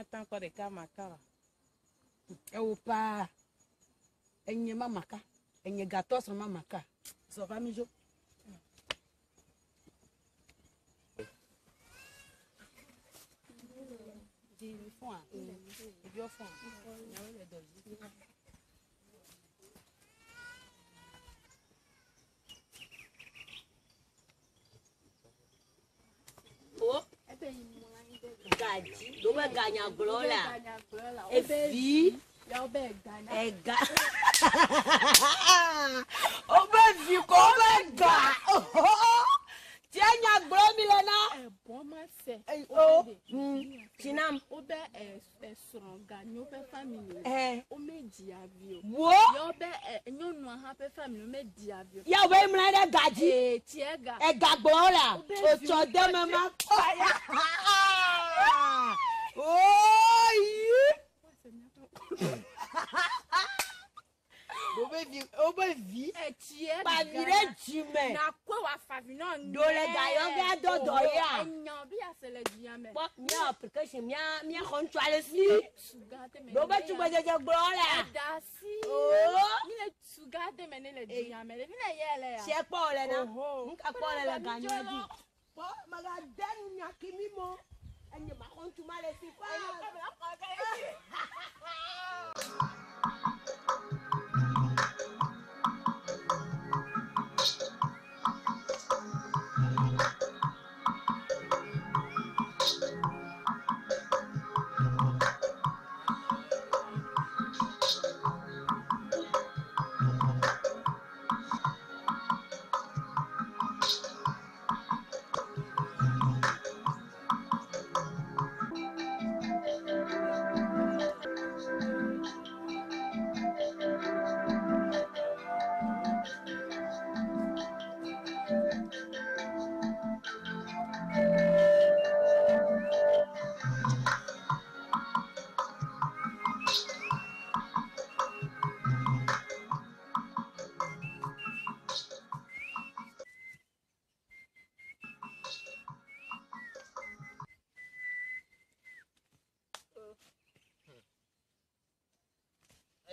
Mata kɔ ɖeka maka wa. Ewo paa. Enye ma maka. Enye gatɔ srɔ̃ ma maka. Zɔ va mi dzo. Di fɔa. Eviɔ fɔa. Nyawo le dɔ dzi. Wo gadzi ɖo be ganyagblɔ la evi ega wobe vi ko wobe ga tia nyagblɔ mi le na o tsinam wobe esrɔ̃ ganyo ƒe family Eh. womedzia vi o wo ya wobe nyɔnua hã ƒe family womedzia vi o ya wobe mlɔ ɖe ga dzi ee tsia ga ega gblɔ la Wobe vi otsɔ wo de me ma kpɔ ya oyi wobe vi wobe vi etsia kpavi ɖe dzime nakɔe wòafa vi nɔ Ɖo le ga yɔ ge adɔ dɔ ya. enya bi ase le dzia me kpɔ mía application mía mía xɔ ŋutsu ale si suga de me ɖo be tugbedzedze gblɔ la ɛda si oo mi le suga de me ne le dzia me ɖevi ne yɛ le ya tsia kpɔ wòle na Oho. nu ka kpɔ wòle le ganyɔ dzi Oho. kpɔ megade nu nya kimi mɔ enye maxɔ ŋutsu ma le si kpɔ.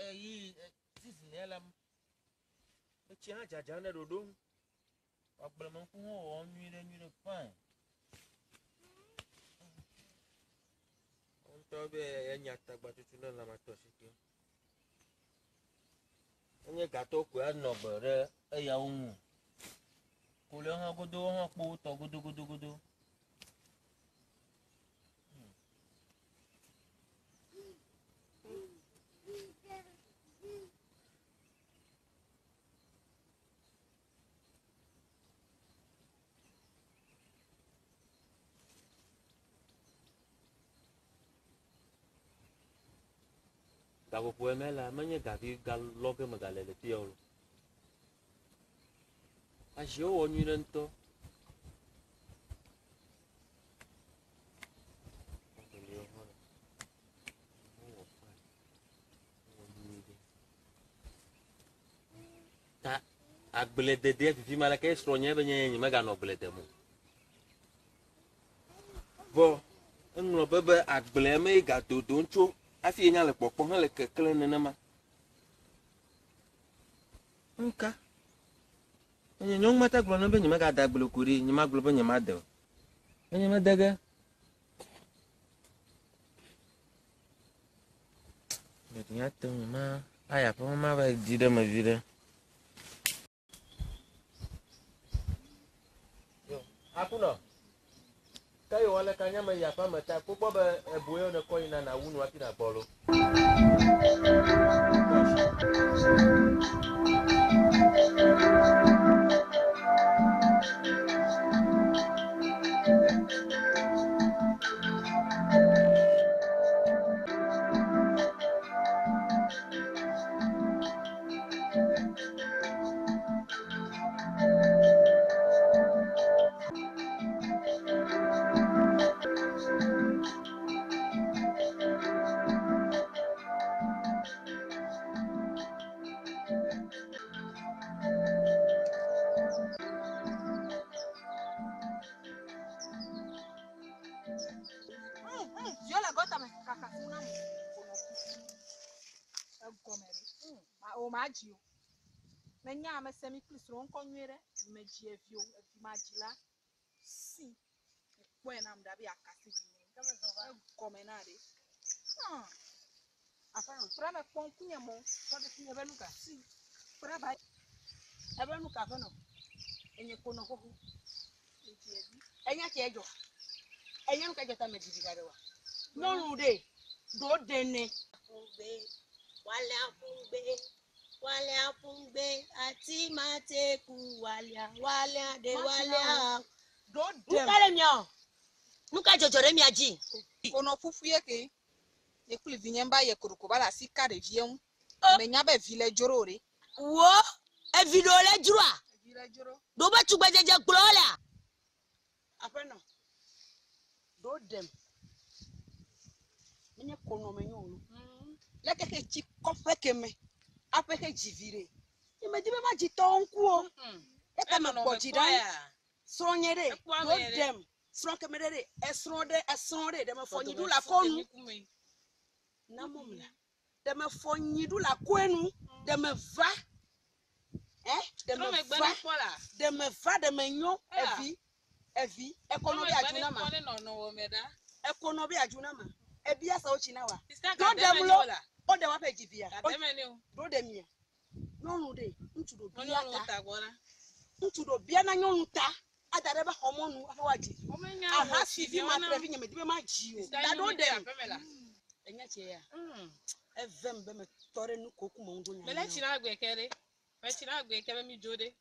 Eyi season ya la etsi hã dzadzam ɖe ɖoɖo nu. Agblemenuku hã wɔwɔm nyuie ɖe nyuie ɖe fine. Ŋutɔ be enya tagba tutu ne lãmatɔ si ke. Enye gatɔwo koe anɔ gbe ɖe eyawo ŋu. Koliwo hã godo wo hã kpo wotɔ godogodogodo. Gaƒoƒo eme la, menye gavi galɔ ge megale le fia o. Aziwo wɔ nyui ɖe ŋutɔ. Agbeliwo hã le. Wowɔ fine. Wowɔ nyui ɖe. Ta agblededea vivi ma leke srɔ̃nye be nye nyemeganɔ agble dem o. Vɔ eŋlɔ be be agblea me ye gadodom tso hafi yenya le kpɔkpɔm hele keklẽ nenema. Nuka? Enye nyɔnu mate gblɔ ne be nyemegade agble o ko ɖe, nyemagblɔ be nyemade o. Enye mede ge. Ɖeɖi ate ŋu ma ayi aƒeme ma va yi di ɖe me vi ɖe. Yo, akunɔ. Ke yewoa le ka nyame yi aƒeme ta kpɔkpɔ be eboe ne kɔ yina na wu nu hafi na gbɔ lo. O ma dzi o. Menya ame se mi kpli srɔ̃ ŋkɔ nyuie ɖe. Me dzi evi o, evi ma dzi la. Si. Ekpɔe nam ɖa be akasi vi nye. Egɔme na ɖe. Hã. Aƒenɔ. Kpra me kpɔ ŋkunye mo. Tɔ ɖe fi ebe nu ka? Si. Kpra ba. Ebe nu ka aƒenɔ? Enye konɔ xoxo. Edzi evi. Enya tse dzɔ. Enya nu ka dzɔ ta me dzi ga ɖe wa. Nyɔnu ɖe ɖo ɖe ne. Aƒugbe, walia ƒugbe, walia ƒugbe, ati ma te ku walia, walia ɖe walia. Ɖo Nu ɖe. ka le mia o? Nu ka dzɔdzɔ ɖe mia dzi? Konɔ ƒuƒu ye ke. Nye kpli vinye ba ye koroko ba le asi ka ɖevie ŋu. Menya be vi le dzro ɖe. Wo evi ɖewo le dzroa? Evi le dzro. Ɖewo be tugbedzedze gblɔ lea? Aƒenɔ. Ɖo ɖem. Menye konɔ me nyo o. Le keke tsi kɔƒe ke me. Aƒe ke dzi vi ɖe. Nye me di be ma dzi tɔwo ŋku o. Eke me gbɔ dzi ɖe anyi. Srɔ̃nye ɖe. Ɖo ɖem. Srɔ̃ ke me ɖe ɖe. Esrɔ̃ ɖe esrɔ̃ ɖe ɖe me fɔ nyi ɖu le akɔnu. Na mɔm la. Ɖe me fɔ nyi ɖu le akɔenu. Ɖe me va. Ɛ ɖe me va. Ɖe me va ɖe me nyo. Evi. Evi. Ekɔnɔ be adzu na ma. Ekɔnɔ be adzu na ma. Ebia sa wotsi na wa. Ɖo ɖem lo. O ɖe wa ƒe dzi via. Ɖo ɖe mia. Nyɔnu ɖe ŋutsu ɖo bia ta. Ŋutsu ɖo bia na nyɔnu ta. Ada ɖe be xɔmɔnu aƒe wa dzi. Aha si vi ma tre vi nye me di be ma dzi o. Da ɖo ɖem. Enya tse ya. Evem be me tɔ ɖe nu koku me ŋu ɖo nya. Mele tsi na agbe ke ɖe. Me tsi na agbe ke be mi dzo ɖe.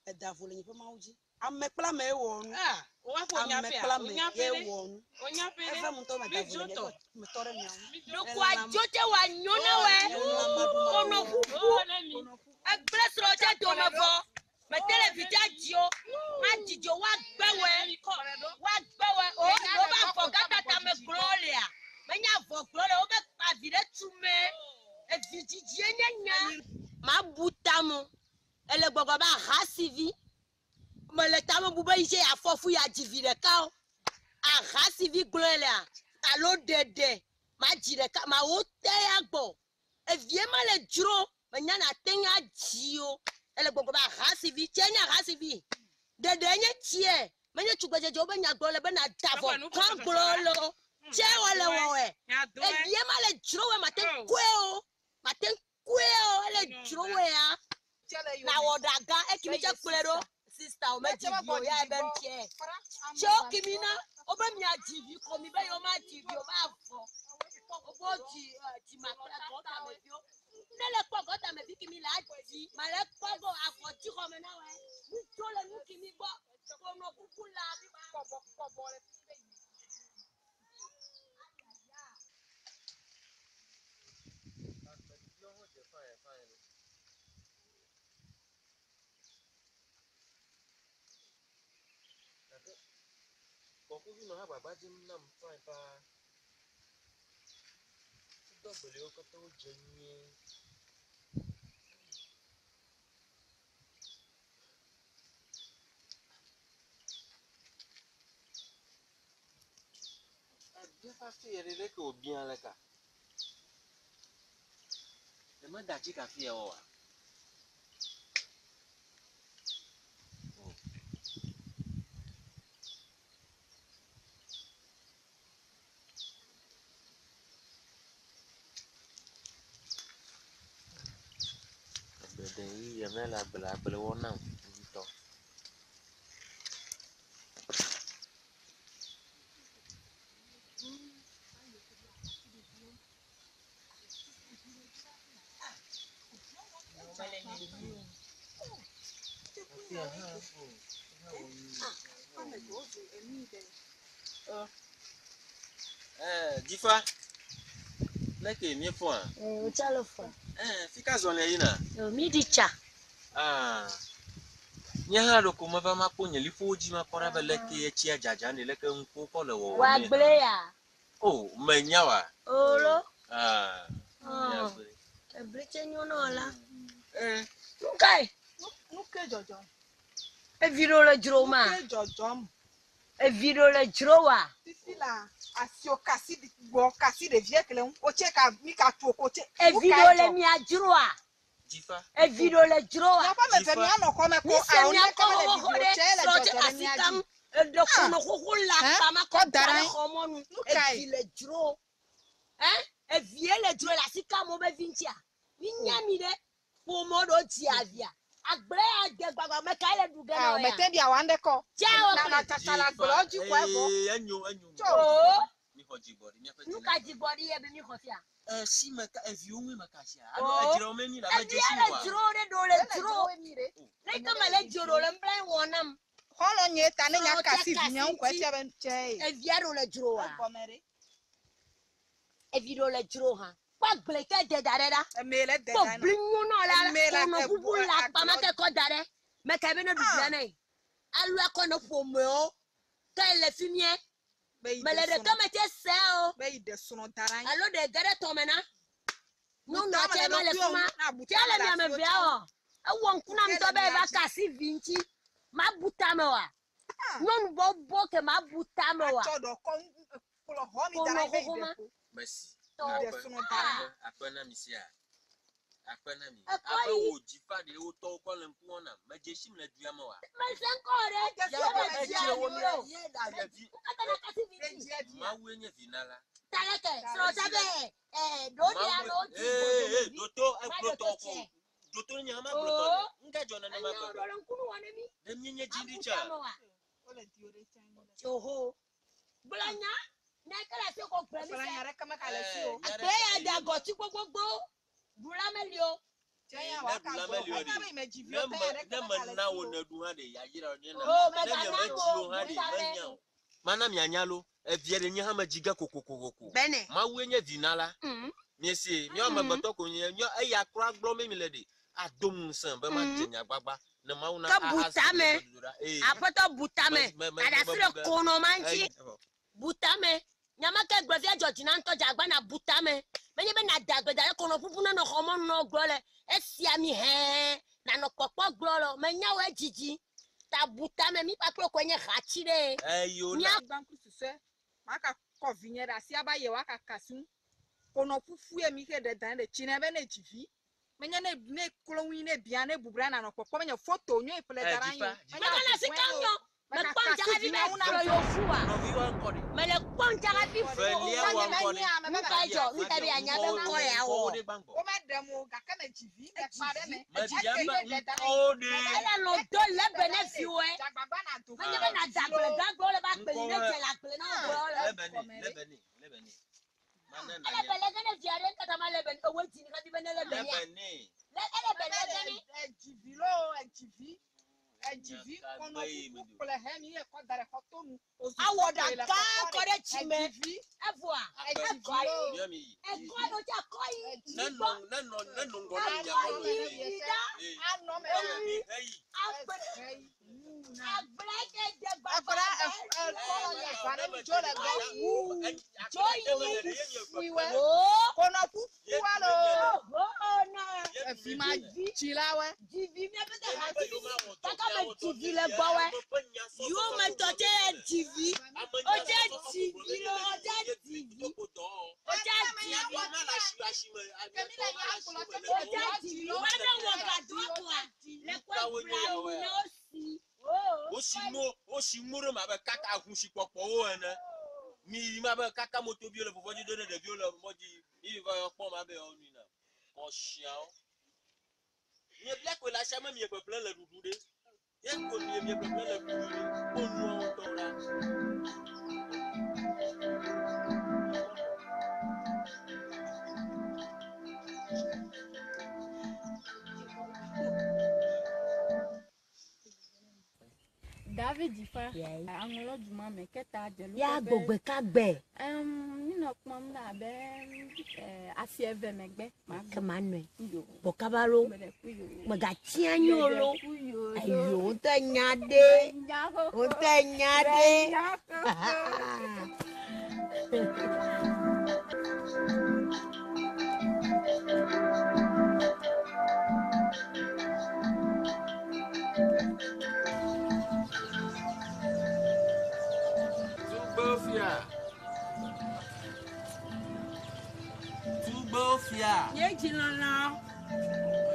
Eda vo le nye ƒe mawu dzi. Ame kple ame ye wɔ nu. Ah, o wa ƒo nya Ame ƒea. kple O ame nya ƒe ye ɖe. wɔ nu. O nya ƒe ɖe. Evem ŋutɔ me Mi da vo dzo le nye tɔ. me tɔ ɖe mia ŋu. Ɖeko adzo tse wòanyo na wɛ. Konɔ ƒuƒu. Egblẽ srɔ̃ tse dome vɔ. Mete le vi tse dzi o. Ma dzidzo woagbe wɛ. Woagbe wɛ. O ɖewo be avɔ gãtata me gblɔ lea. Menye avɔ gblɔ le wobe kpa vi ɖe tume. Evi dzidzie nye nya. Mabu tame. Ele gbɔgbɔ be ahasivi. Mele tame bu be yi tse afɔfu ya dzi vi ɖeka o. Ahasivi gblɔe lea alo ɖeɖe. Ma dzi ɖeka ma wo te ya gbɔ. Evie ma le dzro. Menya na te nya dzi o. Ele gbɔgbɔ be ahasivi tse nye ahasivi. Ɖeɖe nye tsie. Menye tugbedzedze wo be nya gblɔ le be na da vɔ gã gblɔ le o. Tse wɔ le wɔwɔe. Evie ma le dzro wɔ ma te kɔe o. Ma te kɔe o. Ele dzro wɔ ya. Na wɔ ɖa gã ekimi tse kplɔe ɖo. Sista o me dzi vi o ya ebe ŋutie. Tse wo kimi na wo be mia dzi vi ko mi be yewo ma dzi vi o ma vɔ. Wo dzi dzi ma kple gɔta me viwo. Ne le kpɔ gɔta me vi kimi le adzi ma le kpɔ gbɔ avɔ dzi xɔ me na wɔ. Nu tso le nu kimi gbɔ. Konɔ kuku la. Kɔbɔ kɔbɔ le fi be yi. Kɔkuvi nɔ hã gbagba dzem nam fine paa. Wodɔ gbelewo katã wodze nyuie. Ebia ƒe afi ya ɖe leke wòbia le ka? Ɖe meda atsi ka afi ya oa? Agbede yi ya mele agble agble wɔm nam ŋutɔ. Dzifa, leke míefɔa? Wotsa le fɔ. Fi ka zɔlia yina? Mi ɖi tsa. Nye hã ɖeko meva makpɔ nye liƒowo dzi makpɔ ɖa be leke etsia dzadza ne leke ŋkuwo kɔ le wɔwɔm. Wòagblẽ ya. O, menya wa. Olo. Míagblẽ. Ebli tse nyo na wò la. Nu kae? Nu ke dzɔdzɔm. Evi ɖewo le dzro ma. Nu ke dzɔdzɔm. Evi ɖewo le dzro wa. Fifi la asio kasi gbɔ kasi ɖevie kele ŋu. Otse ka mi ka tu ko tse. Evi ɖewo le mia dzroa. Dzifa. Evi ɖo le dzro wa. Miaƒe ame eve mianɔ xɔ me ko Mi se awo mia ne kɔ ke mele xoxo viviwo ɖe tsɛ le srɔ̃ tse dzɔdzɔ ɖe asi mía kam. dzi. Eɖe kɔnɔ xoxo le akpa ma Kɔ kɔ da da ɖe ɖe anyi. xɔ mɔnu. Nu kae? Evi le dzro. Ɛ evie le dzro le asi kam wo be vi ŋutia. Mi nya mi ɖe ƒome ɖewo dzi avia. Agble ya de gbagba me ka le ɖu ge na Awo wo ya. mete bia wa ŋɖe kɔ. Tsa Na wɔ na kple. tsatsa le agblewo dzi kɔ evɔ. Ee, enyo enyo. Tso. Oo. Mixɔ dzigbɔɖi miaƒe Nu dzi ka na- dzigbɔɖi ye be mi xɔ fia? Esi me ka eviwo ŋue meka sia. Alo Oo. edzrawo me mi la be Evia dzesi le wa. dzro ɖe ɖo le Ele dzro. dzro mi ɖe. Ne ke me le dzro ɖo le ŋbla wɔ nam. Xɔlɔ nye ta ne nya Srɔ̃ kasi tse vinye ŋu kɔ kasi efia be tsɛ ye. Evia ɖo le dzro wa. Egɔme ɖe. Evi ɖo le dzro hã. Kpɔ agble ke de da ɖe ɖa. Eme le de Kpɔ da bli nyɔnɔ la Eme la kɔnɔ ke ƒuƒu bu le akpa ma agble- ke kɔ da ɖe. Meka be ne ɖu Ah. blia ne. Alu akɔ ne ƒomewo. Ke le fi mie. Be yi Mele ɖe ɖeke srɔ̃. me tse se o. Be yi ɖe srɔ̃ da ɖe anyi. Alo ɖe ge ɖe tɔme na. Nyɔnua Butame tse le ma le ɖokuiwò fi ma. ŋu, na butame Tse le le miame asiwò via tsam. wɔ. Ewɔ ŋku na Ke ŋutɔ le be mia eva dzi. ka asi vi ŋuti. Mabu tame oa. Ah. Nyɔnu bɔbɔ ke mabu tame oa. Atsɔ ɖɔ kɔ ŋu- kplɔ xɔ mi da ɖe Kɔnɔ anyi be yi xoxo ɖe ma. ƒo. Mesi. Tɔ. Yi ɖe Akpe. srɔ̃ da ɖe anyi. Akpe na mi sia. Akpe na mi. Ekɔ Abe yi. wò dzifa ɖe wotɔwo kɔ le ŋku wɔm nam. Medze sim le dua me wa. Mese ŋkɔ ɖe. Edze Ye srɔ̃ me be dzia Edze wo vi mi o. ye ɖe vi. Nukata na kasi vi dzi. Edzi edzi. Mawue nye vinala. Taleke srɔ̃ tsa be ɛ ɖewo ɖe amewo dzi Ee, ee, gbɔdɔmevi. doto Ma egblɔtɔ ɖe kɔ. tse. Doto nye hã magblɔtɔ Oo. ne. Ŋka dzɔ nenema Enyo gbegbe. ɖo le ŋkunu wɔ ne mi. Ɖe míenye Mabu dziɖitsa. tame oa. Wole dio ɖe tsɛ anyi. Oho. Gblɔ nya. Ne ke le asi ko gblɔ mi Gblɔ se. nya ɖeke meka le si o. Agble ya de agɔti gbogbogbò. Ɖula meli o. Tsɛ ya wòa ka Ne gbɔ. ɖula meli o Enya ɖe. be yi me dzi Ne viwo me tɛ ya ɖeke ne meka le me na si wò o. ne ɖu hã ɖe yayra wò nye na. O Ne mega nye na me mo. dzi o hã ɖe Butame. menya o. Mana mianya lo. Evia ɖe nye hã me dzi ge kokokokoko. Bene. Mawue nye vinala. Miesie míawo amegbetɔ ko nye míawo eya kura gblɔ mi mi le ɖe ado ŋusẽ be madze nya gbagba ne Mawu na Ke bu ahasi tame. gbedodoɖa. Ee. Aƒetɔ bu tame. Me- me- me- Aɖasi me- ɖe me- konɔ ma ŋuti. Eyi. Butame. Nyama ke gblɔ fia dzɔ dzi na ŋutɔ dze agba na butame. Menye be na da agbe da ɖe kɔnɔ ƒuƒu nenɔ xɔ mɔnu nɔ gblɔ le esia mi hɛɛ nanɔ kpɔkpɔ gblɔ le o. Menya wɔ edzidzi. Ta butame mi kpakple koe nye hatsi ɖe. Eyo na. Mía Gbãku susɔe. Maka kɔ vinye ɖe asi ava ye wòaka kasi ŋu. Konɔ ƒuƒu ye mi xe ɖe da ɖe tsi ne be ne dzi vi. Menye ne ne klo ŋui ne bia ne bubra nanɔ kpɔkpɔ menye foto nyo ƒle da ɖe anyi o. Eh, dzifa, Menye Megana avu sika fɔe o. ŋyɔ. Meka Mekpɔ kasi ŋdza hafi vinye be ŋu na kplɔ yewo fu wa. Nɔviwo ŋkɔ ɖe. Mele kpɔ ŋdza hafi Velia fo. wɔ ŋkɔ ɖe. Nu ka dzɔ? Nu ka be anya be ŋkɔ ya wɔ? Ŋkɔwo ɖe gbãgbɔ. Womeɖem o gake me dzi vi mekpa ɖe me. Mebia Eke be ye ɖe da ɖe ŋkɔwo ɖe. Ele lɔ do lebe ne viwoe. Dzagbagba na do. Menye be na da agble gãgblɔ le va agble ne dze le agble na wo gblɔ le. Lebe nɛ, lebe nɛ, lebe nɛ. Mana Ele nanya. be lege ne via ɖe katã ma lebe ewo dzi ne hafi be ne lebe nea. Lebe nɛ. Le ele be lege ne. Edzi vi loo edzi vi. Edzi vi kɔnɔ ƒuƒu kple he mi ye kɔ da ɖe xɔtonu. Ozu Awɔ foto ɖa ye le gã kpɔkpɔ kɔ ɖe tsi me. Edzi vi. Evoa. Edzi Ekɔ vi yi. loo. Míɔ mi yi. Ekɔ yi wotsa kɔ yi. Ne Yi nɔ gbɔ. ne nɔ ne nɔ ŋgɔ na mi Akɔ akɔ yi mi. yi ɖa. Ee. Anɔ me. Eyi eyi. Agble Eyi. agble ke de gbagba. Akɔla ekɔlɔ nye va ne mi dzo le gbɔ. Fuiwɛ. Oo. Kɔnɔ ƒuƒua loo. Oho na. Evi ma dzi la wɛ. Dzivi míaƒe te hati. Kaka me dzivi le gbɔwɛ. Yiwo me tɔ tse ye dzivi. Wotse dzivi lo, wotse dzivi. Wotse dzivi. Wotse dzivi. Wone wɔ gado koa. Le kɔe bla ne wosi. Oo. Wosi mo wosi mo ɖe me abe kaka ahusikpɔkpɔwo ene. Mi yi ma be kaka motoviwo le vuvɔ dzi do ɖe ɖeviwo le mɔ dzi. Mi yi va yɔ kpɔ ma be yewo nui na. Kɔsiawo. Miebia koe le asia me mieƒeƒle le ɖuɖu ɖe. Ye ko mie mieƒeƒle le ɖuɖu ɖe. Kpɔ nuawo ŋutɔ ɖa. David dzifa aŋlɔ duma me keta dze lu Ya gbogbe ka gbe. Minɔ kpɔm ɖe abe asi eve megbe ma Ke ma nɔe. yo Bɔ kaba lo. meɖe ku yo Megatsi anyi o lo. Meɖe ku yo Ayo ŋutɔ nya ɖe. Nya xoxo. Ŋutɔ nya ɖe. Nya xoxo. Tugbefia. Tugbefia. Nye dzi lɔlɔ.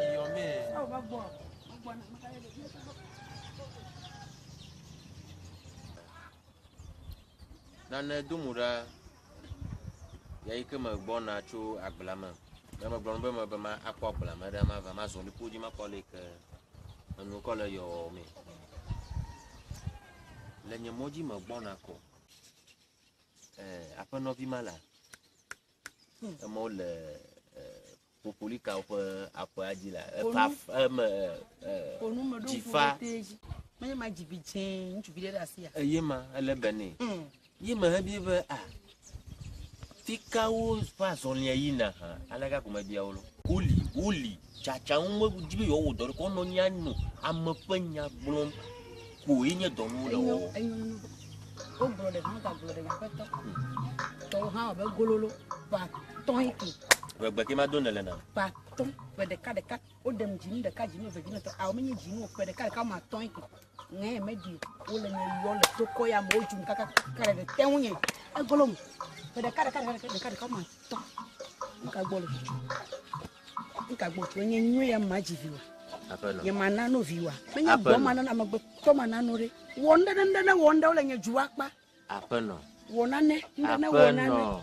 Eyɔ Me. Awo va gbɔ. Megbɔna, megale ɖevia gbɔ. Nane do mo ɖa ya yi ke megbɔna tso agblea me. Ne megblɔ be mebe ma akpɔ agblea me ɖe mava mazɔ liƒo dzi makpɔ le ke enu kɔ le yɔwɔ me. Le nye mɔ dzi megbɔna kɔ. Aƒenɔvi ma la, emewo le popolikawo ƒe aƒea dzi la, efa eme dzifa. Menye ma dzi vi dzẽ ŋutsuvi ɖe ɖe asia. Eye ma ele be nɛ. Ye me hebie be a fikawo ƒe azɔlia yina hã aleke ko mebia wo lo. Woli woli tsatsa ŋu me di be yewoawɔ dɔ ɖe ko wonɔ anyi anɔ ame ƒe nya gblɔm ko ye nye dɔ nuwo le wɔwɔ. Enyo enyo. Wogblɔ ɖe hã gagblɔ ɖe aƒetɔ. Tɔwo hã wɔ be gololo ƒe atɔ̃ yi ke. Ʋegbe ke ma do nele na. Ƒe atɔ̃ ƒe ɖeka ɖeka woɖem dzinu ɖeka dzinu eve dzinu etɔ̃ awo menye dzinu o ƒe ɖeka ɖeka wɔme atɔ̃ yi ke. Ŋɛ meɖi wole nye yɔ le tokɔ ya me wodzum kakaka ɖe te ŋu nye egolom ƒe ɖeka ɖeka ɖeka ɖeka ɖeka wɔme atɔ̃. Nuka gbɔ le tsotso? Nuka gbɔ tso nye nyui ya ma dzi vi wa. Aƒenɔ. Nye ma na no vi wa. Menye gbɔ ma na amegbetɔ ma na no ɖe. Wɔ ŋɖe ne ŋɖe ne wɔ ŋɖe wole nye dzu akpa. Aƒenɔ. Wɔ nane ŋɖe ne wɔ nane. Aƒenɔ.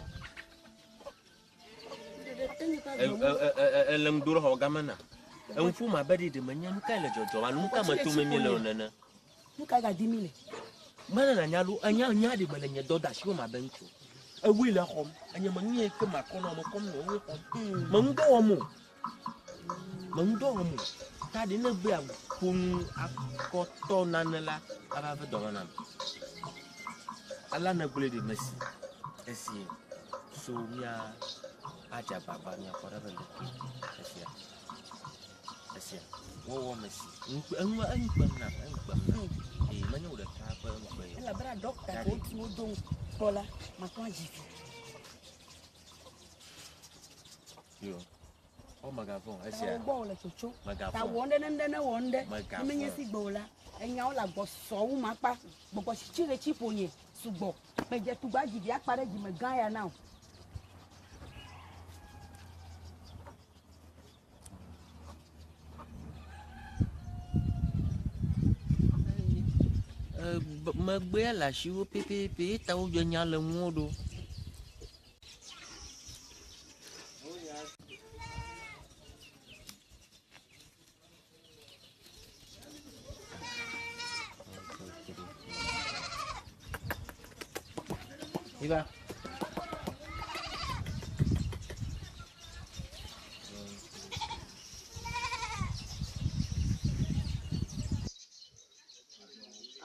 Ele ŋdo ɖe xɔ gama na. Eŋu ƒom abe ɖe ɖe menye nu kae le dzɔdzɔm alo nu ka me tom mi le o nene. Nu kae gadi mi le? Mele nanya lo enya nya ɖe mele nye dɔdeasi wɔm abe ŋutsu. Ewoe le xɔm. Enye me nu yi ke makɔ nɔ me kɔm nɔ ewoe xɔm. Me ŋu dɔ wɔm o. Me ŋu dɔ wɔm o. Ta ɖe ne be aƒo nu akɔtɔ nane la ava ve dɔme nam. Ala ne gblɔe ɖe mesi. Esi so mía adze agbagba míakpɔ ɖe be leke esia. Esia wɔwɔ mesi. Ŋukpe enu eŋukpem nam eŋukpem nam. Ee menye wò ɖeka ƒe ŋukpe ye. Elabena ɖɔkta ko wotu wo do kpɔ la makɔ adzi vi. Yo. Ɔ megavɔ̃ esia. Ta wo gbɔ wòle tsotso. Megavɔ̃. Ta wɔ ŋɖe ne ŋɖe ne wɔ ŋɖe. Megavɔ̃. Ne menye si gbe o la, enyawo le agbɔ sɔ wu makpa. Gbɔgbɔ tsitsi le tsi ƒo nye sugbɔ. Medze tugba dzi vi akpa ɖe dzime gã ya na o. Megbea le asiwo pɛpɛpɛ ye ta wodze nya le ŋuwò ɖo. Iba.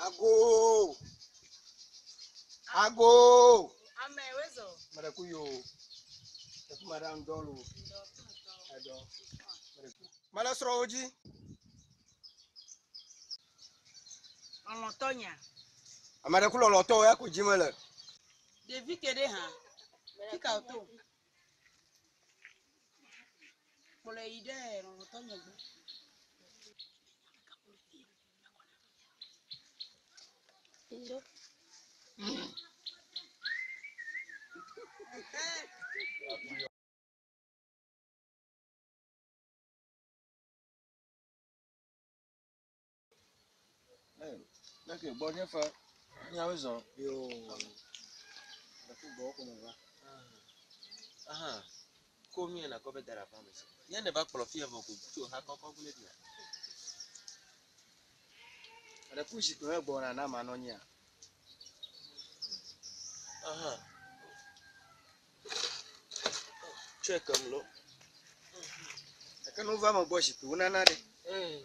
Ago. Ago. Ame wezo. Mare ku yo. Eku mara ndolo. Edo. Mare sro oji. Lɔlɔtɔ nya. Amare ku lɔlɔtɔ ya ko jimele. Ɖevi ke ɖe hã. Fika wòto. Kplɔe yi ɖe lɔlɔtɔ nye gbɔ. Leke gbɔ nye fe nyawo zɔ. Yo. Mare ku gbɔ ko me va. Aha. Ko mi na ko be dara fa me. Nye ne va kplɔ fie vɔ ko tso ha kɔkɔ gblẽ ɖia. Mare ku zikpui me gbɔ na na ma nɔ nyia. Aha. Tsɔe kem lo. Eke no va me gbɔ zikpui wo nana ɖe. Ee.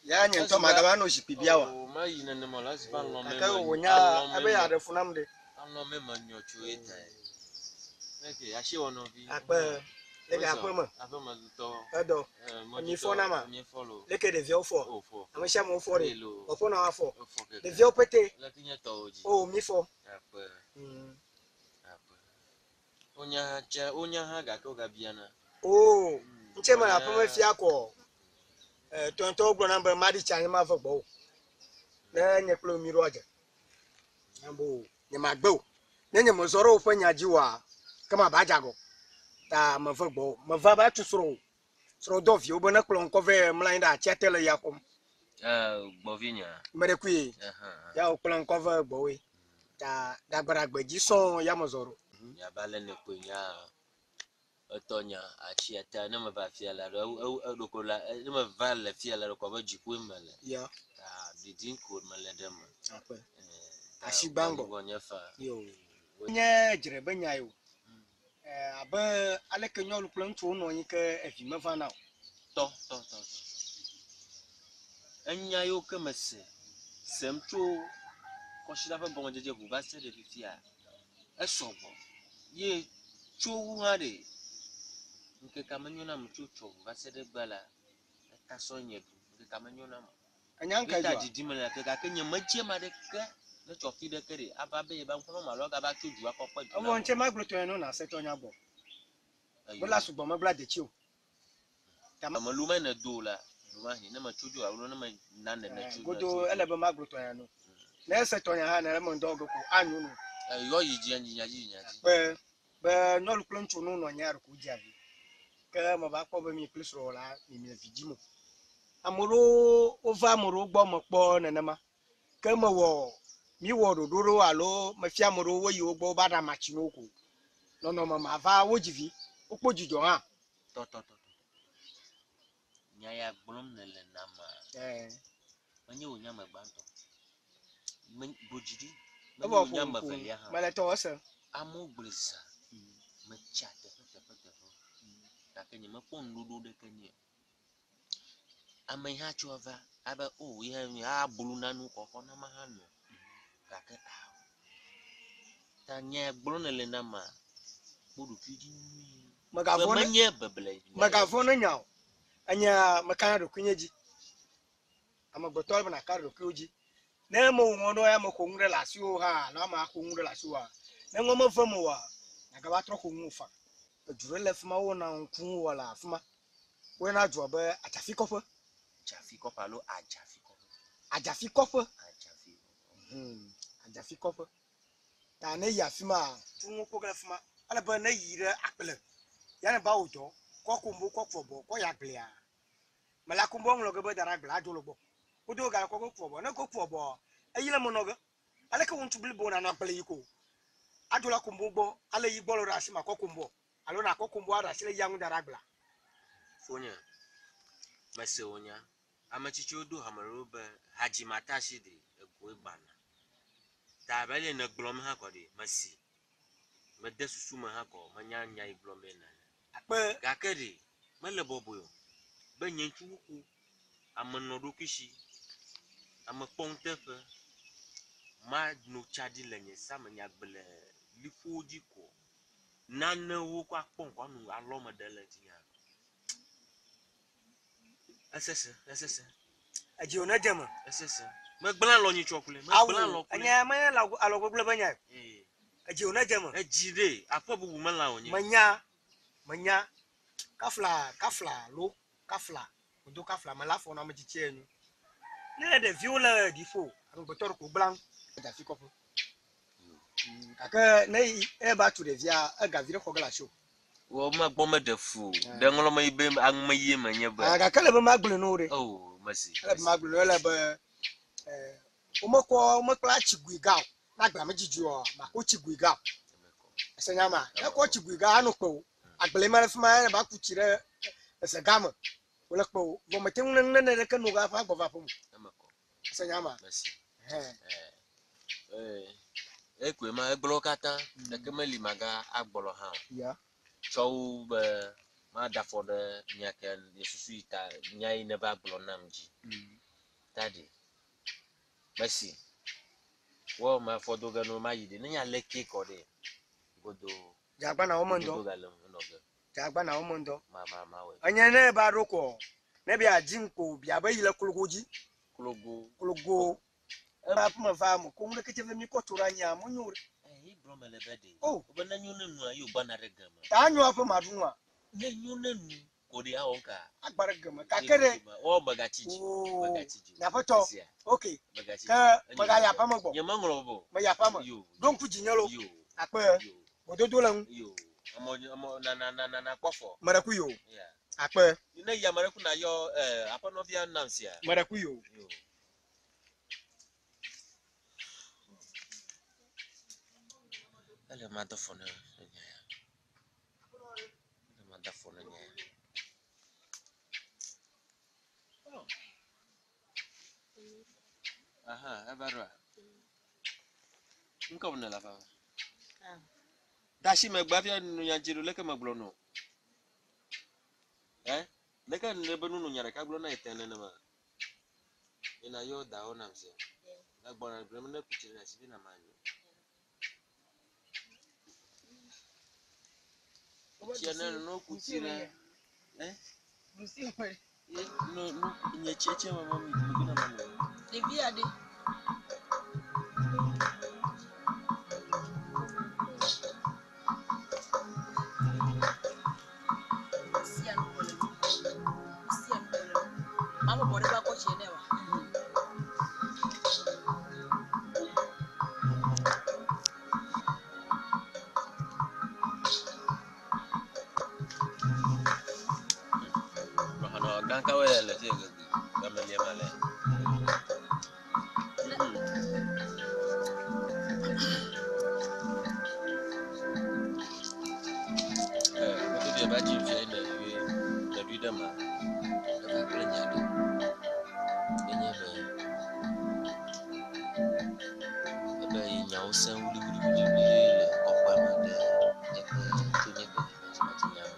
Ya nye ŋutɔ magava nɔ zikpui bia wa. O ma yi nenema la zi va lɔ me. Gake wònya ebe yeaɖe fu nam ɖe. Alɔ me me nyɔ tso ye ta. Leke asi wɔ nɔvi. Akpe leke aƒe me. Aƒe me dutɔ. Edɔ. Mi fɔ na ma. Mi fɔ lo. Leke ɖeviawo fɔ. O fɔ. Ame sia amewo fɔ ɖe. Elo. Wòfɔ na woafɔ. Efɔ keke. Ɖeviawo pete. Leke nye tɔwo dzi. O mi fɔ. Akpe. Akpe. Wonya hã tse wonya hã gake wogabiana. O ŋtse me le aƒe me fia kɔ. Tɔntɔwo gblɔ nam be maɖi tsa nye mave gbɔ o. Ne nye kple mi ɖo adze. Nyambo nye magbe o. Ne nye mezɔ ɖe woƒe nya dzi oa, ke maba adzagɔ. Ta meve gbɔ o. Meva be atu srɔ̃ o. Srɔ̃ dɔ viwo be ne kplɔ ŋkɔ vɛ mlɔ anyi ɖe atsia te le ya xɔm. Gbɔvinya. Me ɖe kui. Ya wokplɔ ŋkɔ vɛ gbɔwoe. Ta ɖagbeɖagbe dzi sɔŋ ya me zɔ ɖo. Nya ba le ne kpoe nya etɔ nya atsia ta ne me va fia la ɖo eɖoko la ne me va le fia la ɖo be dziƒoe me le. Ya. Ta didi ko me le ɖe me. Akpe. Asi gbãgbɔ. Gbɔ nye fa. Yo. Nye dzre be nya yo. Abe aleke nyɔnu kple ŋutsuwo nɔ anyi ke evi meva na o. Tɔ tɔ tɔ. Enya yiwo ke me se sem tso kɔsiɖa ƒe gɔmedzedze ŋu va se ɖe fifia esɔ gbɔ ye tso wu hã ɖe ŋkeke menyo nam tso tsɔ ŋu va se ɖe gbe la etasɔ nye ɖu ŋkeke menyo nam. Enya ŋke Yeta dzɔa? didi me le gake nye medze ma ɖeke ne tsɔ fi ɖeke ɖe ava be yeba ŋkɔ ma alo agava tso du akɔ kpe du. Evɔ ŋtse magblɔ tɔ ya no na se tɔ nya gbɔ. Bela sugbɔ megblɔ detsi o. Ame lu me ne do la lu ma hi ne me tso dzo alo ne me na ne ne tso. Godo ele be magblɔ tɔ ya no. Ne se tɔ nya hã ne me ŋdɔ ge ko anyo no. Yɔ yi dzi anyi nya dzi nya dzi. Be be nyɔnu kple ŋutsu no nɔ nya ɖe ko dzia vi. Ke me va kpɔ be mi kple srɔ̃wò la mi mi le vi dzim o. Ame ɖewo wova ame ɖewo gbɔ mekpɔ nenema. Ke mewɔ mi wɔ ɖoɖo ɖewo alo mefia ame ɖewo woyi wo gbɔ wova ɖe amatsi na wo ko. Nɔnɔme ma va wo dzi vi. Wokpɔ dzidzɔ hã. Tɔ tɔ tɔ. Nya ya gblɔm nele nam ma. Menye wò nya me gbãtɔ. Me godzi ɖi. Menye Evɔ wò nya me ƒo velia hã. mele tɔwɔ sem. Amewo gblɔe zã. Metsa teƒe teƒe teƒe. Gake nye mekpɔ nuɖoɖo ɖeke nɛ o. Ame yi hã tso va abe o ye hã ablu nanu kɔkɔ na ma hã nɔ. Gake ao. Ta nya ya gblɔm nele nam ma kpɔ ɖokui dzi nyuie. Megavɔ̃ ne Menye beble. Megavɔ̃ ne nya o. Enya meka ɖe ɖokuinye dzi. Amegbetɔ le be naka ɖe ɖokuiwo dzi. Ne mewɔ ŋɔ ɖe ya me xɔ nu ɖe le asiwò hã alo ame axɔ nu ɖe le asiwòa, ne ŋɔ meve me oa, nàgava trɔ xɔ nu faa. Edu ɖe le fi ma wowɔna ŋkuŋu wɔ le afi ma. Woyɔna dua be Adzafikɔƒe. Adzafikɔƒe alo Adzafikɔƒe. Adzafikɔƒe. Adzafikɔƒe. Adzafikɔƒe. Ta ne yi afi ma, tu ŋu kpɔ ge le afi ma. Ele be ne yi ɖe agble, ya ne ba wò dɔ, kɔ kombo, kɔ kuvɔbɔ, kɔ yi agblea. Mele akombo ŋlɔ ge be da ɖe agble adzo le gbɔ. Wodo ga kɔ kuvɔbɔ. Ne kɔ kuvɔbɔ, eyi le me nɔ ge. Aleke wo ŋutsu blibo nanɔ agble yi ko? Adzo le akombo gbɔ, ale yi gbɔ le ɖe asi ma kɔ kombo. Alo nakɔ kombo aɖe asi le ya ŋu da ɖe agblea. Fonye, mese wò nya. Ame tsitsiwo do hame ɖewo be hadzimatasi ɖe egoe gbana. Ta abe ale nègblɔm hã kɔ ɖe mesi. Mede susu me hã kɔ menya nya yi gblɔm be nèle. Akpe. Gake ɖe mele bɔbɔe o be nye ŋutsu kuku ame nɔ ɖokui si ame kpɔ ŋuteƒe mano tsa ɖi le nye sa me nyagble liƒowo dzi ko nanewo kɔ akpɔ ŋkɔ anu alɔme ɖe le dzinya. Esese esese. Edzi wò ne dze me. Esese. Megblẽ alɔ nyitsɔ kloe. Megblẽ alɔ kloe. Enya menye alɔ gbegblẽ be nya o. Edzi wò ne dze me. Edzi ɖe aƒe bubu mele o nye. Menya menya kafla kafla lo kafla odo kafla me la fɔ na ame tsitsi enu. Ne ɖeviwo le ɖiƒo amegbetɔ ɖe ko gblam Adzafikɔƒe. Gake ne eba tu ɖevia egavi ɖe xɔ ge le asi o. Wɔ megbɔ meɖe fu o. Ɖe ŋlɔ me yi be ame yie menye be. Gake ele be magblɔe na wo ɖe. Oh, mesi. Ele be magblɔe na wo ele be womekɔ womekpla tsigui ga o. Na agblea me dzidzi oa, mako tsigui ga o. Ese nya ma. Ne kɔ tsigui ga anɔ kpe o. Agble ma le fi ma ba ku tsi ɖe eze ga me. Wole kpe o. Vɔ mete ŋu ne nene ɖeke no ga ƒe agbɔ va aƒe me. Ese nya ma. Mesi. Ekoe ma egblɔ katã. Ɖeke meli maga agblɔ hã o. Ya. Tsɔwo be mada afɔ ɖe nya ke nye susu yi ta nya yi ne va gblɔ nam dzi. Ta ɖi. Mesi. Wɔ ma afɔ do ge no ma yi ɖe. Ne nya leke kɔ ɖe. Godo. Dzagba na wo me ŋdɔ. Godo gale nɔ ge. Dzagba na wo me ŋdɔ. Ma ma ma wɔ. Enye ne ba ɖo kɔ. Ne bia dzi ŋko bia be yi le klogo dzi. Klogo. Klogo. Ema aƒe me va me ko ŋu ɖeke tse ve mi kɔ tso ɖe anyia mo nyo ɖe. Eyi gblɔ me le be ɖe. O. Be ne nyo ne nua yi gbana ɖe geme. Ta nyo aƒe ma ɖu nua. Ne nyo ne nu ko ɖe awɔ ka. Agba ɖe geme gake ɖe. Wɔ megatsi dzi. Oo. Megatsi dzi. Nyaƒetɔ. Esia. Ok. Megatsi Ke dzi. megayi aƒe me gbɔ. Nye meŋlɔ bo. Meyi aƒe me. Yo. Ɖo ŋku dzinye lo. Yo. Akpe. Yo. Gododo le ŋu. Yo. Amɔ amɔ na na na na na kpɔ fɔ. Meɖe ku yo. Yeah. Akpe. Ne yi ame ɖe ku na yɔ aƒenɔvia nam sia. Meɖe ku yi o. Yo. Ele ma dɔ fɔ ne nya ya. Ele ma dɔ fɔ ne nya ya. Oh. Aha, eva ɖoa. Ŋkɔ ne le afa. Dasi megbe hafi anu nya dzi ɖo leke megblɔ nɔ. Eh? Leke ne be nunu nya ɖeka gblɔ na ete nenema. Ena yɔ dawo nam sia. Egbɔna gblɔ ne ku tsi ɖe asi be na ma nyo. Tsia ne no ku tsi ɖe. Eh? Ye no no nye tsi tsi ma ma mi mi na ma no. Ɖevi aɖe. Sia nu wòle nu. Sia nu wòle nu. Maa bɔbɔ ɖe eƒe akɔtsi nɛ wa. Nɔhanɔ gãkawoe le fi gege gamelia ma le. Motovia va dzi fia ne ɖui ne ɖui ɖe ma. Eva kple nya ɖe. Enye be ebe nyawo sẽ wuliwuliwuliwuli le kɔƒea me ɖe míaƒe tso míaƒe vimadzimadzinya me.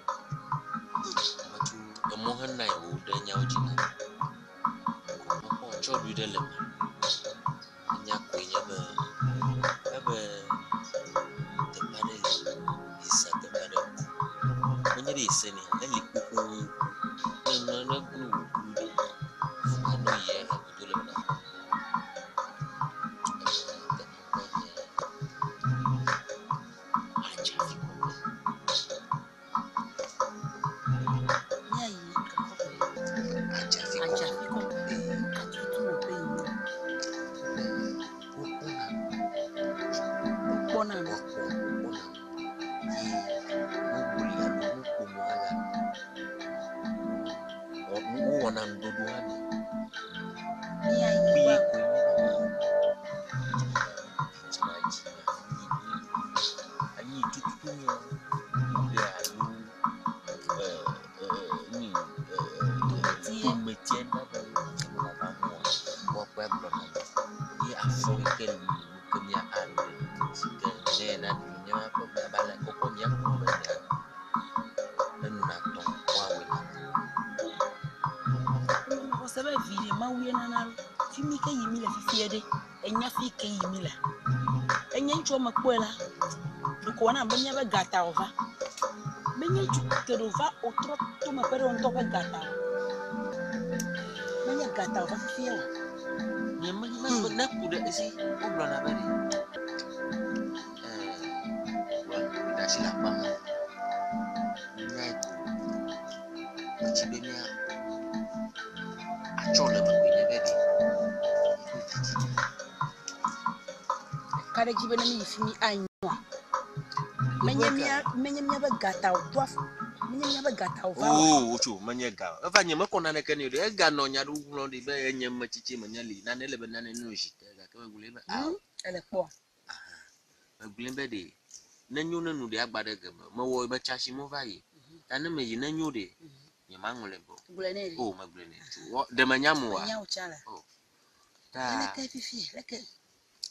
Metso emɔ hena yi wòɖe nyawo dzi na. Ko mekpɔ tsɔ ɖui ɖe le me. Enya koe nye be ebe teƒe aɖe li yesa teƒe aɖe ku. Menye ɖe yese nɛ eli xoxoxo. Ne nane glo wò klu ɖe anu yi ele godo le me na. Ebe teƒe ŋkɔe nye Adzafi kɔƒe. Míayi kɔƒe. Adzafi kɔƒe. Adzafi kɔƒe. Ee. Nu ka tutu wɔƒe yi nye? Be wokpɔna nu. Wokpɔna nu. Wokpɔ wokpɔna nu. Ye nubli alo nukpomɔ hã la wowɔna nuɖuɖu hã nɛ. Míayi Kpuie wa. koe nye be anyi tututu nye ɖe alo nyi Tometie. tometie na be ame va mɔa woakpɔe agblɔ na mi. Ye afɔ yi ke li nu ke mía aɖu si ke ne na ɖu míaƒe abe ale wokɔ míakpɔ be mía enu natɔ woawɔe na mi. Mexɔ se be vi ɖe Mawu ye nana ɖo. Fi mi ke yi mi le fifia ɖe, enya fi ke yi mi le. Enye ŋutsua mekpɔe la, ɖeko wɔna abe míaƒe gata wòva. Menye ŋutsu ke ɖe wòva wòtrɔ tome ƒe ɖe wo ŋutɔ ƒe gata o. Menye gata wòva fifia o. Nye me me ne ku ɖe esi wogblɔna be ɖe wa ɖe asi le akpa me. Nyae ko metsi be mía atsɔ le me koe nye be ɖe míaƒe didi. Ka ɖe edzi be ne mi yi fi mi anyoa. Menye mía menye míaƒe gata wòto afɔ. Menye míaƒe gata wòva o. Oo, wotso menye ga o. Eva nye mekɔ naneke nɛ o ɖe. Eganɔ nya ɖewo gblɔm ɖi be enye metsitsi menye li nane le be nane no zi te gake megblɔe be ao. Ele kpɔa. Megblɔe be ɖe ne nyo ne nu ɖe agba ɖe geme mewɔ be tsasi mo va yi. Ta ne meyi ne nyo ɖe nye maŋlɔe be o. Gblɔe nɛ ɖe. O megblɔe nɛ. Tso wɔ ɖe menya mo wa. Menya wò tsã la. O. Ta Leke fifi leke.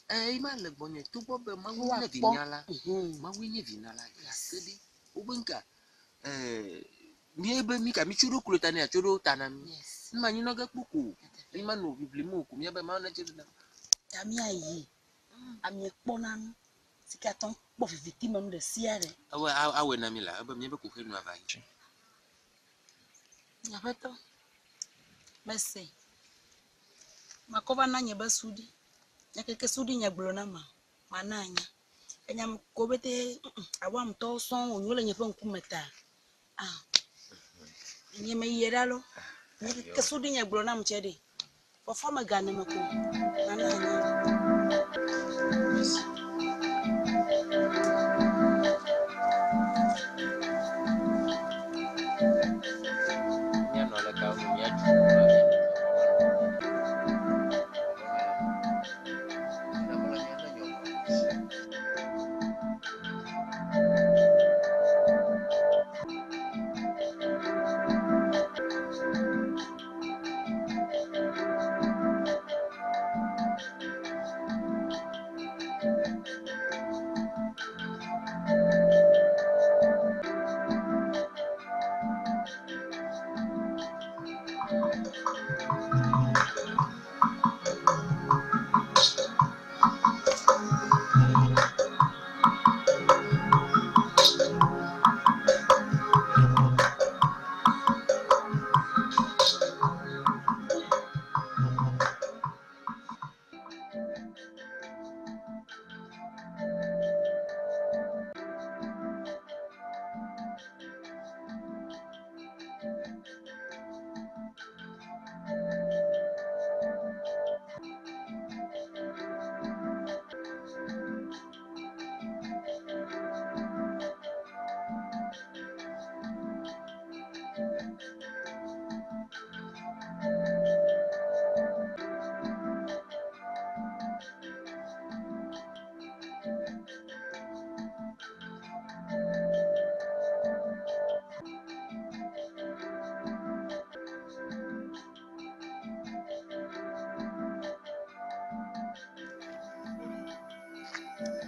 eyi ma le gbɔnye togbɔ be Mawu Woakpɔ. nye vinala. Mhm. Mawu nye vinala gake ɖe wobe ŋka mía be mi ka mi tso ɖo klo ta ne atso ɖo ta na mi. Yes. Ne ma nyi nɔ ge kpo ko. Mi ma nɔ ʋiʋli mo ko mía be Mawu ne tso ɖo ta. Ta míayi. Amie kpɔna nu. Si ke ate ŋu kpɔ viviti me nu ɖe sia ɖe. Awɔe awɔe na mi la ebe míabe kuxi nu ava yi. Aƒetɔ, mese. Makɔ va na nye be suɖi. Nya keke suɖi nye gblɔ na ma, mana anya. Enya me ko bete abe ametɔwo sɔŋ wònyo le nye ƒe ŋkume ta. Ah, nye meyie ɖa lo. Nya keke suɖi nye gblɔ nam tse ɖe. Fɔfɔ me ga ne me ko. Mana anya. Yes.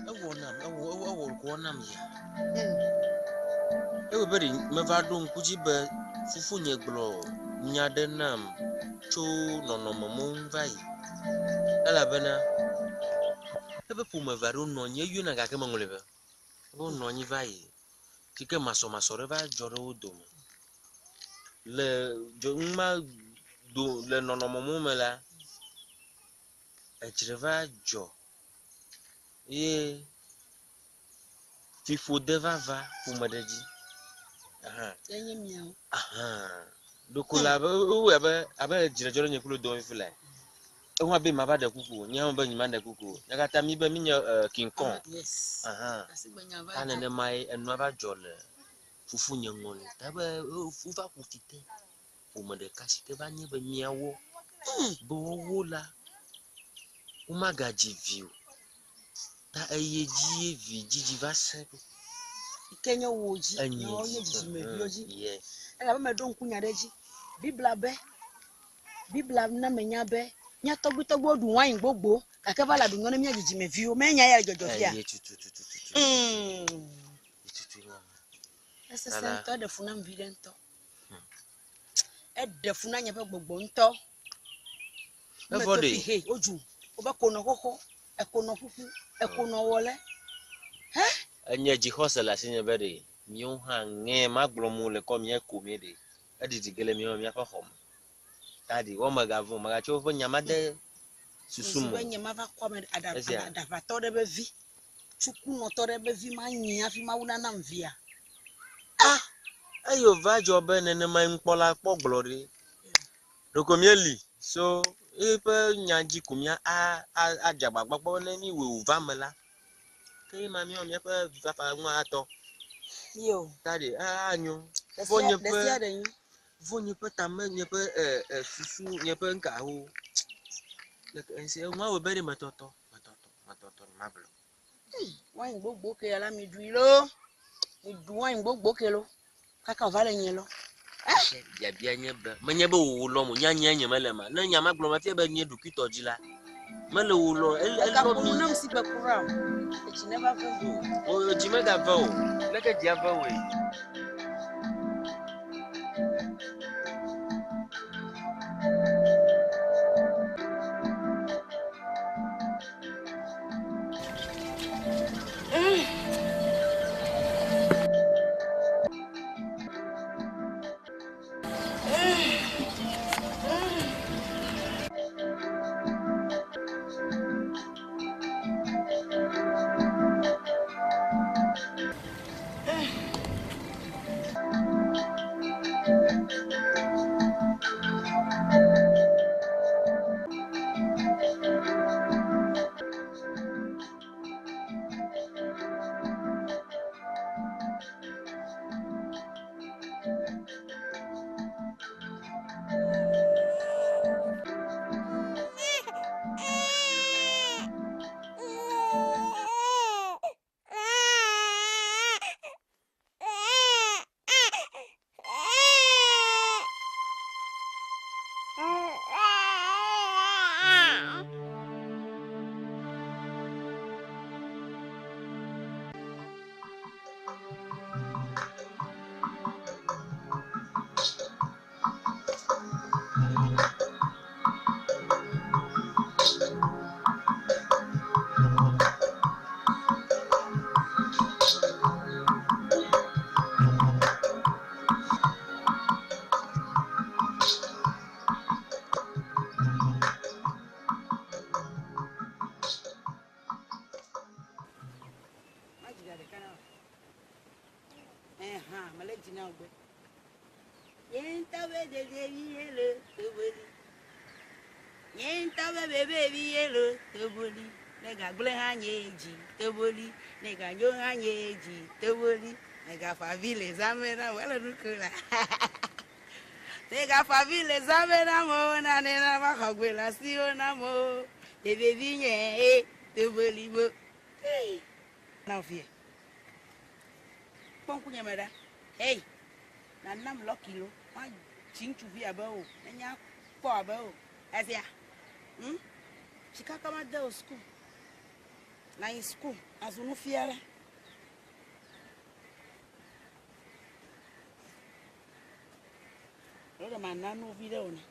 Ewɔ nam, ewɔ ewɔ ewɔ wɔ nam ya. Ewɔ be ɖe meva ɖo ŋku dzi be fofonye gblɔ nya ɖe nam tso nɔnɔme mawo ŋu va yi. Elabena eƒe ƒome eve aɖewo nɔ anyi, eyɔna gake meŋlɔe be. Wonɔ anyi va yi si ke masɔmasɔ ɖe va dzɔ ɖe wo dome. Le dzo nu ma do le nɔnɔme mawo me la, edzre va dzɔ ye fiƒode va va ƒome ɖe dzi. Ahan. Enye miawo. Ahan. Ɖeko le abe wowɔe abe abe dzre dzɔ ɖe nye kple wò dome fifi lae. Eŋu abe mava ɖe kuku o, nye hã be nyemaɖe kuku o. Nye katã mi be mi nye King Kong. Yes. Ahan. Asigbenya va Ta dzɔ. nenemae enua va dzɔ le fofonye ŋɔli. Ta be wova ƒo fi te ƒome ɖeka si ke va nye be miawo be woawo la womagadzi vi o. Ta eye dzi ye vi dzidzi va se ɖo. Ke nye wo dzi. Enye Miawo nye dzi. dzidzimeviwo dzi. Yes. Elabe meɖo ŋku nya ɖe dzi. Biblia be, Biblia na menya be mía tɔgbuitɔgbuiwo ɖu wain gbogbo gake va le aɖu nyɔ ne mía dzidzimeviwo. Menye nya ya le dzɔdzɔ fia. Eye tututututu. Tutu na. Esesẽ Dada. ŋutɔ, eɖe fu nam viɖe ŋutɔ. Eɖe fu na nye ƒe gbɔgbɔ ŋutɔ. Evɔ Meto ɖe. fi he, wodzu wobe konɔ xoxo, ekonɔ ƒuƒu, ekonɔ wɔlɛ. He? Enye dzixɔse le asinye be ɖe míawo hã ŋe magblɔ mo le kɔ mía ko mí ɖe. Eɖiɖi ge le míawo míaƒe xɔ me. Ta ɖi wɔ megavɔ̃ o, megatsɔ woƒe nya ma de susu me Be o. nye mava kɔ ame Esia. aɖaʋatɔ ɖe be vi, tsukunɔtɔ ɖe be vi manyi hafi Mawu nanam via. Ah! Eye wòva dzɔ be nenema nukpɔla kpɔ gblɔ ɖi. Ɖeko míeli so eƒe nya dzi ko mía adze agbagba kpɔ be ne míwɔe wòva me la, ke ye ma míawɔ míaƒe vifafa ŋu atɔ. Yo. Ta ɖi anyo. Ɖe Vɔ sia nye ɖe ƒe sia ɖe nyo. vɔ nye ƒe tame nye ƒe susu nye ƒe ŋkawo. Leke esi eŋua wɔ be ɖe metɔtɔ metɔtɔ metɔtɔ magblɔ. Wain gbogbo ke ya la mi ɖui lo. Mi ɖu wain gbogbo ke lo. Kaka wòva le nye lɔ. Biabia nye be menye be wò lɔm o, nya nye nye mele ma. Ne nya ma gblɔ mefia be nye ɖokuitɔ dzi la, mele wò lɔ Eka elɔ ƒo mi. nu nam si gbe kura o. Etsi ne va ve. O dzi megave o. Leke dzia ve woe? Gblẽ hã nye dzi toboli, ne ganyo hã nye dzi toboli, ne gafa vi le zãme na mo, ele nu ko la. Ne gafa vi le zãme na mo, na ne na va xɔ gbe le asiwo na mo, ɖevi nye e toboli bo. Hey. Na vie. Kpɔ ŋkunye me ɖa. Hey. Nanam lɔki lo. Ma dzi ŋutsuvi abe o. Enya kpɔ abe o. Esia. Tsikaka ma de o suku. Na yi suku azu nufiala. Alo ɖe mana nu vi ɖe wò ne.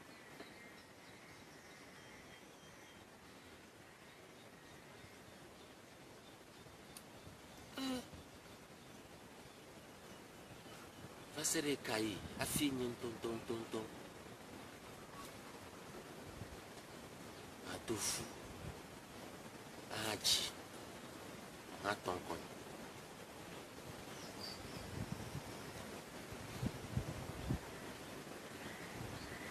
Va se ɖe ka yi hafi nye ŋutɔŋutɔŋutɔŋutɔ mado fu ahadzi atɔ ŋkɔ nye.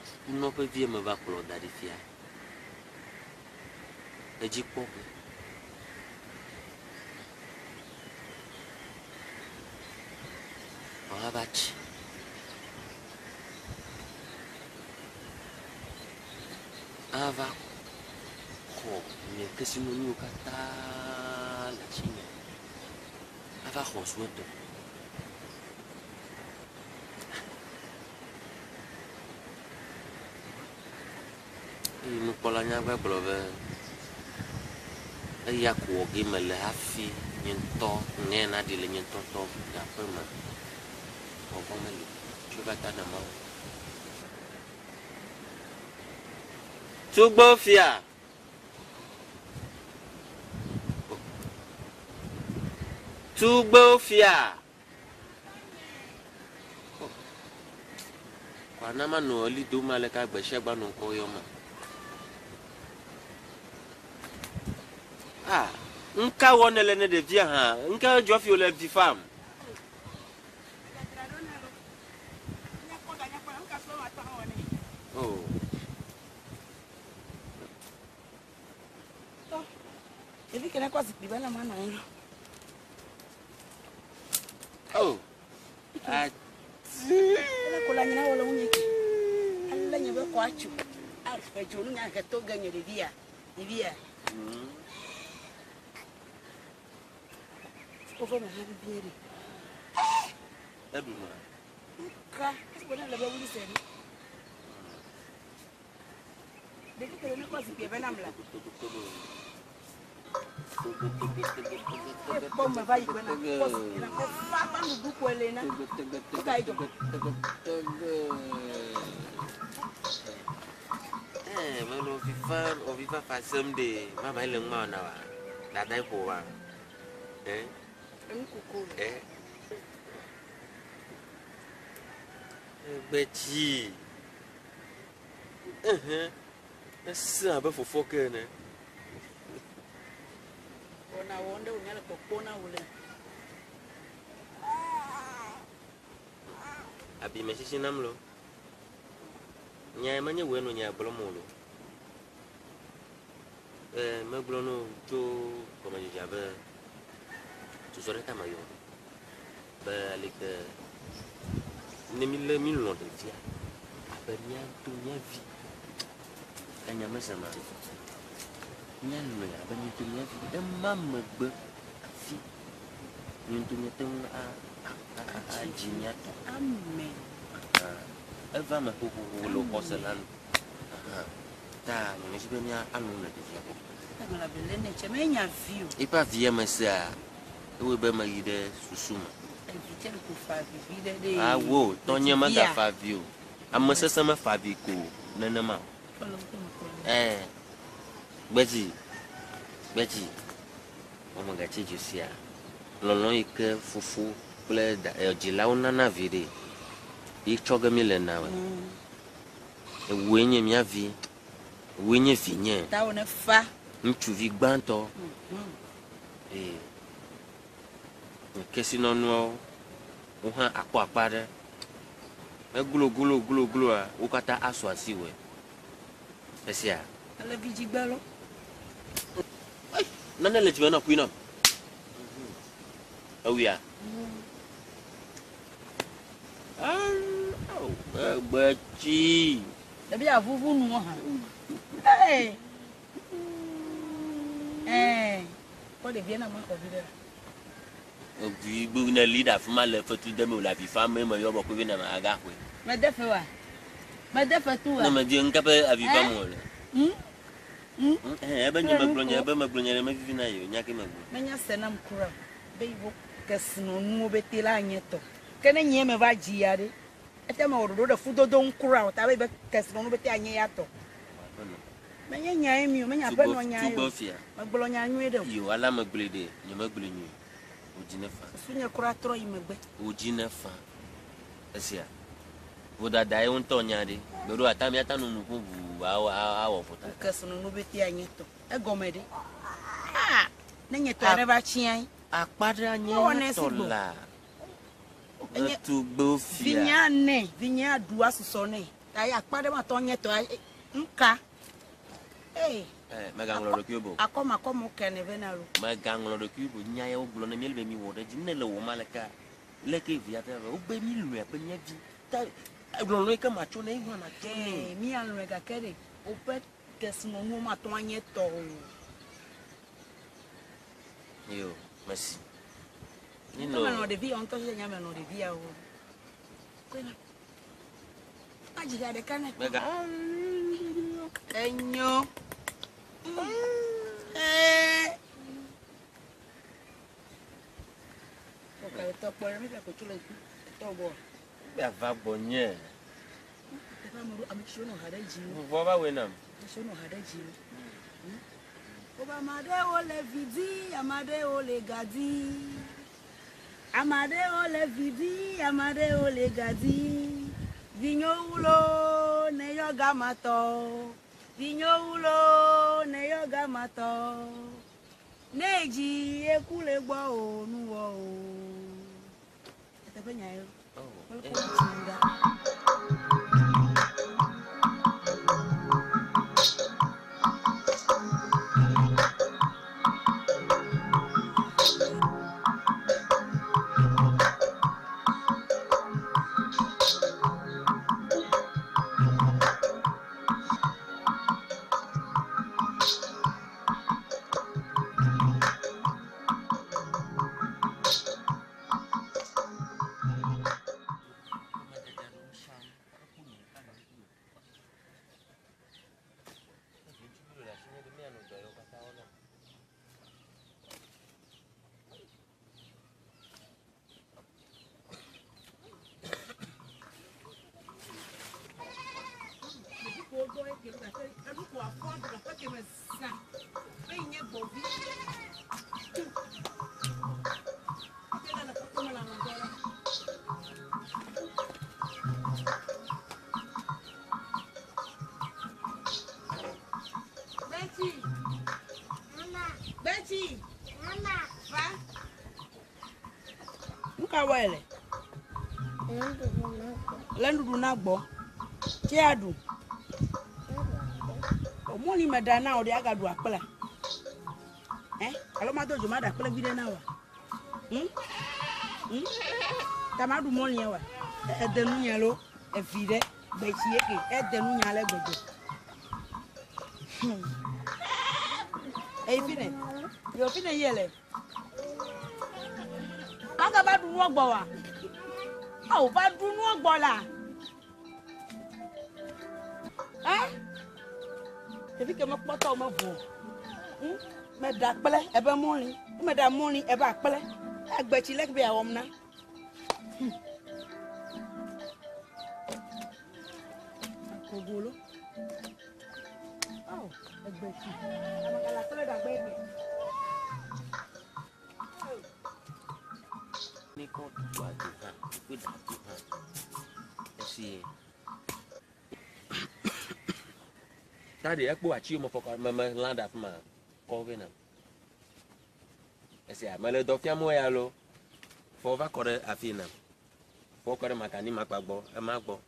Sukunɔ ƒe vie meva kplɔ da ɖi fia. Edzi kpɔ ƒe. Wòava tsi. Ava xɔ nye kesinɔnuwo katã le asinye. Ava xɔ zu etɔ. Eye nukpɔla nyagblɔ be, Eya ko wɔ ge mele hafi nye ŋutɔ ŋe naɖi le nye ŋutɔ tɔ nye aƒe me. Vɔvɔ̃ meli o. Tso va ta na Mawu. Tugbefia! Tugbefia! Kɔa na manɔ ɣli dom aleke gbe sia gbe anɔ ŋkɔ yɔm ma. Ah, ŋka wɔ nele ne ɖevia hã? Ŋka dzɔ hafi wòle vi fam? Oh. Ɖevi ke ne kɔ zikpui be ne manɔ anyi ɖo. Oh. Ati. Ele ko le anyi na wɔ le ŋunye ke. Ale nye be kɔ atsu. Afe dzo nu nya he to ge nye ɖevia. Ɖevia. Wova me hã vivie ɖe. Eɖu nua. Ka, esi ko ne le be wuli se ɖe. Ɖevi ke ne kɔ zikpui be nam la. Kpɔ me va yi gbena kpɔ zikpui na efa ƒe nuɖuɖu koe le na. Nuka ye dzɔ? Eh, mele ovifa ovifa fa sem ɖe mama ele ŋma na wa. Dada ƒo wa. Eh. Enu koko. Eh. Gbetsi. Ehe. Esẽ abe fofo ke ene. Wɔna wɔm ɖe wònya le kpɔkpɔ na wò le. Abi me sisi nam lo. Nyae menye wòe nɔ nya gblɔm o lo. E, megblɔ no tso gɔmedzedzea be susu ɖe ta meyɔ be aleke ne mi lé mi lɔ̃ ɖevia abe mía ŋutɔ mía vi enya mese ma míalɔ̃e abe mía ŋutɔ mía vi ema megbe hafi mía ŋutɔ míate ŋu a adzi mía tɔ. Amen. Eva me xoxoxo le xɔse la nu. Ta nyemedi be mía alɔ̃ le ɖevia gbɔ. Egblɔ be lé ne tsɛ menya vi o. Eƒe avia mesea ewɔe be meyi ɖe susu me. Evi tsɛ ko fa avi vi ɖe ɖe. Awo tɔnye megafa avi o. Ame sesẽ mefa avi ko nenema o. Ɛɛ gbedzi gbedzi wɔmegatsi dzo sia. Lɔlɔ̃ yi ke fofo kple da dzilawo nana vi ɖe ye tsɔ ge míle na wɔ. Ewòe nye mía vi. Ewòe nye vinye. Tawò ne fa. Ŋutsuvi gbãtɔ. Ee. Nye kesinɔnuawo wo hã akpɔ akpa ɖe. Eglo glo glo gloa wo katã asu asiwòe. Esia. Ele vidzigbe lo. Nane le dzime na ƒoe nam. Ewuia? Egbetsi. Ɖevi avuvu nu hã. Ee. Ee. Kpɔ ɖevia na maxɔ vi ɖe. Evi gbe ne li ɖe afi ma le fetu dem o le avi fam me yɔ bɔ koe na ma aga xɔe. Mede fe wa. Mede fe tu wa. Ne me di ŋke be avi fam o le. Ebe nye megblɔ nye ebe megblɔ nye ɖe mevivi na ye o nya ke megblɔ. Menya se nam kura o be yiwo kesinɔnuwo bete la nye tɔ. Ke ne nye me va dzi ya ɖe, ete mewɔ ɖoɖo ɖe fudodo ŋu kura o ta be yibe kesinɔnu bete anye ya tɔ. Menye nyae mi o, menye aƒenɔ nyae o. Megblɔ nya nyuie ɖe o. Yo, ala megblɔe ɖe, nye megblɔe nyuie. Wò dzi ne fa. Susu nye kura trɔ yi megbe. Wò dzi ne fa. Esia. Vodada ye ŋutɔ nya ɖe. Gbeɖo ata mi ata nu nu ƒo ʋuu awɔ awɔ vodada. Kesinɔnu bete anye tɔ. Egɔme ɖe. Ah! Ne nye tɔ ne va tsiã. Akpa ɖe anye tɔ la. Etugbewo fia. Vinyea nɛ, vinyea ɖu asusɔ nɛ. Ta ye akpa ɖe matɔ nye tɔ nuka. Ee. Eh, megaŋlɔ ɖokuiwò be o. Akɔmakɔmɔ ke ne vena lo. Megaŋlɔ ɖokuiwò be o. Nya ya wogblɔ ne míele be míwɔ ɖe edzi. Ne le wɔm alekea, leke via te va? Wogbe mí lɔ̃e abe mía vi. Ta lɔlɔ̃ yi ke matsɔ nɛ, eyi hã matsɔ nɛ. Ee, míalɔ̃e gake ɖe woƒe kesinɔnuwo matɔ anye tɔ o. Yo, merci. Ŋutɔ melɔ̃ ɖevi ya ŋutɔ sia melɔ̃ ɖevi ya o. Kɔena. Adzi ga ɖeka nɛ. Mega. Enyo. Ee. Ɔkàlɛtɔ kpɔ ɖe mi fɛ ko tso le tɔ gbɔ. Be ava gbɔ nye. Teƒe ame ɖo ame tsiwo nɔ ha ɖe dzi. Vuvɔ va wɔe nam. Ame tsiwo nɔ ha ɖe dzi. Wobe ame aɖewo le vi di, ame aɖewo le ga di. Ame aɖewo le vi di, ame aɖewo le ga di. Vinyewo lo ne yɔ gamatɔ. Vinyewo lo ne yɔ gamatɔ. Ne dzi eku le gbɔ o nuwɔ o. Eteƒe nya ye. Wole kpɔ ŋutsu ɖa. Betty. Betty. Va. Nu ka wɔe le? Le nuɖuɖu na gbɔ. Tse aɖu. O mɔli me ɖa na wo ɖe agaɖu akpla. Eh? Alo ma do dzo ma ɖa akple vi ɖe na wa. Ta ma ɖu mɔlia wa. Ede nu nya lo evi ɖe gbetsi eke ede nu nya le gbegbe. Eyi fi ne. Yo fi ne yie le. Kaka va ɖu nua gbɔ wa. Awo va ɖu nua gbɔ la. Eh? Ɖevi ke mekpɔ tɔwo mevo. Meɖa kple ebe mɔli. Meɖa mɔli ebe akple. Agbetsi leke be yeawɔm na. Kogolo. Oh, egbetsi. Amagala kple ɖagbe ke. Ne kɔ ɖu ado hã, kpe ɖa do hã. Esi. Ta ɖe ekpo atsi me fɔkɔ me me lã ɖe afi ma kɔ vɛ nam. Esia mele dɔ fiam wo ya lo. Fɔ va kɔ ɖe afi nam. Fɔ kɔ ɖe makani makpa gbɔ, ema gbɔ.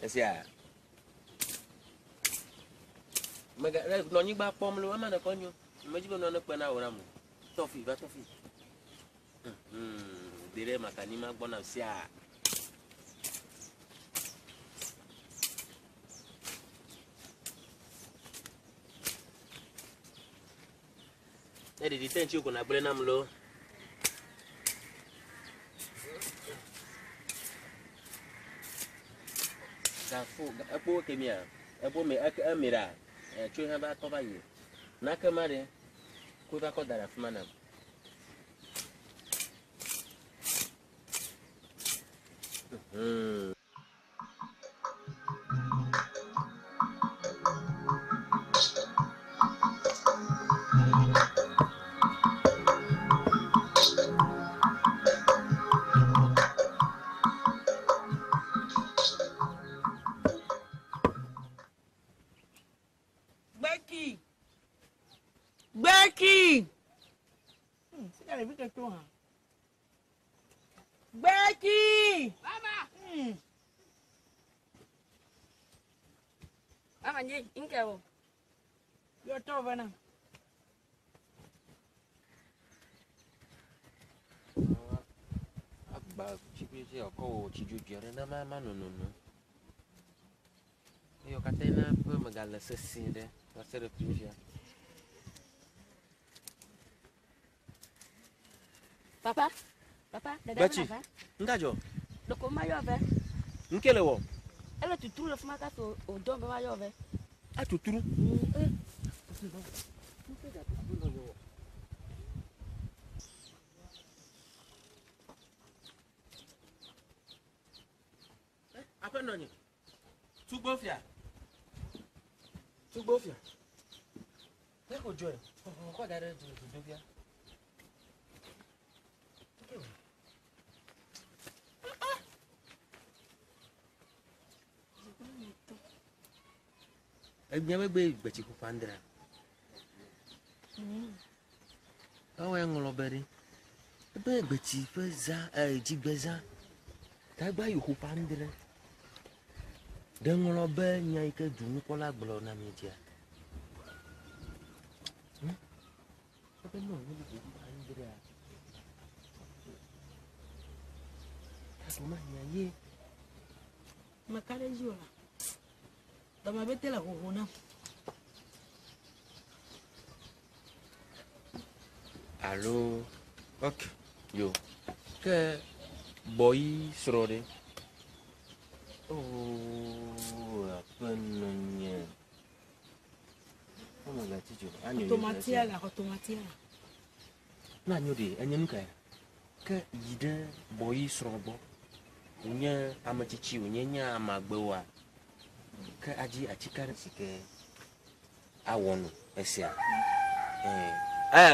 Esia. Mega le nɔ anyigba kpɔm lo, ema ne kɔ nyo. Medzi be nɔ ne kpe na wò nam o. Tɔfi va tɔfi. De ɖe makani ma gbɔ nam sia. Ne ɖeɖi te ŋuti ko nàgblɔe nam lo. Gafo ekpo ke mia ekpo me eke emi ɖa. Tso hã va tɔ va yi. Nake ma ɖe, koe va kɔ da ɖe afi ma nam. Gbeki. Gbeki. Sika ɖevi ke to hã. Gbeki. Mama. Mama nye nke o. Yɔ tɔ vɛ na. Agba tsikutsi ɔkɔ wɔ tsi dzodzoe aɖe na ma ma nonono. Eye katã na ƒe megale sesĩ ɖe va se ɖe fifia. Papa, papa, dada Gbetsi, bena va. ŋka dzɔ? Ɖeko ma yɔ vɛ. Ŋke le wɔ? Ele tutru le fi ma kaka o dɔn be ma yɔ vɛ. Atutru. Aƒenɔ nye, tugbo fia, tugbo fia. Ne ko dzɔe, xɔ da ɖe du fia. Egbea megbe gbetsi ƒoƒo andrea. Ewɔe ŋlɔ be ɖe. Ebe gbetsi ƒe zã, dzigbezã. Tagba yi ƒoƒo andre. Ɖe ŋlɔ be nya yi ke dunukpɔla gblɔ na mi dzia. Ebe nɔ nu ƒoƒo andrea. Tagba ma nya ye. Meka ɖe edzi o la. Dɔme bete le hoho nam. Alo, ok, yo. Ke bɔyi srɔ̃ ɖe. Oo, aƒenɔ nye. Womegatsi dzo. Anyo nyuie Tomatia la, xɔ tomatia la. Na anyo ɖe, enye nu kae? Ke yi ɖe bɔyi srɔ̃ gbɔ. Wònye ame tsitsi, wònye nye amagbewoa. Ke adzi atsika ɖe si ke awɔ nu esia.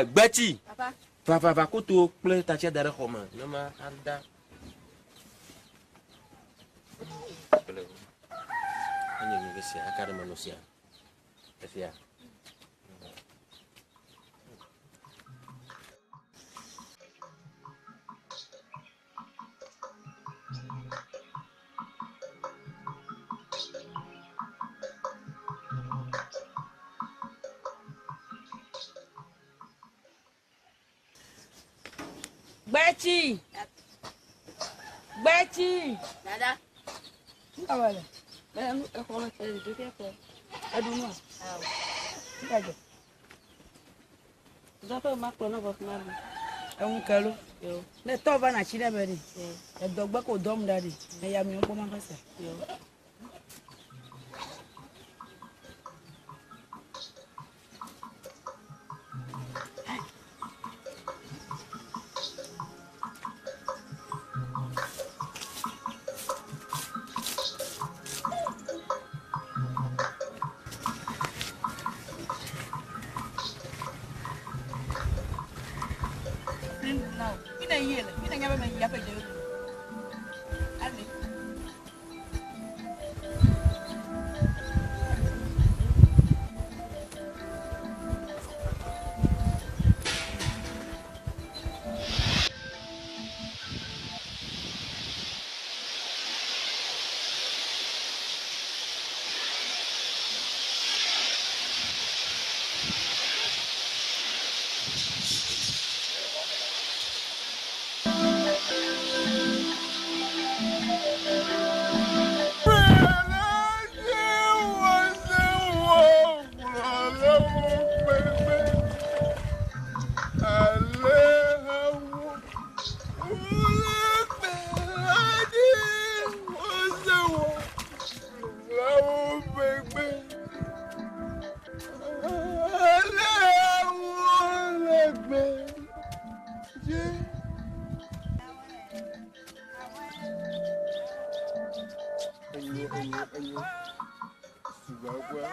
Gbetsi. Papa. Va va va koto kple tatsia da ɖe xɔ me. Ne ma ada. Kple enye nu esia aka ɖe me no sia. Esia. Gbetsi. Gbetsi. Dada. Ŋka wɔ le? Bɛ nu exɔ me tse do fia kɔ. Eɖu nua? Awo. Ŋka dzɔ? Zɔƒe ma kplɔ ne vɔ fi ma ɖu. Eŋu ke lo. Yo. Ne tɔ va na tsi ɖe me ɖi. Yo. Edɔgbe ko dɔm ɖa ɖi. Eya mi ŋkpɔ ma va se. Yo. Ine yie le, ine nya be me yi aƒe dze. Ale. Enyo, enyo, enyo. Sugbɔ kura.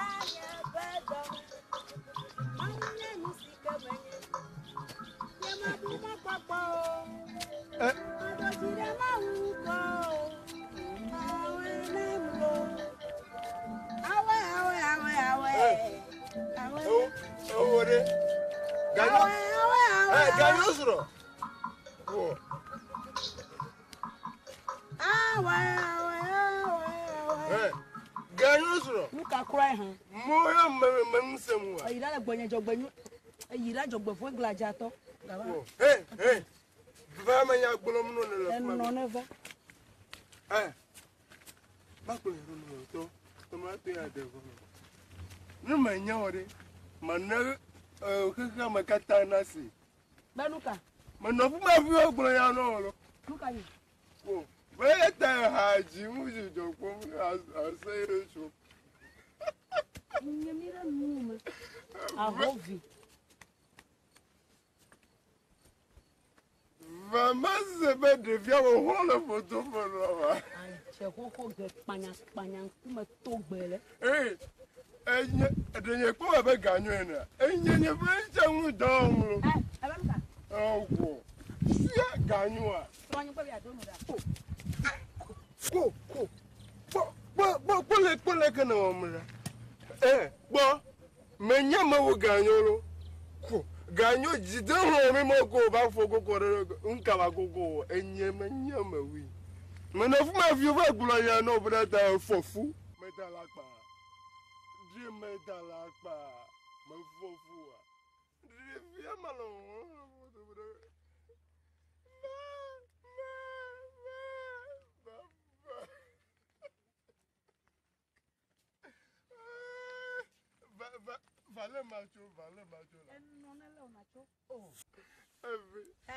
Ewo ɖe. Ganyo. Ɛ ganyo srɔ̃. Wɔ. Ɛ ganyo srɔ̃. Nu ka kura ye hã? Mo ya me me ŋusẽ mu wa. Eyi ɖa le gbɔnye dzɔgbenyo. Eyi ɖa dzɔgbevɔe gladzatɔ. Gaba. Wɔ. He he. Va me nya gblɔm nɔ ne le Enɔ kuma. ne va. Ɛ. Makplɔ yɛrɛ nɔ tɔ. Tɔmɔ ya de vɔ. Ne me nya wɔ ɖe. Mane xexea me katã na si. Be nu ka? Menɔ ƒu ma fi gblɔ ya nɔ wɔ lo. Nu ka nye? Ko. Be ta ha dzi mu dzidzɔ kpɔm ase ye tso. Nye mi ɖe nu me. Ahovi. Va ma se be ɖevia wɔ xɔ le foto me nɔ wa. Adze xoxo ge kpanyakpanya ŋkume to gbe le. Ee, enye ɖe nye kpɔ abe ganyo ene. Enye nye ƒe ŋtsɛ ŋu dɔ wɔm lo. Ɛ ebe nu ka? Ewɔ. Fia ganyoa. Srɔ̃nye kpe be yeado nu ɖa. Ko ko. Kpɔ kpɔ kpɔ kpɔ le kpɔ le ke ne wɔm la. Ɛ kpɔ. Menye mewo ganyo lo. Ko ganyo dzide hlɔ mi me ko va fo koko ɖe ŋka va koko wɔ. Enye menye mewui. Menɔ fu ma fi va gblɔ nya nɔ be ta fɔ fu. Meda la kpa. Ɖe meda la kpa. Mefɔ fua. Ɖevia ma le wɔm. Va va va le macho, va le macho la. Enɔ ne le wòna tso. Evi. Ɛ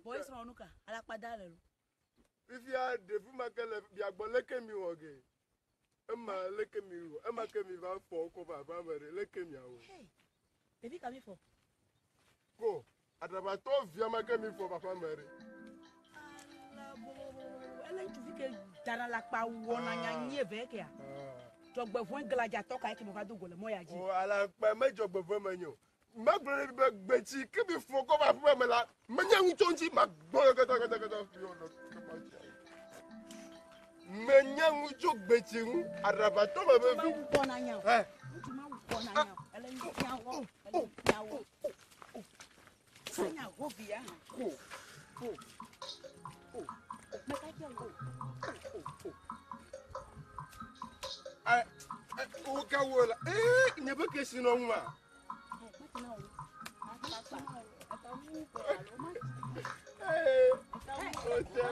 bɔyi srɔ̃ nu ka? Alakpa da le lo. Fifia ɖevi ma ke le miagbɔ leke mi wɔ ge. Ema leke mi wɔ, ema ke mi va fɔ kɔ va va me ɖe leke miawɔ. Hey, ɖevi ka mi fɔ? Ko aɖabatɔ via ma ke mi fɔ va me ɖe. Ele ŋutsuvi ke dana alakpa wɔna nyanyi eve kea. Dzɔgbevɔe gladzatɔ ka ye ke me va do go le mɔ ya dzi. O alakpa medzɔgbevɔe menye o. Magblɔ ɖe mi be gbetsi ke mi fɔ kɔ va aƒe me la, menye ŋutɔ ŋuti magbɔ kata fi wɔ nɔ kema dzi. Menye ŋutsu gbetsi ŋu aɖabatɔ me be vi. Ŋutsu ma wɔna nya o. Ɛ. Ŋutsu ma wɔna nya o. Ele nya wɔ. Ele nya wɔ. Enya hovi ya hã. Ko. Ko. Ko. Meka dze o. Ko. Ɛ ɛ wo ka wo la. Ee nye be kesinɔnu ma. Ee o tɛ.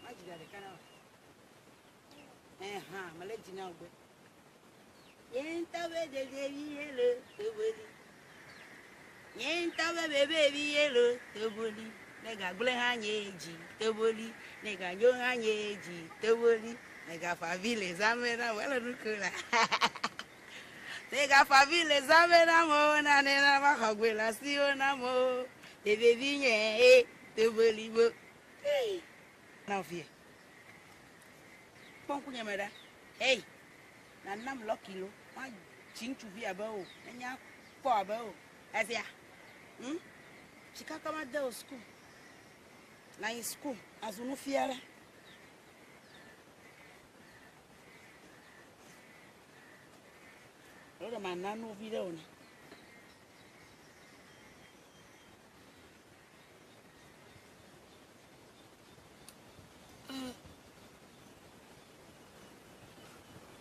Madzi ɖa ɖeka na wò. Ɛhã, mele dzi na wò gbe. Nye ŋutɔ be dedevi ye le toboli. Nye ŋutɔ be bebevi ye le toboli. Ne gagblẽ hã nye dzi toboli. Ne ganyo hã nye dzi toboli. Ne gafa vi le zãme na wò ele nu ko la. Ne gafa vi le zãme na mo na ne na va xɔ gbe le asiwo na mo. Dedevi nye e toboli bo. Hey. Na vie. Kpɔ ŋkunye me ɖa. Hey, nanam lɔki lo. Madzi ŋutsuvi abe wò. Enya kpɔ abe wò. Ezia? Hm? Tsikaka made wò suku. Nayi suku azu nufiala. Alo ɖe mana nu vi ɖe wò ne.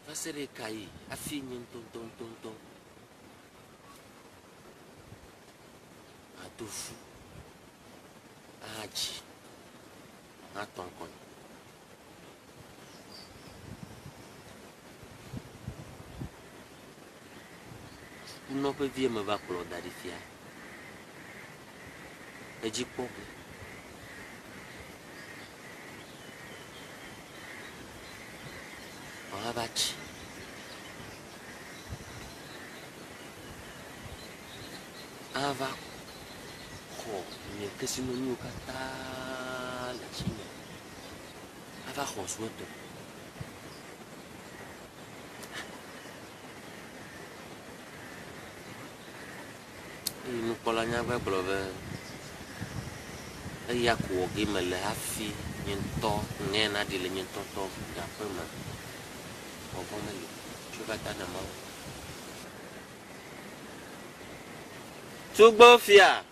Va se ɖe ka yi hafi nye ŋutɔŋutɔŋutɔŋutɔ mado fu ahadzi atɔ ŋkɔ nye. Sukunɔ ƒe vie meva kplɔ da ɖi fia. Edzi kpɔ ge. Wòava tsi. Ava xɔ nye kesinɔnuwo katã le asinye. Ava xɔ zu etɔ. Eye nukpɔla nyagblɔ be, Eya ko wɔ gee mele hafi nye ŋutɔ ŋe naɖi le nye ŋutɔ tɔ nye aƒe me. Vɔvɔ̃ meli o. Tsɔe va ta na Mawu. Tugbefia!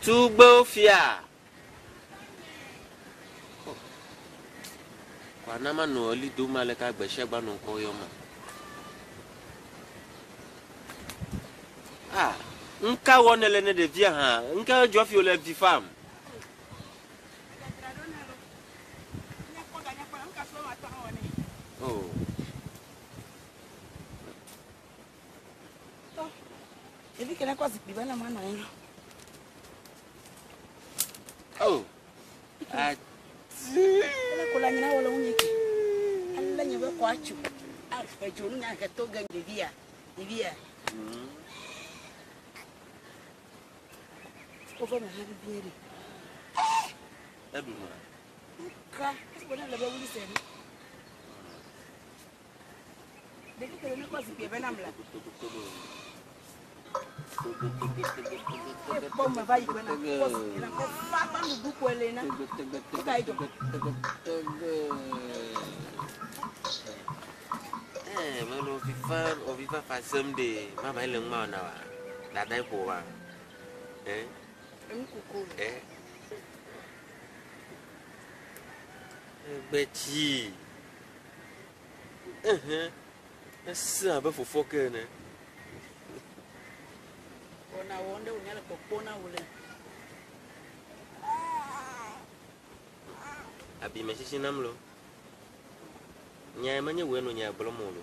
Tugbefia! Kɔa na manɔ ɣli dom aleke gbe sia gbe anɔ ŋkɔ yɔm ma. Ah, ŋka wɔ nele ne ɖevia hã? Ŋka dzɔ hafi wòle vi fam? Oh. Ɖevi ke ne kɔ zikpui be ne manɔ anyi ɖo. Oh. Ati. Ele ko le anyi na wɔ le ŋunye ke. Ale nye be kɔ atsu. Ahe dzonu nya he to ge ɖevia. Ɖevia. Wova me hã vivie ɖe. Eɖu nua. Ka. Esi ne le be wuli se ɖe. Ɖevi ke ne kɔ zikpui be nam la. Kpɔ me va yi be na kɔ zikpui na kɔ fa kpa nuɖuɖu koe le na. Nuka ye dzɔ? Eh, mele ovifa ovifa fa sem ɖe mama ele ŋma na wa. Dada yi ƒo wa. Eh. Enu koko. Eh. Egbetsi. Ehe. Esẽ abe fofoa ke ene. Wɔna wɔm ɖe wònya le kpɔkpɔ na wò le. Abi me sisi nam lo. Nyae menye wòe nɔ nya gblɔm o lo.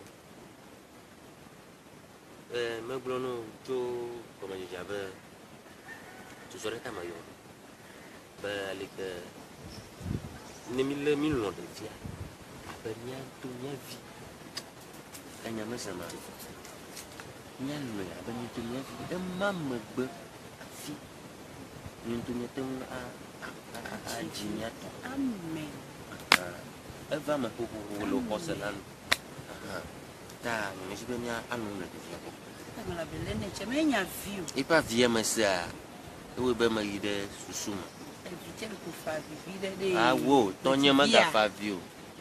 E, megblɔ no tso gɔmedzedzea be susu ɖe ta meyɔ be aleke ne mílé mílɔ̃ ɖevia abe mía ŋutɔ mía vi enya mesema míalɔ̃e abe mía ŋutɔ mía vi ema megbe hafi mía ŋutɔ míate ŋu adzi mía tɔ. Amen. Eva eme xoxoxo le wò xɔse la nu. Ta nyemedi be mía anɔ le ɖevia gbɔ. Eƒe avia mesea, ewɔe be meyi ɖe susu me. Awo, tɔnye megafa avi o.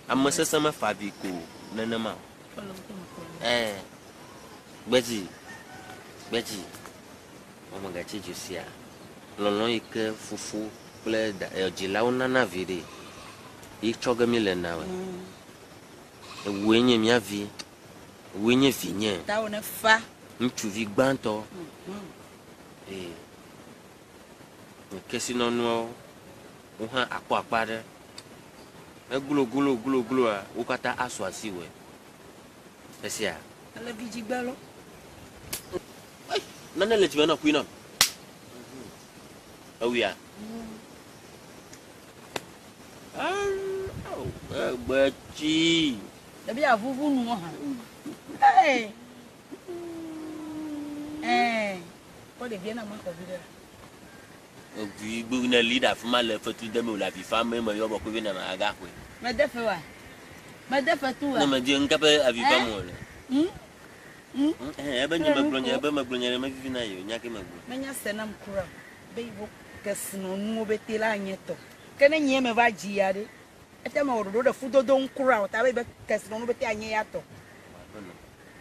Ame sesẽ mefa avi ko nenema o. Ɛɛ, gbedzi, gbedzi, wɔ megatsi dzi sia. Lɔlɔ̃ yi ke fofo kple dzilawo nana vi ɖe, yi tsɔ ge míle na wòe. Ewòe nye mía vi. Ewòe nye vinye. Tawò ne fa. Ŋutsuvi gbãtɔ. Ee. Nye kesinɔnuawo, wo hã akpɔ akpa ɖe. Ne glo glo glo gloa, wo katã asu asiwòe. Esia. Ele vidzigbe lo. Nane le dzime na kui nam. Ewuia? Egbetsi. Ɖevi avuvu nu hã. Ee. Ee. Kpɔ ɖevia na maxɔ vi ɖe la. Eʋui gbe ne li ɖe afi ma le fetu dem o le avi fam eme yɔ bɔkɔe be na ma gaxɔe. Mede fe wa. Mede fe tu wa. Ne medi ŋka be avi fam o le. Ebe nye megblɔ nye ebe megblɔ nye ɖe mevivi na ye o nya ke megblɔ. Menya se nam kura o. Be yiwo kesinɔnuwo be te la nye tɔ. Ke ne nye me va dzi ya ɖe. Ete me wɔ ɖoɖo ɖe fudodo ŋu kura o ta be yibe kesinɔnuwo be te anye ya tɔ.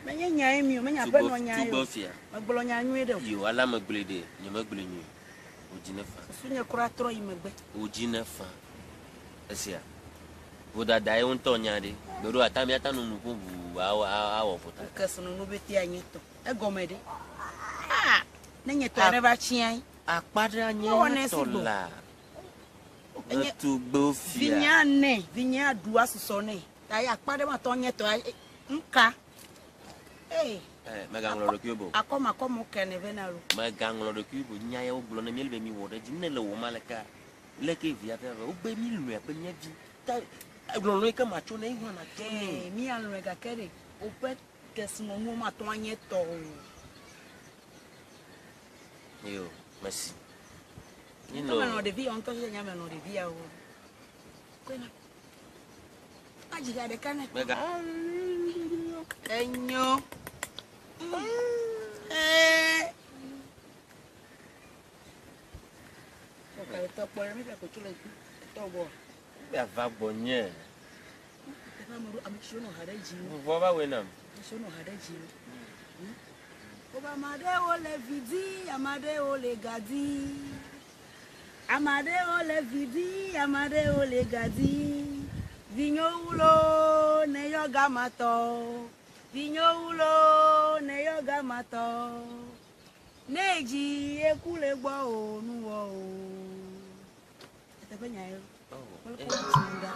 Menye nyae mi o, menye aƒenɔ nyae o. Megblɔ nya nyuie ɖe o. Yo, ala megblɔe ɖe, nye megblɔe nyuie. Wò dzi ne fa. Susu nye kura trɔ yi megbe. Wò dzi ne fa. Esia. Vodada ye ŋutɔ nya ɖe. Gbeɖo ata mi ata nu nu ƒo ʋuu awɔ vodada. Kesinɔnuwo be te anye tɔ. Egɔme ɖe. Ah! Ne nye tɔ ne va tsiã. Akpa ɖe anye tɔ la. Etugbewo fia. Vinyea ne, vinyea ɖu asusɔ ne. Ta ye akpa ɖe ma tɔ nye tɔ ŋka. Ee. Mègaŋlɔ ɖokuiwò be o. Akɔmakɔmɔ ke ne vena lo. Mègaŋlɔ ɖokuiwò be o. Nya ya wogblɔ ne míele be míwɔ ɖe edzi. Ne le wɔm alekea, leke via ƒe ave. Wogbe mí lɔ̃e abe mía vi. Ta lɔlɔ̃ yi ke matsɔ nɛ, eyi hã natsɔ nɛ. Ee, míalɔ̃e gake ɖe woƒe kesinɔnuwo matɔ anye tɔ o. Yo, merci. Ŋutɔ melɔ̃ ɖevi ya ŋutɔ tse nya melɔ̃ ɖevi ya o. Kɔena. Adzi ga ɖeka nɛ. Mega. Enyo. Ee. Tɔ kpɔ ɖe mi fɛ ko tso le tɔ gbɔ. Be ava gbɔ nye. Teƒe ame ɖo ame tsiwo nɔ ha ɖe dzi. Vuvɔ va wɔe nam. Ame tsiwo nɔ ha ɖe dzi. Wobe ame aɖewo le vi di, ame aɖewo le ga di. Ame aɖewo le vi di, ame aɖewo le ga di. Vinyewo lo ne yɔ gamatɔ. Vinyewo lo ne yɔ gamatɔ. Ne dzi eku le gbɔ o nuwɔ o. Eteƒe nya ye. Wole kɔ tu ɖa.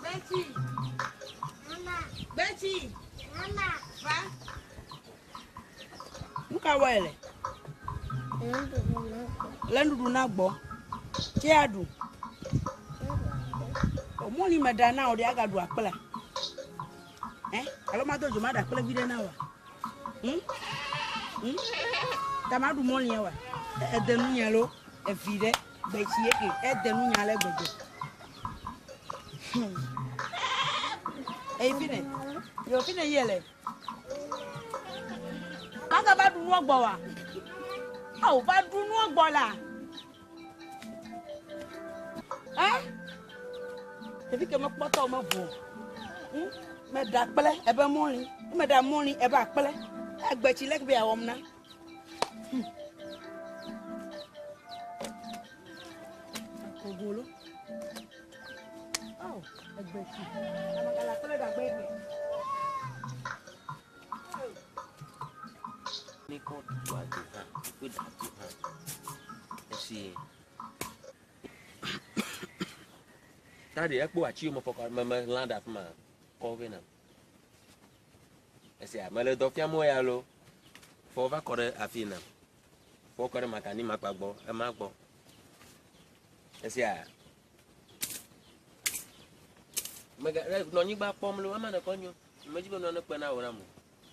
Betty. Betty. Mama. Va. Nu ka wɔe le? Le nuɖuɖu na gbɔ. Tse aɖu. Mɔli me ɖa na wo ɖe agaɖu akplea? Alo mado dzo ma ɖe akple vi ɖe na woa? Ta ma ɖu mɔlia wa? Ede nunya lo, evi ɖe, gbetsi eke, ede nunya le gbegbe. Eyi fi ne, yo fi ne yie le. Maga va ɖu nua gbɔ wa? Awo va ɖu nua gbɔ la. Ɖevi ke mekpɔtɔ me vo. Meɖa akple ebe mɔli, meɖa mɔli ebe akple. Egbetsi leke be yeawɔm na. Kogolo. Awo egbetsi. Amagala akple ɖagbe ke. Ne kɔ ɖu ado hã, kpe ɖa do hã. Esi. Ta ɖe ekpo ati me fɔ me me lã ɖe afi ma kɔ vɛ nam. Esia mele dɔ fiam wo ya lo. Fɔ va kɔ ɖe afi nam. Fɔ kɔ ɖe makani makpa gbɔ, ema gbɔ. Esia. Mega nɔ anyigba kpɔm lo, ema ne kɔ nyo. Medzi be nua ne kpe na wò nam o.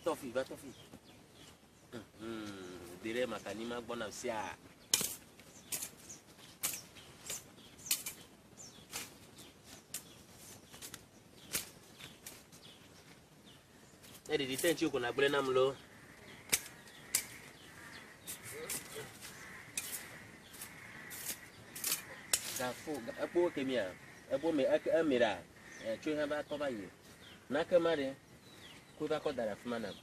Tɔfi va tɔfi. De ɖe makani ma gbɔ nam sia. Ne ɖeɖi te ŋuti ko nagblɔe nam lo. Gafo ekpo ke mia ebo me eke eme ɖa tso hã va kɔ va yi. Nake ma ɖe ko va kɔ da ɖe afi ma nam.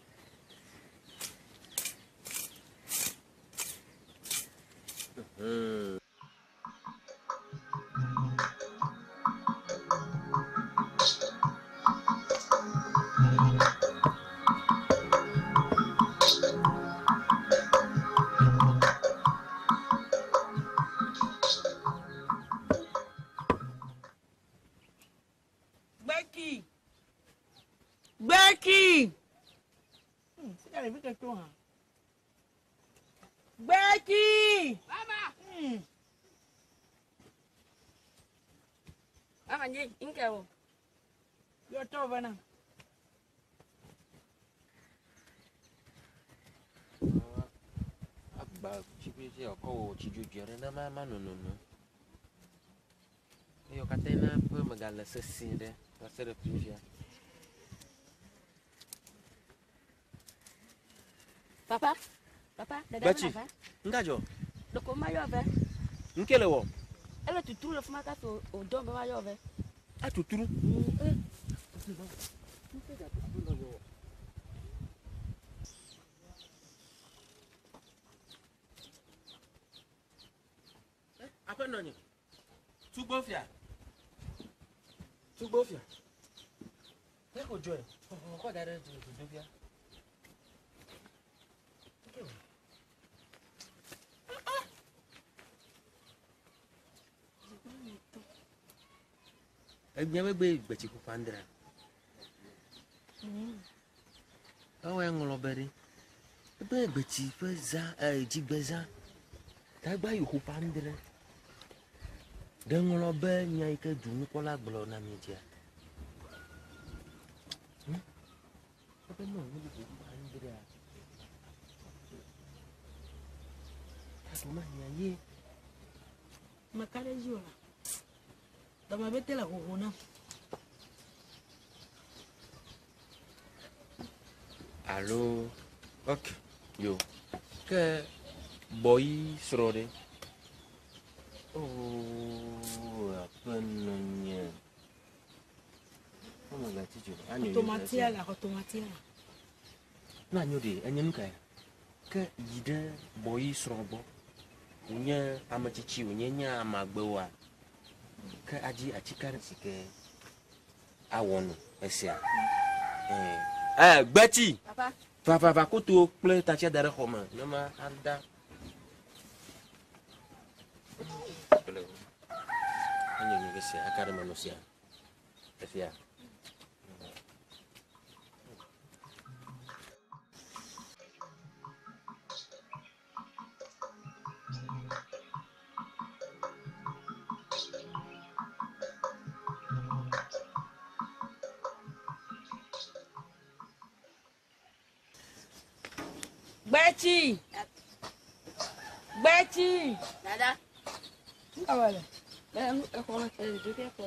Gbeki. Gbeki. Sika ɖevi ke to hã. Gbeki. Mama. Mama nye nke o. Yɔ tɔ va na. Agba tsi ɔkɔ wɔ tsi dzodzoe aɖe na ma ma nonono. Eye wo katã na ƒe megale sesĩ ɖe va se ɖe fifia. Papa, papa, dada Gbetsi, mena va. ŋka dzɔ? Ɖeko mayɔ vɛ. Ŋke le wɔ? Ele tutru le fi ma kafi wòdɔm be mayɔ vɛ. Atutru. Aƒenɔ nye, tugbɔ fia, tugbɔ fia. Ne ko dzɔe, kɔ da ɖe dodofia. Egbea megbe gbetsi ƒoƒo andrea. Ewɔ ŋlɔ be ɖe. Ebe gbetsi ƒe zã, dzigbezã. Tagba yi ƒoƒo andre. Ɖe ŋlɔ be nya yi ke dunukpɔla gblɔ na mi dzia. Ebe nɔ nu ƒoƒo andrea. Taɖo ma nya ye. Meka ɖe edzi o la. Dɔme bete le hoho nam. Alo, ok, yo. Ke bɔyi srɔ̃ ɖe. Oh, aƒenɔ nye. Womegatsi dzo. Anyo Tomatia la, xɔ tomatia la. Na nyo ɖe, enye nu kae? Ke yi ɖe bɔyi srɔ̃ gbɔ. Wònye ame tsitsi, wònye nye amagbewoa. Ke adzi atsika ɖe si ke awɔ nu esia. Gbetsi. Papa. Va va va koto kple tatsia da ɖe xɔ me. Ne ma ada. Enye nu esia, aka ɖe me nu sia. Esia. Gbetsi. Gbetsi. Dada. Ŋka wɔ le? Be exɔ me le dodofia kpɔ.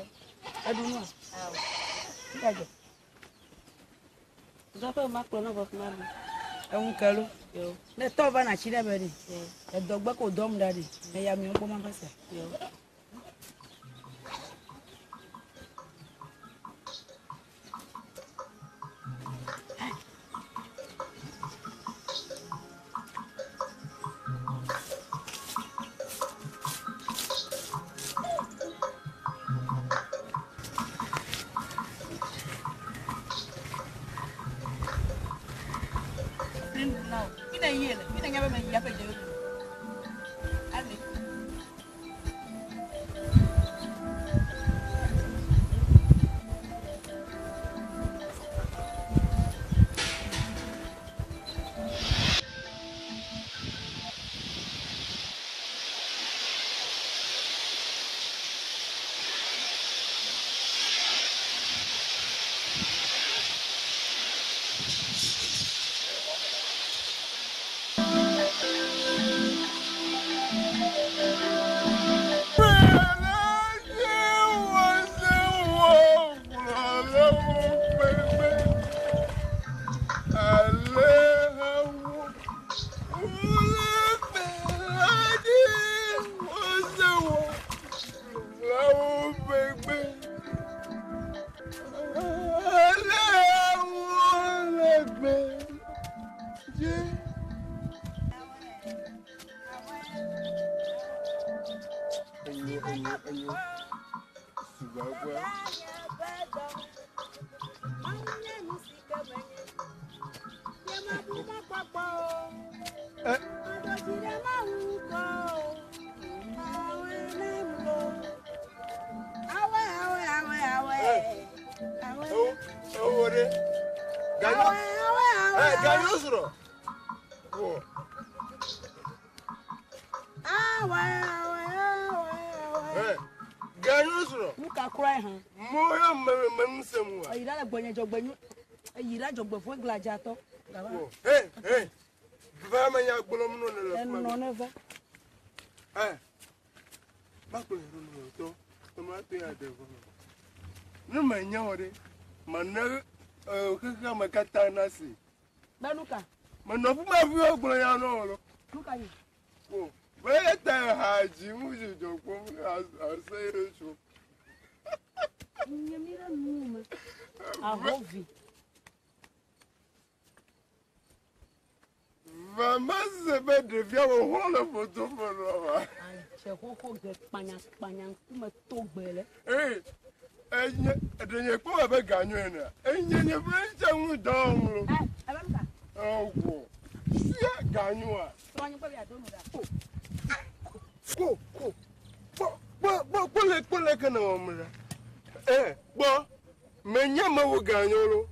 Eɖu nua? Awɔ. Ŋka dzɔ? Zɔƒe ma kplɔ na vɔ fi ma ɖu. Eŋu ke lo. Yo. Ne tɔ va na tsi ɖe be ɖe. Yo. Edɔgbe ko dɔm ɖa ɖe. Eya miɔ gbɔ ma va sia. Yo. Mi ne yie le, mi ne nya be me yi aƒe dze yo. Ale. Enyo. Sugbɔ. Ewo ɖe. Ganyo. Ɛ ganyo srɔ̃. Wɔ. Ɛ ganyo srɔ̃. Nu ka kura hã? Mo ya me me ŋusẽ mu wa. Eyi ɖa le gbɔnye dzɔgbenyo. Eyi ɖa dzɔgbevɔe gladzatɔ. Gaba. Wɔ. He he. Va me nya gblɔm nɔ ne le fi ma. Enɔ ne va. Ɛ. Makplɔ ɖo nɔ tɔ. Ema to ya de vɔ. Ne me nya wɔ ɖe. Mane xexea me katã na si. Be nu ka? Menɔ fi ma fi gblɔ ya nɔ wɔ lo. Nu ka yi? Ko. Be eta ha dzi mu dzidzɔ kpɔm ase ye tso. Nye mi ɖe nu me. Ahovi. Va mese be ɖeviawo xɔ le ƒodo me nɔ wa. Adze xoxo ge kpanyakpanya ŋkume to gbe le. Ee, enye ɖe nye kpɔ abe ganyo ene. Enye nye ƒe ŋutse ŋu dɔ wɔm lo. Ɛ ebe nu ka? Ewɔ. Sia ganyoa. Srɔ̃ nye kpɔ be yeado nu ɖa. Ko ko. Kpɔ kpɔ kpɔ kpɔ le kpɔ le ke ne wɔm ɖa. Ɛ kpɔ. Menye mewo ganyo lo.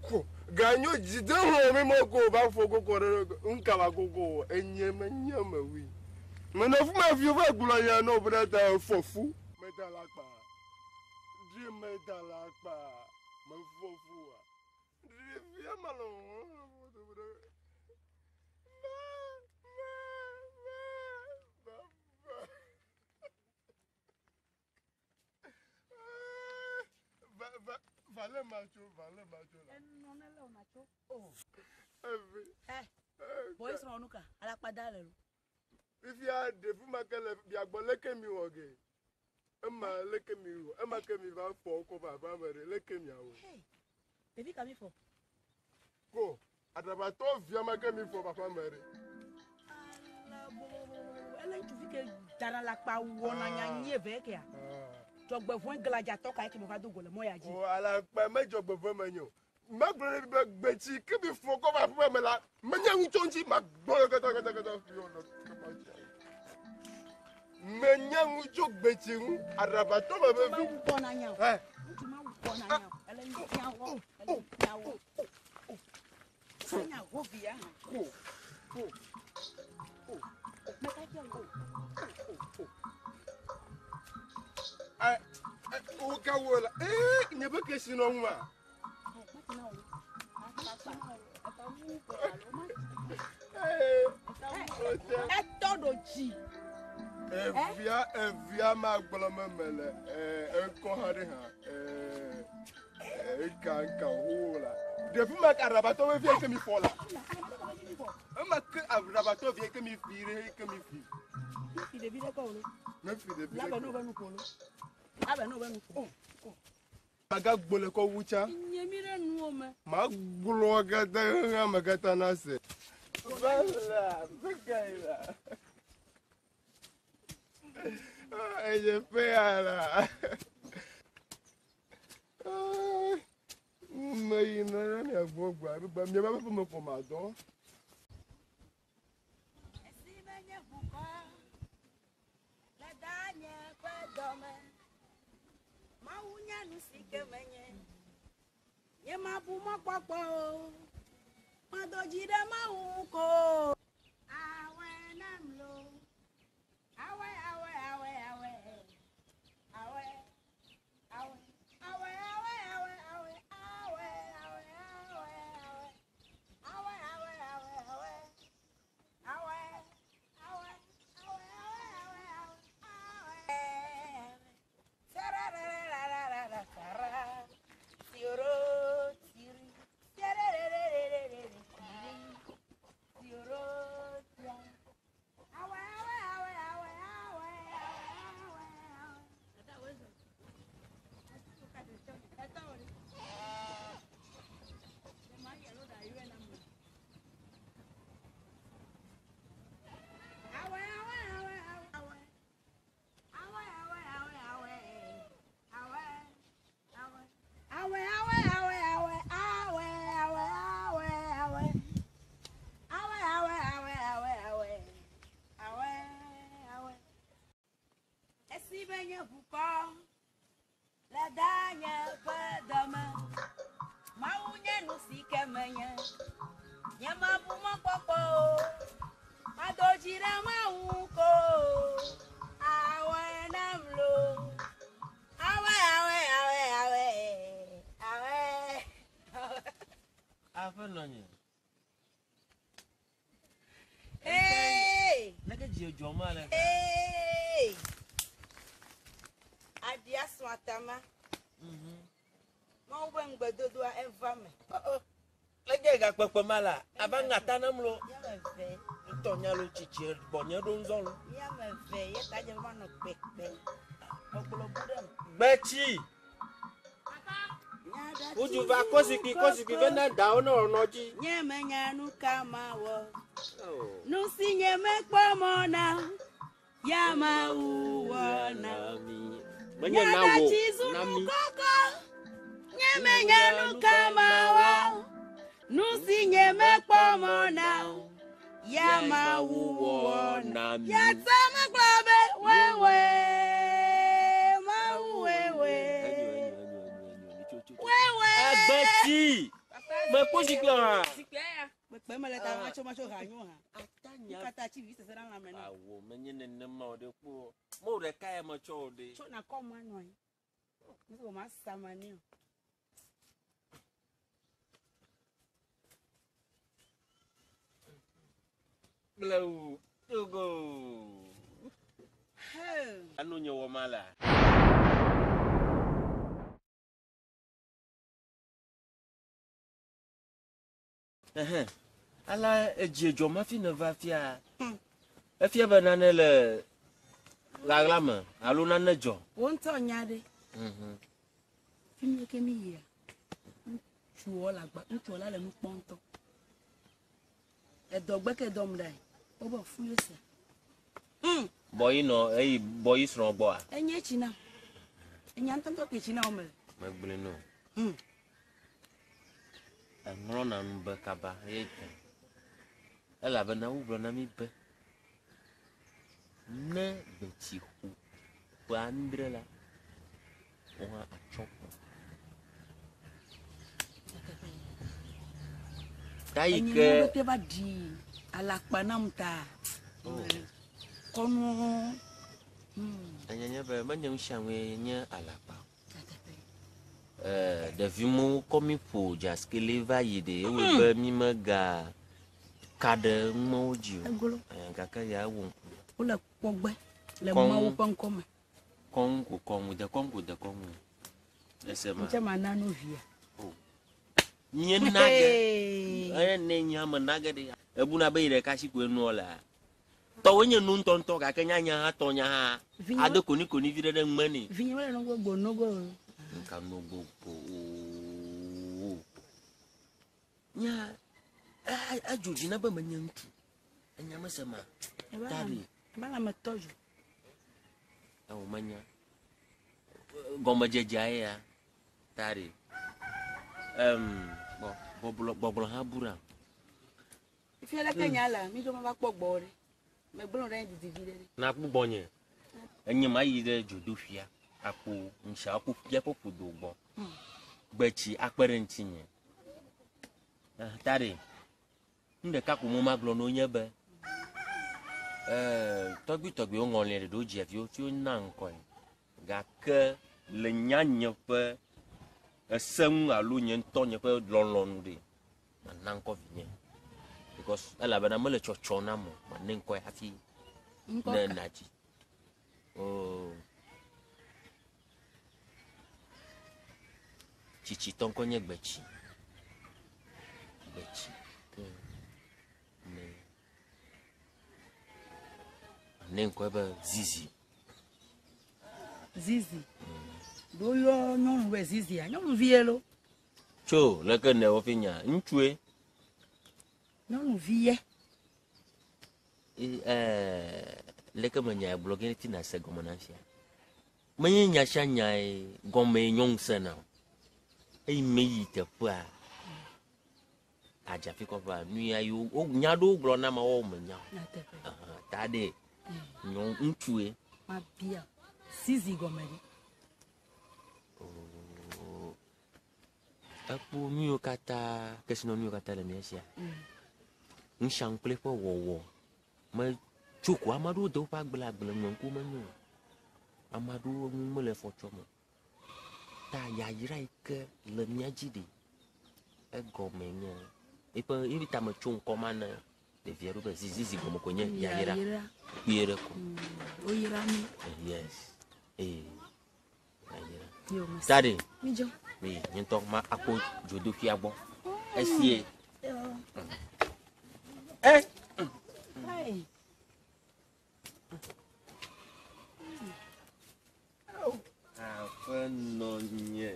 Ko ganyo dzide hlɔ mi mɔ ko va fɔ koko ɖe ŋka va koko enye menye mewui. Menɔ fi ma fi va gblɔ ya nɔ be ta fɔ fu. Meda la kpa. Ɖe meda la kpa. Mefɔ fua. Ɖevia ma le wɔm. Va va va le macho, va le macho la. Enɔ ne le wòna tso. Evi. Ɛ bɔ yi srɔ̃ nu ka? Alakpa da le lo. Fifia ɖevi ma ke le miagbɔ leke mi wɔ ge. Ema leke mi wɔ, ema ke mi va fɔ kɔ va va me ɖe leke miawɔ. Hey, ɖevi ka mi fɔ? Ko aɖabatɔ via ma ke mi fɔ va va me ɖe. Ele ŋutsuvi ke dana le akpa wɔna nya nyie ve kea. Dzɔgbevɔ̃e gladzatɔ ka ye ke me va do go le mɔ ya dzi. O alakpa medzɔgbevɔ̃e menye o. Magblɔ ɖe mi be gbetsi ke mi fɔ kɔ va aƒe me la, menye ŋutsu ŋuti magbɔ le kata kata kata fi wɔ nɔ kaba dzi. Menye ŋutsu gbetsi ŋu aɖabatɔ me be vi. Mawu gbɔna nya o. Ɛ Ŋutsu mawu gbɔna nya o. Ele nya wɔ. Ele nya wɔ. Enya hovi ya hã. ko ko Meka fia wo. ɛ ɛ wo ka wo la ee nye be kesinɔ ŋu ma. Ɛ mati na wo. Akpakpa. Eta wu gbe alo ma. Ee o tɛ. Etɔ ɖo dzi. Evia evia ma gblɔ me me le ɛ ŋkɔ hã ɖe hã ɛ eka ŋka wo la. Ɖevi ma ke aɖabatɔ be vie ke mi fɔ la. Ema ke aɖabatɔ vie ke mi fi ɖe ke mi fi. Fi ɖevi ɖe kɔ wo lo. Me fi ɖevi Labɛ ɖe. n'o bɛ nu ƒo lo. Labɛ n'o bɛ nu ƒo. Magagbo le kɔ wu tsã. Nye mi ɖe nuwo me. Magblɔ katã xexea me katã na se. Vala, feka yi la. Enye ƒe ya la. Meyina ɖe mia gbɔ gbɔ gba miaƒe aƒeme ko madɔ. Esime nye ʋukɔ le danye ƒe dɔme, Mawu nye nu si ke menye. Nye mabu mɔkpɔkpɔ o, mado dzi ɖe Mawu ŋu ko. Awɛ nam lo, awɛ awɛ awɛ awɛ, awɛ awɛ awɛ awɛ awɛ awɛ awɛ awɛ awɛ awɛ awɛ awɛ awɛ awɛ. Awɛ, awɛ, awɛ, awɛ, awɛ, awɛ, awɛ. Sarararararara, sara, tioro, tiri, sarararararara, tiri. dzɔ ma le. Ee! Aɖia srɔ̃ atama. Mawu ƒe ŋugbedodoa eva me. Leke gakpekpe ma la, ava ŋa ta nam lo. Míame eve. Ŋutɔ nya lo tsitsi gbɔnye ɖo ŋzɔ lo. Míame eve ye ta dze be manɔ kpekpe. Gbɔgblɔ bu ɖem. Gbetsi. Ŋutsu va kɔ zikpui kɔ zikpui ve na dawo ne wòanɔ dzi. Nye menya nu ka mawɔ. Nu si nye mekpɔ mɔ na, ya Mawu wɔ na. Menye na wò, na mí. Kɔkɔ. Nye menya nu ka mawɔ. Nu si nye mekpɔ mɔ na, ya Mawu wɔ na. mí. Yata megblɔ be wewe, Mawu wewe. Wewe. Agbetsi. Mekpɔ zikpui hã. Kpekpe mele ta matso matso ha nyo hã. Nukata tsi vi sese na lãme na. Awo menye nenema o ɖe kpɔ. Mo ɖeka ya metsɔ o ɖe. Tso na kɔ ma nɔ anyi. Ne ko ma sa ma ni o. Blewu togo. Anu nye wɔ ma la. Ɛhɛn. Ala edzi edzɔ ma fi neva fia. Efia be nane le ɣaɣla me alo nane dzɔ. Wo ŋutɔ nya ɖe. Fi mi ke mi yia. Ŋutsuwo le agba, ŋutsuwo la le nu kpɔm ŋutɔ. Edɔ gbe ke dɔm ɖae. Wobe fu ye sia. Bɔyi nɔ eyi bɔyi srɔ̃ gbɔa. Enye tsi nam. Enya ŋutɔŋutɔ ke tsi na wo mele. Megblẽ no. Eŋlɔna nu be kaba ye te. Elabena wogblɔ na mí be ne gbetsi ƒo ƒe adre la, wò hã atsɔ ƒo. Ta yi Enye ke nu bete va ɖi alakpa nam ta. Kɔnuwo. Enye nye be menye nu sia nue nye alakpa. Ɖevimewo kɔ mí ƒo dzaskele va yi ɖe ewɔe be mí mega ka ɖe numawo dzi o. Eglo. Gake ya ewɔ ŋku. Wole kpɔgbe le Kɔnu. Mawu ƒe ŋkɔ me. Kɔnu ko kɔnu, dekɔnu ko dekɔnu. Ese ma. Ŋtsɛ ma na nu via. Nye na ge. Eye ne nye ame na ge ɖe. Ebuna be yi ɖeka si koe nua lea. Tɔwoe nye nu ŋutɔŋutɔ gake nyanya hã tɔ nya hã. Vinye- Ado koni koni vi ɖe ɖe ŋme nɛ. Vinye mele nogo nogo o. Nka nogo o. Nya edzo dzi na be menye ŋutsu. Enya mese ma. Taɖi. Eba lãme tɔ dzo. Ewo menya. Gɔmedzedzea ya. Taɖi. Gbɔgblɔ gbɔgblɔ hã bu ɖam. Fifia leke nya la, mi dzo ma va kpɔ gbɔ ɖe. Megblɔ ɖe didi vi ɖe. Na kpɔ gbɔnye. Enye ma yi ɖe dzodoƒea. Akpo ŋutsu akpo ƒia ƒe ƒodo gbɔ. Gbetsi akpe ɖe ŋutinye. Taɖi. Nu ɖeka ko mo magblɔ no nye be tɔgbui tɔgbuiwo ŋɔli ɖe ɖo dzia viwo tso na ŋkɔe. Gake le nyanye ƒe ese ŋu alo nye ŋutɔ nye ƒe lɔlɔ̃nu ɖe, mana ŋkɔ vinye. Because elabena mele tsɔtsɔ nam o, mane ŋkɔe hafi Ŋkɔ ne ka? nadzi. Oh. Tsitsitɔ ŋkɔ nye Gbetsi. Gbetsi ke ne mane ŋkɔe be Zizi. Zizi. Ɖo yɔ nyɔnu be Zizia. Nyɔnuvi ye lo. Tso leke ne wɔ fi nya ŋutsue. Nyɔnuvi ye. Leke me nya gblɔ ge ti na se gɔme na fia. Menye nya sia nyae gɔme nyɔnu sena o. Eyi me yi teƒea. Adzafi kɔƒea nu ya yi wo nya ɖewo gblɔ na ma wo me nya o. Nyateƒe. Ta ɖe nyɔnu ŋutsue. Mabia Zizi gɔme ɖe. Oh. Ekpo nu yiwo katã kesinɔnu yiwo katã le mía sia. Ŋusianu kple eƒe wɔwɔ me tso ko ame aɖewo de woƒe agble agble me ŋku menyo o. Ame aɖewo nu mele fɔ tsɔm o. Ta yayra yi ke le mía dzi ɖi egɔme nye eƒe eyi ta metso ŋkɔ ma ne Ɖevia ɖo be zizizi gɔme ko nye yayra. Kpuie ɖe ko. Woyra mi. Yes. Ee. Yayra. Yo, mesi. Tade. Midzo. Mi nye ŋutɔ ma akpɔ dzodoƒea gbɔ. Esie. Eh. Hey. Aƒenɔ nye.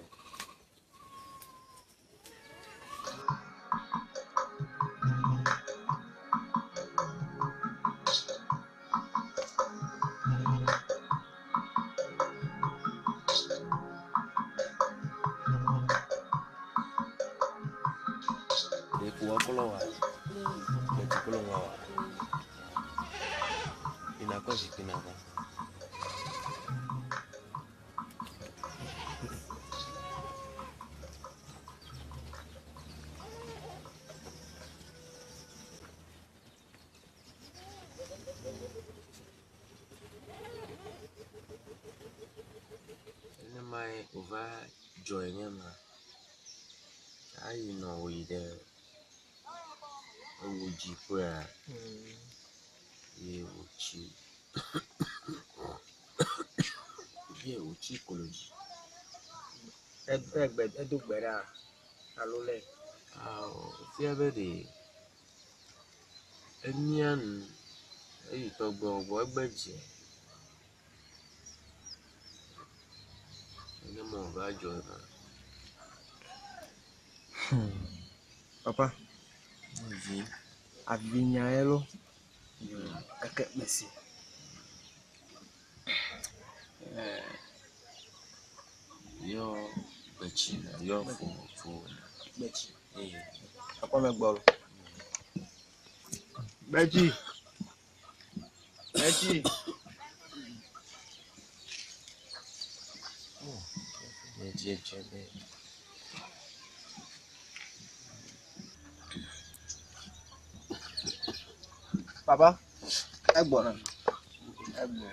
Ɖeko ekplɔ wa. Ɖeko kplɔ wa. Ina kɔ zikpui na va. Nenemae wòva dzɔe nye ma. Ayi nɔ wòyi ɖe ewu dziƒea ye wòtsi ye wòtsi klo dzi. Egbe edo gbe ɖa alo le. Awɔ fia be ɖe emia nu eyi tɔgbewo gbɔ egbe dze. Nenema wòva dzɔe ma. Papa. Vi. Avinya ye lo. Gake mesi. Yɔ gbetsi na yɔ fo fo. Gbetsi. Ee. Papa megbɔ lo. Gbetsi. Gbetsi. Edze dze be. Papa. Egbɔ na. Egbɔ.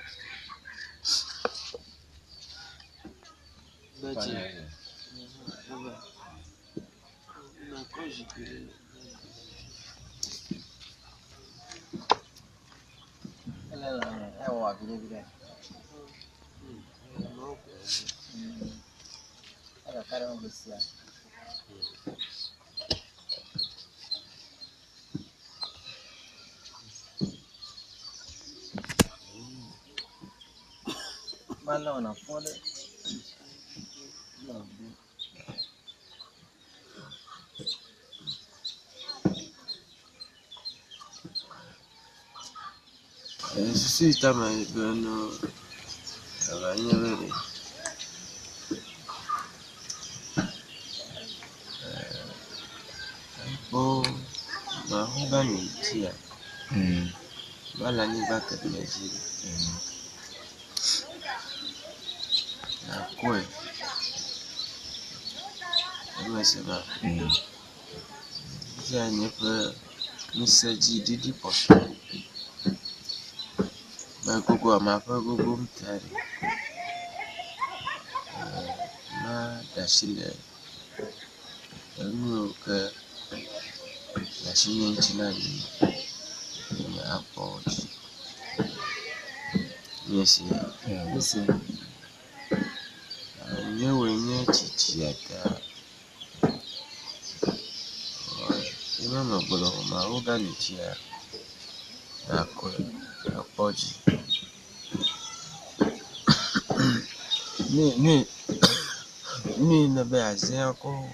Gbetsi. Nakɔ zikpui ɖe. Ele lãme ewɔ avi ɖe vi ɖe. Egaka ɖe megbe sia. Mana wɔna fɔ ɖe. Susu yi ta me be no eva nye be ɖe ekpɔ mahogany tsia va le anyigba ke le dzi nakɔe eme se ma fifia nye ƒe ŋusẽ dzi ɖiɖi kpɔtɔ. Megogo amea ƒe gogom ta ɖe maɖe asi le enu yiwo ke le asinye ŋuti na nye ne akpɔ wo dzi. Míese ya. Míese. Nyewoe nye tsitsia ta ema megblɔ mahogany tsia nakɔe akpɔ dzi. Nu yi nebe yeazã akɔ wɔ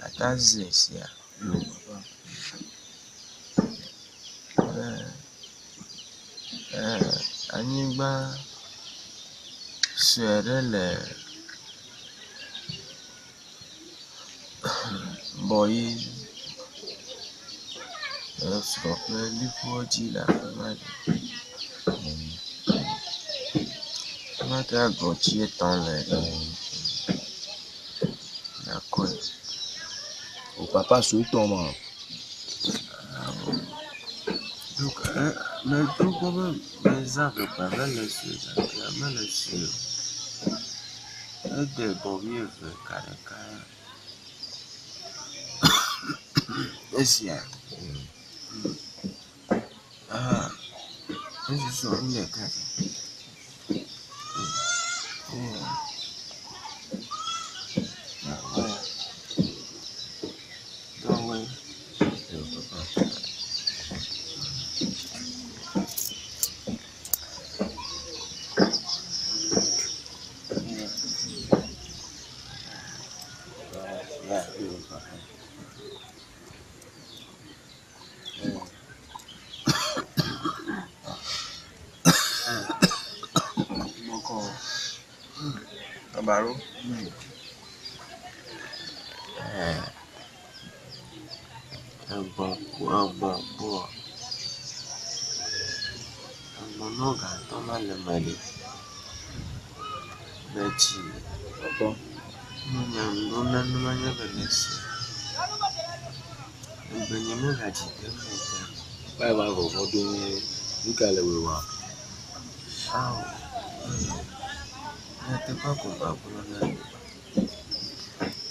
ata ze sia. Anyigba sue aɖe le bɔyi esrɔ̃ ƒe liƒoa dzi le afi ma. Afi ma ke agɔtsi etɔ̃ le nakɔe. O papa suetɔ ma. Donc, medo gbɔ be mezã ʋeʋã mele sue gake mele sue o. Ede bɔ wuieve ka ɖeka. Esia. Aha, esusɔ nu ɖeka. Tɔwɔe. Yo, papa. Ya, yo, papa. Bɔkɔ. Abaro. Egbɔ̃ ku egbɔ̃ kpɔ. Egbɔ̃ nɔ gatɔ ma le me ɖe. Metsi. Papa. Menye ŋɖo nane menye be nesi. Egbe nye megadzi dem me te. Báyìí wá vɔvɔ̃ do ne nu ka le wòwɔa? Ao. Nyateƒe ko magblɔ na mi.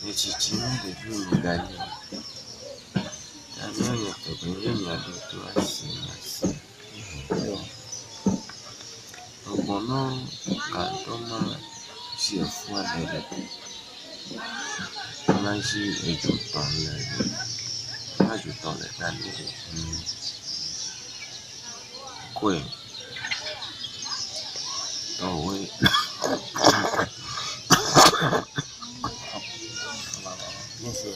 Metsitsi mi ɖeviwo mieganye o. Ta míawo nyateƒe nye miaɖo to ase nya sia. Egbɔ̃ nɔ gatɔ ma zi efua le ɖe. Ma zi edzo tɔ̃ le ɖe. Ma dzo tɔ̃ le ta nɛ ɖe. Koe. Tɔwoe. Nese.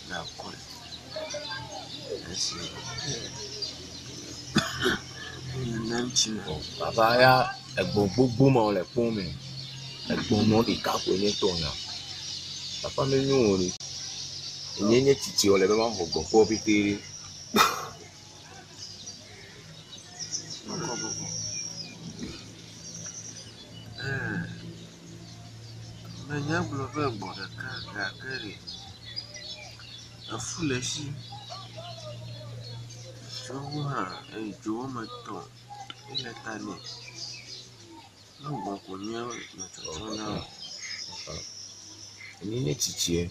Na koe. Esi. Nenem tsi Bon, papa ya egbɔ̃ gbogbo ma le kpɔm me. Egbɔ̃ nɔ ɖeka koe nye tɔnya. Papa menyo o ɖe. Enye nye tsitsi wòle be maxɔ gbɔ̃ kpɔ pete ɖe. Bɔkɔ bɔkɔ. Ee, menya gblɔ be gbɔ̃ ɖeka gake ɖe efu le esi. Tsɔwu hã edzo woame etɔ̃ ele ta nɛ. Ne gbɔ̃ ko nye metsɔtsɔ na wò. Papa, enye nye tsitsie.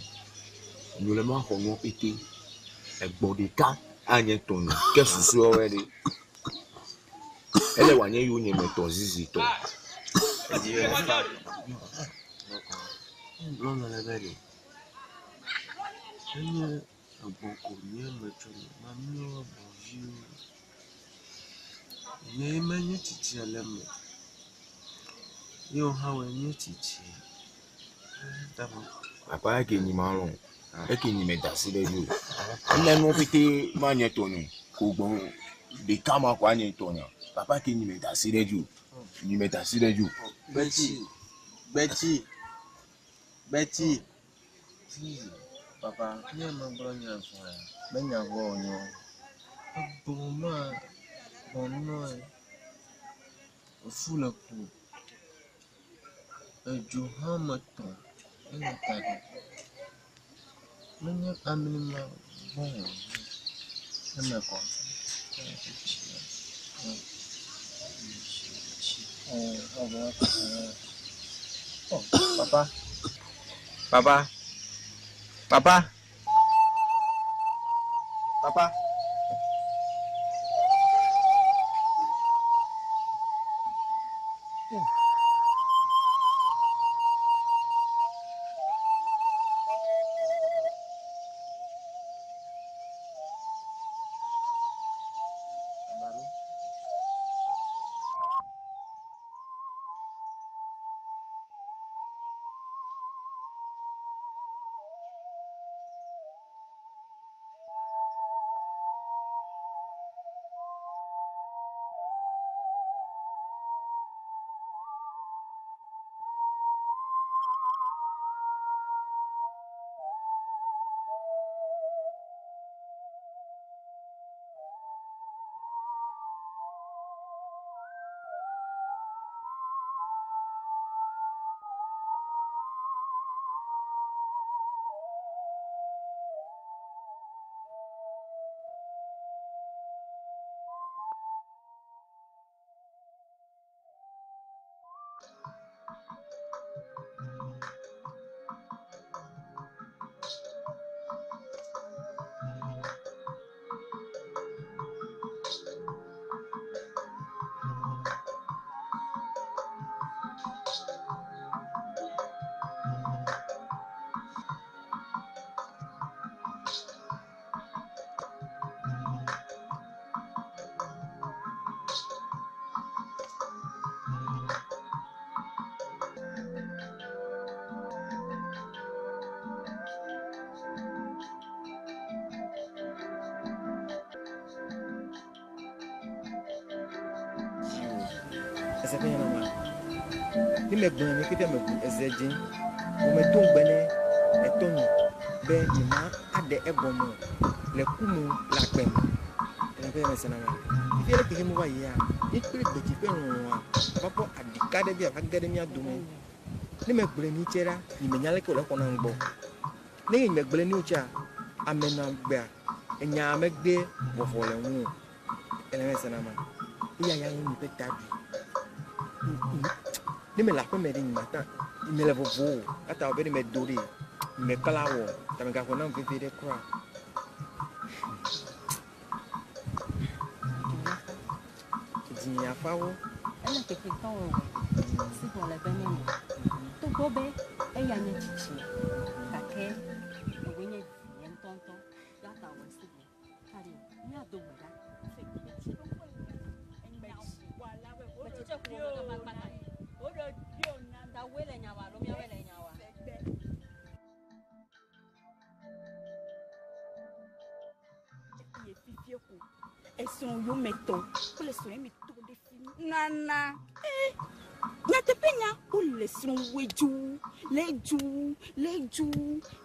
Nyo le maxɔ nua pete. Egbɔ̃ ɖeka anye tɔnye ke susɔewo ɖe. Ele wòanye yonyeme tɔ zizi tɔ. Edzi be nefa. Bɔkɔ. Gblɔ mele be ɖe. Enye egbɔ̃ ko nye metsɔ mamlɛwo gbɔ̃viwo. Nye menye tsitsia le eme. Ye wò hã wòe nye tsitsi. Tame. Papa eke nyi ma lɔ̃. Eke nyi me da asi ɖe edzi o. Ele nua pete manye tɔnye ko gbɔ̃ ɖeka ma ko anye tɔnya. Papa ke nyi me da asi ɖe edzi o. Nyi me da asi ɖe edzi o. Gbetsi. Gbetsi. Gbetsi. Zizi. Papa, nye megblɔ nya vɔa. Menya vɔ wònye o. Egbɔ̃ ma gbɔ̃ nɔe. Efu le ƒo. Edzo hã me tɔ̃ ele ta nɛ. Menye amlima gbɔ̃ wònye. Eme kɔ. Oh, papa. Papa. Papa. Papa. Abaro. Ese ƒe nyana ma. Ne megblɔ ne kete mebu eze dzi. Wo medo ŋugbe ne etɔnye be nyema aɖe egɔme o le ku me o, le agbe me. Ene ƒe mese na ma. Fifia le xexeme va yia, mi kple gbedzi ƒe lɔlɔ̃a va kpɔ aɖika ɖe be ava ge ɖe mía dome. Ne megblɔe ni tse ɖa, nye menya leke wòle xɔ nam gbɔ. Ne nye megblɔe ni o tsea, ame nɔ agbea, enya megbe vɔvɔ le ŋu o. Ene mese na ma. Eya ya nye mi ƒe taɖui. Ne mele aƒeme ɖe nye mata, mele vɔvɔ o. Eta wɔ be ne medo ɖe, mekla wɔ, ta megaxɔ nam veve ɖe kura. Dzinye afawo. Ele keke tɔwɔ wɔ, si gbɔ le be ne me. Togbɔ be eya nye tsitsia, gake ewoe nye vie ŋutɔŋutɔ. Ya ta wɔ si gbɔ. Kari, míado gbe ɖa. Esrɔ̃ yometɔ kple srɔ̃ yemetɔ ɖe fi nana. Nyateƒe nya wole srɔ̃woe dzu le dzu le dzu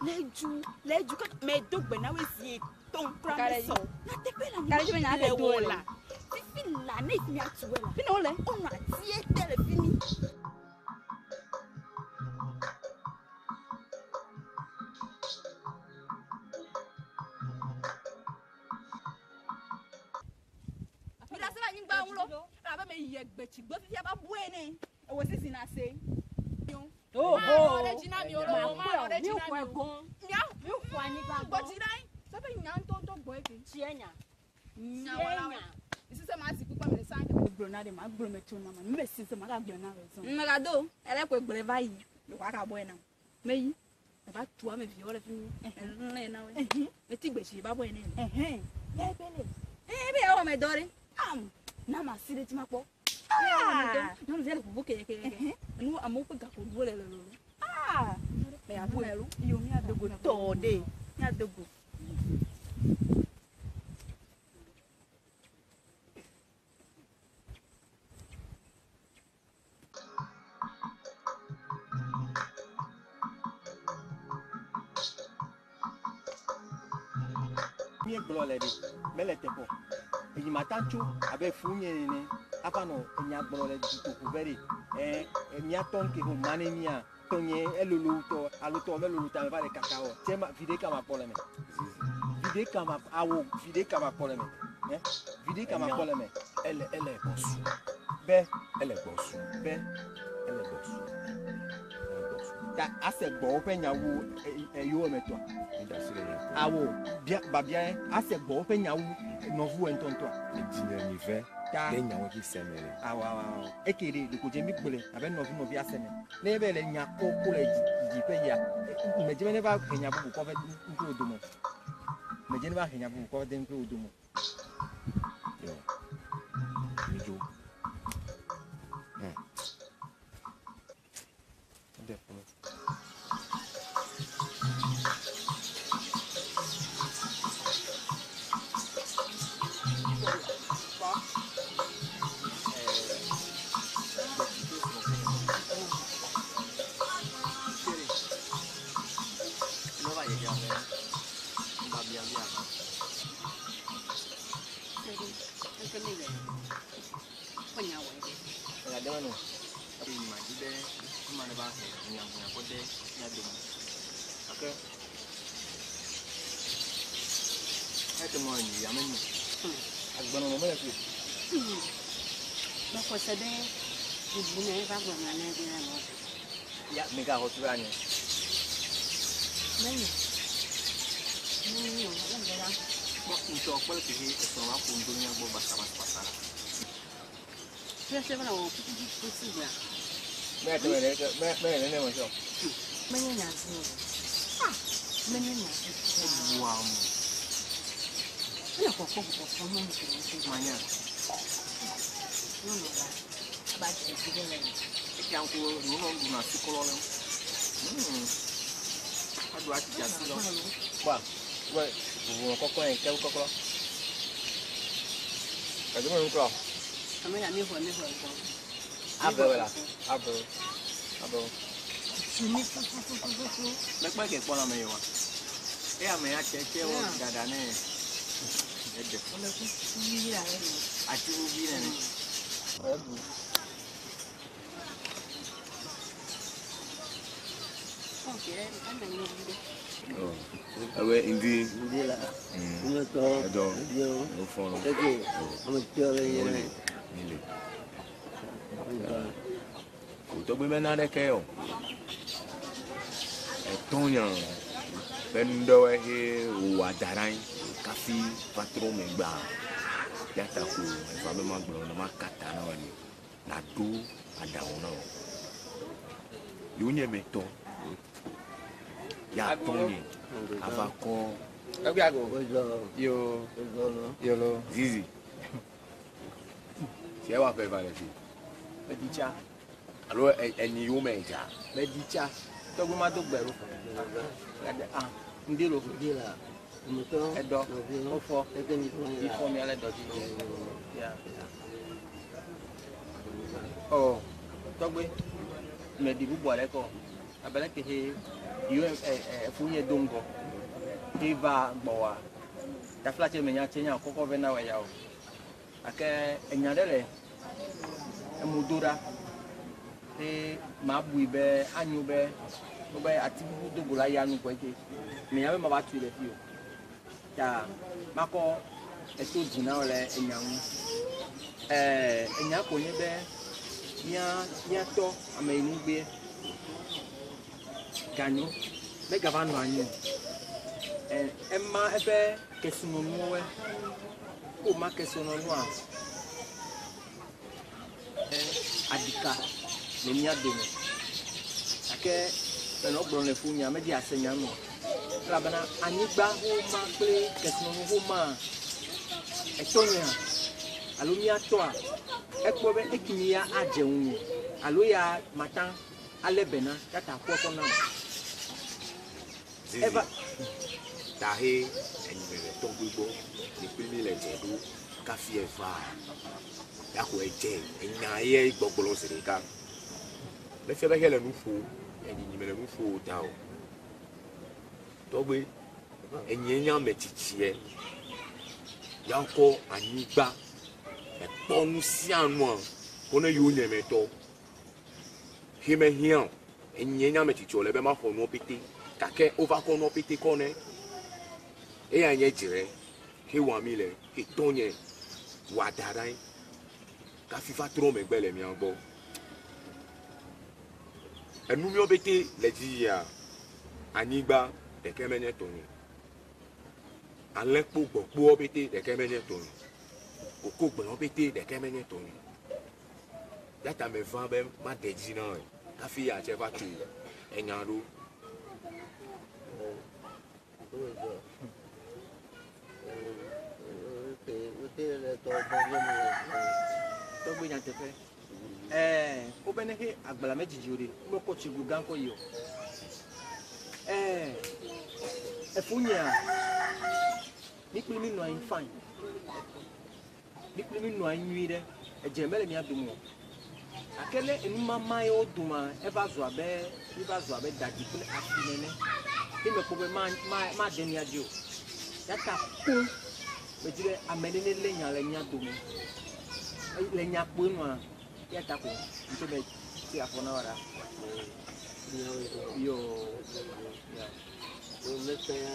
le dzu le dzu kaka medo gbe na woe zi etɔ̃ kura mesɔ. Nyateƒe la nye le wɔ la. Fifi la ne fi miatu la. Fi ne wole wonɔ atie te le fi mi. Megado, ele koe gblɔe va yi, ɖeko akabɔe nam. Meyi, eva tu ame viwo le fi mi, elẽ na woe. Meti gbetsi ba bɔe ne. Ebe yawɔ me dɔ ɖe. Am, na ma si ɖe dzi makpɔ. Nyɔnuvia le ʋuʋu keyekeye. Nu amewo ƒe gaƒoɖuwo le lolo. Me ya bɔe. Iyo míado go tɔ ɖe. Míado go. Míegblɔ le ɖe, mele teƒe o. Eyi mata tso abe fu nye ene ava nɔ enya gblɔ le dutoƒo be ɖe, míatɔ ŋke ho ma ne mía tɔnye elolo tɔ alo tɔ melolo ta me va le kaka o. Tse ma viɖe ka ma kpɔ le me. Viɖe ka ma awo viɖe ka ma kpɔ le me. Viɖe ka ma kpɔ le me. Ele ele gbɔsu. Be ele gbɔsu. Be ele gbɔsu. Ele gbɔsu. Ta ase gbɔ woƒe nyawo eyo me tɔa. Awo bia babia ase gbɔ woƒe nyawo nɔvuwo ŋutɔŋutɔa. Edzinye mi ve. Ta ɖe nyawo dzi se me le. Awo awo awo. Eke ɖe ɖeko dze mi gblɔe abe nɔvi nɔvi ase me. Ne be le nya kɔ ko le didi ƒe ya. Medze be ne va he nya bubu kɔ ve ŋkuwo dome. Medze ne va he nya bubu kɔ de ŋkuwo dome. Yo. Mi dzo. Ya, mega xɔ tu ɖe anyi. Kpɔ ŋutɔ kpɔ le kehe esrɔ̃ va ƒo ŋdo mía gbɔ basabasa. Mɛ nene me sɔ. Ebua mu. Manya. Ekia ŋku nunɔ ɖuna atikplɔ le. Aɖu atitsi asi lɔ. Kpɔa, wɔ vovo kɔkɔ yi ke kɔkɔ. Kadu me ŋklɔ. Ame ya mi xɔ mi xɔ gbɔ. Ave la. Ave. Ave. Tumi fufufufufu. Mekpɔ ke kpɔ na me yewa. Eya me ya tse tse wo dada ne. Ede. Wole kuku yi la le. Ativuvi nene. Ebu. Ewe ndi. Ndi la. Ŋutɔ. Ɛdɔ. Edio. Ofɔlɔ. Teke. Ame tiɔ le yɛrɛ. Mile. Wòtɔgbe mena ɖeke o. Etɔnya be nu ɖewoe he wòwɔ ada ɖe anyi kafi va trɔ megbea. Ya ta ko eva be magblɔ ne maka ta na wò ene. Nàɖo aɖaŋu na wò. Yewo nye ame etɔ̃. Ya tɔnye ava kɔ. Yo. Yolo. Zizi. Fia wa ƒe va le fi. Meɖi tsa. Alo enyi yewo me dza. Meɖi tsa. Tɔgbe ma do gbe ɖo. Ah, ŋdi lo. Ndi la. Ŋutɔ. Ɛdɔ. Wofɔ. Ifɔ mi ale dɔ dzi. Ya. Ɔ tɔgbe meɖi bubu aɖe kɔ. Abe leke he yo ɛ ɛ efu nye do ŋgɔ. He va gbɔwa. Tafla tse menya tse nya kɔkɔ vɛ na wɔ ya o. Gake enya ɖe le emu do ɖa. He mabui be anyo be wobe ati bubu do go la ya nu kɔe ke. Menya be mava tui le fi o. Ta makɔ eto dzi na wo le enya ŋu. Ɛɛ enya ko nye be mía míatɔ ame yi nugbe ganyo megava nɔ anyi o. Ɛ ema eƒe kesinɔnuwoe. Ko ma kesinɔnua ɛ aɖika le mía dome. Gake menɔ gblɔm le ƒu nya medzi ase nya me o. Elabena anyigba woma kple kesinɔnu woma etɔnyea alo míatɔa ekpɔ be ekimi ya adze ŋunye alo ya mata alé be na ya ta kpɔ kɔ nam. Zizi. Eva Ta he enyi me le tɔgbe gbɔ. Mi kpli mi le dze ɖo kafi eva. Ya ko edze enya ye gbɔgblɔ zi ɖeka. Mefia be he le nu ƒom. Enyi nyi me le nu ƒo ta o. Tɔgbe enyi nye ame tsitsie. Ya kɔ anyigba ekpɔ nu sia nua ko ne yewo nye me tɔ. He me hiã o. Enyi nye ame tsitsi wòle be maxɔ nuwo pete gake wova kɔ nuwo pete kɔ ne. Eya nye dzre he wɔ ami le he tɔnye wɔ ada ɖe anyi kafi va trɔ megbe le mía gbɔ. Enu miawo pete le dzi yia anyigba ɖeke menye tɔnye. Alẽkpo gbɔkpowo pete ɖeke menye tɔnye. Koko gblẽwo pete ɖeke menye tɔnye. Ya ta meva be maɖe dzi na wòe hafi ya tse va tso enya ɖo. Tɔgbe nyateƒe. Ɛɛ wobe ne he agbalẽ me dzidzi o ɖe womekɔ tsi go gã kɔ yi o. Ɛɛ efu nyea mi kpli mi nɔ anyi fine. Mi kpli mi nɔ anyi nyui ɖe. Edze mele mía dome o. Gake le enumama yewo domea eva zu abe eva zu abe dadi kple afi nene. Ye mekpɔ be ma ma made mía dzi o. Ya ta koŋ medzi be ame ɖe nelé nya le mía dome. Le nya kpoe nua ya ta ko ŋutɔ be ti afɔ na wo ɖa. Yo. Ya. Womesẽa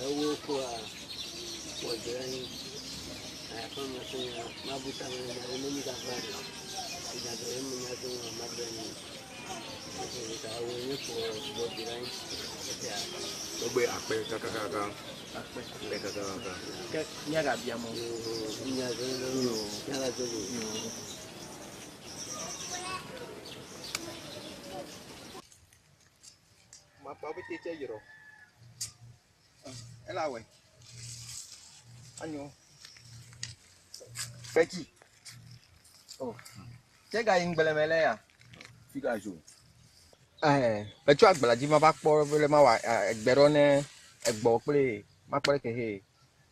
ewo koa wɔdze anyi. Aƒe mesẽa mabu tame ne nya ɖe ne mi gava ɖe. Nya ɖe me nya do ma magblẽ ni. Ta wo nye kpo wɔdze anyi. Tɔgbe akpe kakakaka. Akpe. Akpe kakakaka. Ke míagabia mɔ. Nya do Yo. nya la do. Yo. Makpa pete tse yrɔ. Ela wɔ. Anyo. Kpɛtsi. O. Tse ga yi ŋgblẽ me le ya. Fi ga zo. Ɛɛ metsɔ agbalẽ dzi mava kpɔ be le ma wɔ egbe ɖɔ ne egbɔ kple makpɔ ɖe ke he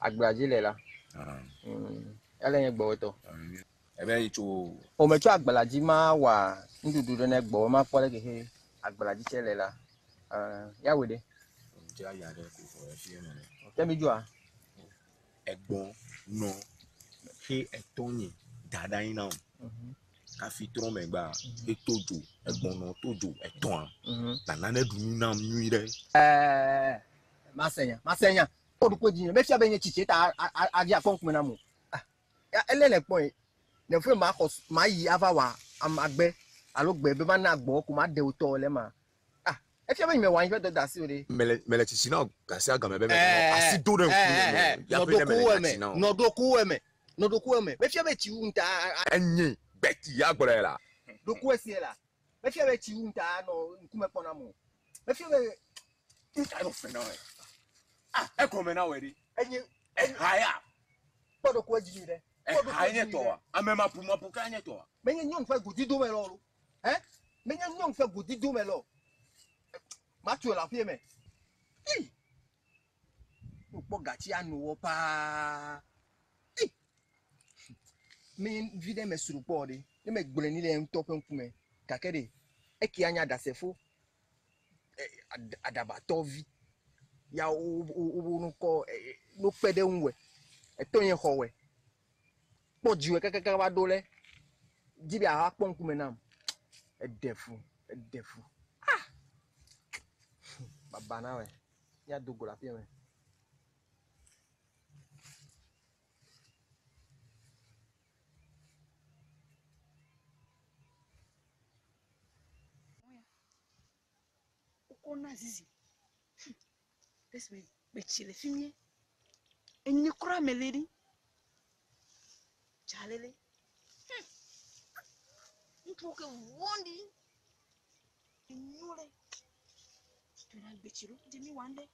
agbalẽ dzi le la. Ele nye gbɔwɔtɔ. Ebe yi tso. O metsɔ agbala dzi ma wa nuɖuɖu ɖe ne gbɔ ma kpɔ ɖe kexe agbala dzi tse le la. Ya wɔ ɖe. Dze aya ɖe ko xɔ efi eme. Te mi dzoa. Egbɔ nɔ xe etɔ nye da ɖe anyi na wo. Hafi trɔ megbea eto dzo egbɔ nɔ to dzo etɔa. Nana ne ɖu nu nam nyui ɖe. Ɛɛ masenya masenya. O ɖu ko dzi mefia be nye tsitsi ta adzi akɔ ŋkume nam o. Ah, ya ele le kpɔ ye. Ne fue ma xɔ ma yi ava wa amagbe alo gbe be ma na gbɔ ko ma ɖe wotɔ le ma. Ah, efia be nye me wɔ anyi ƒe dɔ da asi o ɖe. Mele mele tsitsi na gasi agame be mele asi do ɖe ŋkume me. Ya ƒe ne mele nya tsi na wo. Nɔ ɖokuwò eme. Nɔ ɖokuwò eme. Mefia be tsi wu ŋuta. Enye gbeti ya gblɔe la. Ɖokuwò esie la. Mefia be tsi wu ŋuta nɔ ŋkume kpɔ nam o. Mefia be ŋuta nɔ fe na wɔ. Ah, egɔme na wɔ ɖe. Enye ehaya. Kpɔ ɖokuwò dzi nyuie ɖe. Eha nye tɔwa. Ame mapu mapu ka nye tɔwa. Menye nyɔnu ƒe godidome lɔ o. Ɛ? Menye nyɔnu ƒe godidome lɔ. Matu le aƒe me. Ii. Wokpɔ gatsi ano wɔ paa. Ii. Menye vi ɖe me srɔ̃ kpɔ ɖe. Ne me gblɔe ni le ŋutɔ ƒe ŋkume. Gake ɖe ekia nya ɖasefo. Aɖabatɔ vi. Ya wo wo wo nukɔ no kpe ɖe ŋu wɔ. Etɔ nye xɔ wɔ. Kpɔ dziwɔ kakaka va ɖo le. Dzi be aha kpɔ ŋkume nam. Eɖe fu, eɖe fu. Ah! Baba na wɔ. Ya do go le aƒea me. Wokɔ na zizi. Esime metsi le fi mie. Enyi kura me le ɖi. Dzalele. Ŋutsuwo ke vɔ̃ɖi. Enyo ɖe. Tona gbetsi ɖo. Dze mi wɔ ŋɖe.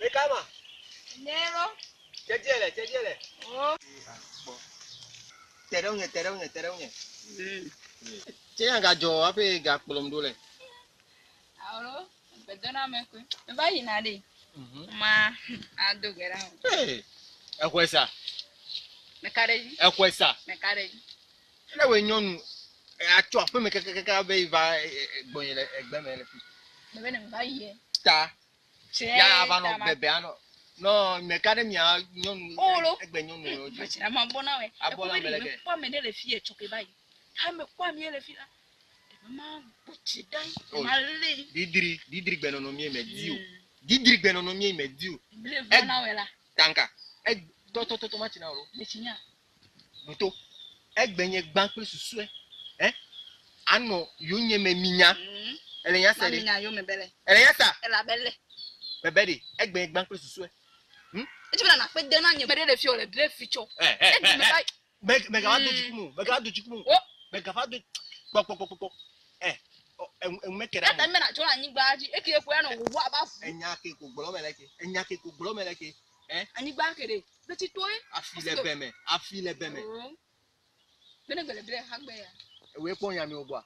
Mekama. Nyero. Tediele, tediele. Oh. Te ɖe ŋunye, te ɖe ŋunye, te ɖe ŋunye. Tse ya gadzɔ hafi gakplɔm ɖo le. Alo, gbedona me koe. Meva yina ɖe. Ma ado gbe ɖa o. Ee, exɔe sa. Meka ɖe dzi. Exɔe sa. Meka ɖe dzi. Ne wòe nyɔnu atsɔ aƒeme kakakaka be yi va gbɔnye le egbe me le fi. Mebe ne meva yie. Ta. Tse Ya va nɔ ta ma. bebe anɔ. Nɔ meka ɖe mia nyɔnu Olo. egbe nyɔnu yewo dzi. Gbetsira ma bɔ na wɛ. Abɔ na Ekɔ ame be leke. mekpɔ ame ɖe le fi etsɔ ke va yi. Ta mekpɔ ame le fi la. Ɖe ma gbotsi ɖa yi. Oh. Ma lé. Didri, didri gbenɔnɔ mie me di o. Didri gbenɔnɔ mie me di o. Ble vɔ na wɛ la. Tanka. E tɔ tɔ tɔ tɔ ma tsi na o. Gbetsinya. Buto. Egbe nye gbã kple susue. Ɛ? Anɔ yonye me minya. Ele nya se Ma ɖe. minya yome bele. Ele nya sa. Elabe le. Bebe ɖe. Egbe nye gbã kple susue. Edzi be na nakpe de na nye me ɖe le fi o le ble fi tsɔ. Ɛ ɛ Egbe me va yi. Me megava do dziku mo. Megava do dziku mo. Wo. Megava do kpɔ kpɔ kpɔ kpɔ. Ɛ ɔ enu enu meke ɖe Eta mi na tso le anyigba dzi. Eke koe anɔ wowo aba fu. Enya ke ko gblɔ me le ke. Enya ke ko gblɔ me le ke. Ɛ Anyigba ke ɖe. Gbetsi toe. afi le bɛ me. Afi le bɛ me. Oo. Bene gbele ble hagbe ya. Ewoe kpɔ nya mi wo gbɔa.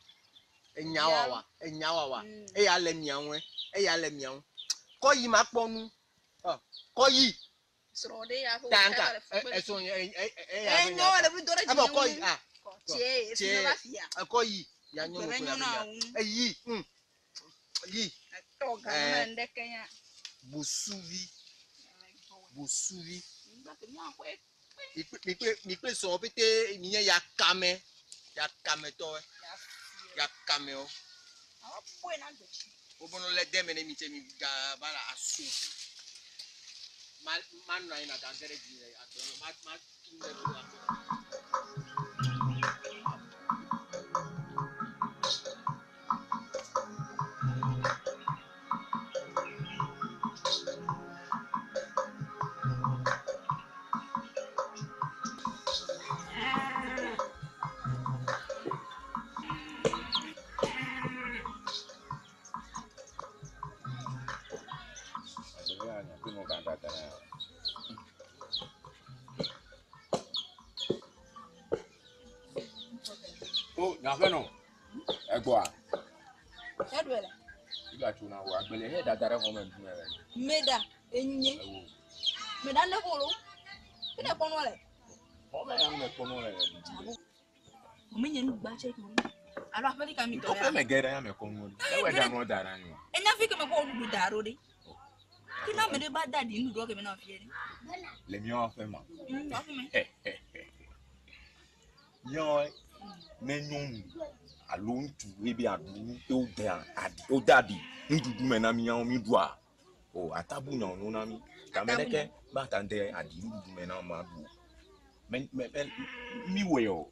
Enya wawa. Enya wawa. Eya le mia ŋu. Eya le mia ŋu. Kɔ yi ma kpɔ nu. Ɔ kɔ yi. Srɔ̃ ɖe ya ƒe Tanka. Esɔ nye ɛ ɛ ɛ ya. Enyo le fi do ɖe Ebɔ kɔ yi. Ah. Tse efi ne va fia. Ekɔ yi. Ya nyɔnu Gbeme ko ya nyɔnu be awu. nya. Eyi. Yi. Tɔ ga Ɛ. me ŋɖeke nya. Bosuvi. Bosuvi. Anyigba ke mía xɔe. Mikple mikple sɔn pete mi nye yakame. Yakametɔwoe. Yakamewo. Awɔ bɔe na gbetsi. Wo bɔnɔ le deme ne mi tse mi ga va la aso. Ma ma nɔ anyi na gage ɖe dzi le agble me. Ma ma tu ɖe do agble. O, nyaƒenɔ, egbɔa? Eɖɔe le. Igatso na wo agbele he dada ɖe xɔme ɖu le. Meda enye. Meda ne bolo. Ene kpɔnɔ le. Xɔme ya me kpɔnɔ le. Menye nu gba tse ko. Alo aƒe ɖeka mi tɔ Kɔƒe me ge ɖe ya me kɔnu ɖi. Ewe ɖa nɔ da ɖe anyi. Enya fi ke me kɔ nuɖuɖu da ɖo ɖe. Ke na ame ɖe ba da ɖi nuɖuɖu ke me na fie ɖe. Le míawo aƒe ma. Aƒe me. Míawo ne nyɔnu alo ŋutsu ye be aɖu nu ye wode aɖi wode aɖi nuɖuɖu me na míawo mi ɖua. O atabu nya wònyo na mí. Game ɖeke mata de aɖi nuɖuɖu me na ma ɖu o. Me me me mi wɔe o.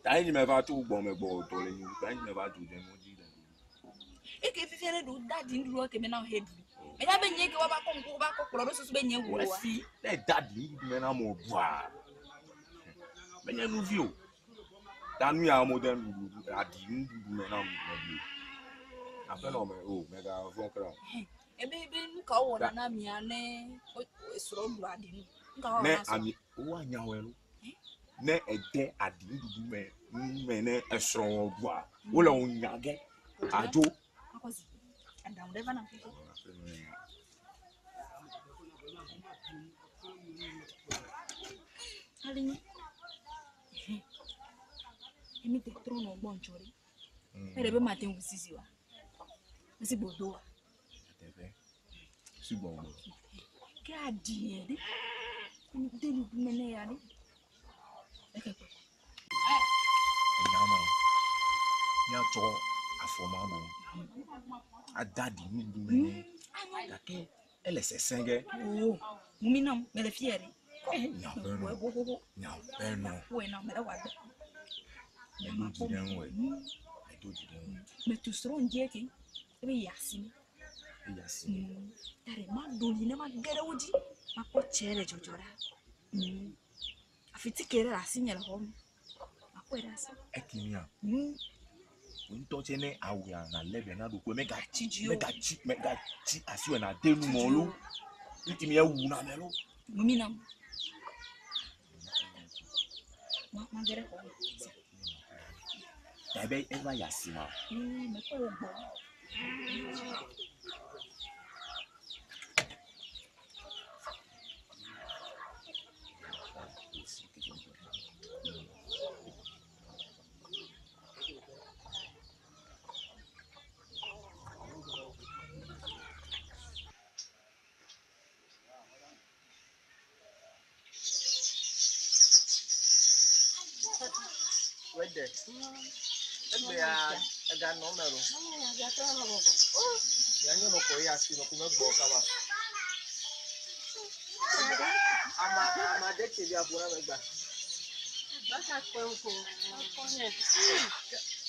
Ta ye me va tso gbɔ me gbɔ dɔ le nu. Ta ye me va dzo dze nu dzi le. Eke fifia ɖe ɖo da ɖi nuɖuɖu ke me na he ɖu. Menya be nye ke woava kɔ ŋku woava kɔ kplɔ ɖo susu be nye wu wa. Esi ne da ɖi nuɖuɖu me na mo ɖua. Menye nuvi o. Ta nu ya mo de nuɖuɖu aɖi nuɖuɖu me na mo ɖu. Aƒenɔ me o mega vɔ̃ kura o. Ebe ebe nu ka wowɔna na mia ne srɔ̃ ɖu aɖi nu. Nu ka Ne wowɔna na ami woanya wɔe lo. Ne ede aɖi nuɖuɖu me nu me ne esrɔ̃ ɖua wole wo nya ge adzo. Akɔ zi. Aɖaŋu ɖe va na fifi. Ali nye. Emi te trɔ nɔ gbɔ ŋtsɔ ɖe. Eɖe be mate ŋu zizi wa. Esi gbodo wa. Teƒe. Sugbɔ gbɔ. Ke aɖi yɛ ɖe. De nuɖuɖu me ne ya ɖe. Eke kpɔ. Enya ma míatsɔ afɔ ma bo ada aɖi nuɖuɖu me nɛ gake ele sesẽ ge. Oo, mumi nam mele fia ɖe. Nyaƒenɔ, nyaƒenɔ. Wɔe nam mele wɔ agbe. Meɖo dzi ɖe ŋu meɖo dzi ɖe ŋu. Metu srɔ̃ ŋdie ke ebe yi asi me. Eyi asi me. Ta ɖe maɖo li ne mage ɖe wo dzi. Makpɔ tse le dzɔdzɔ ɖa. Afitike ɖe le asinye le xɔ me. Makpɔe ɖe asi. Eke mia. Wò ŋutɔ tse ne awu ya nalé be na ɖokui megatsi dzi o. Megatsi megatsi asi wɔ nade nu mɔ lo. Ŋuti mi ewu na me lo. Mumi nam. Ma mage ɖe xɔ me. Ta be eva yi asi ma. Mekpɔ wo gbɔ. Wede. Egbea eganɔ me lo. Ya nyɔnu kɔ yi asi me ko megbɔ kaba. Ama ama ɖe tse vi aƒo na megba.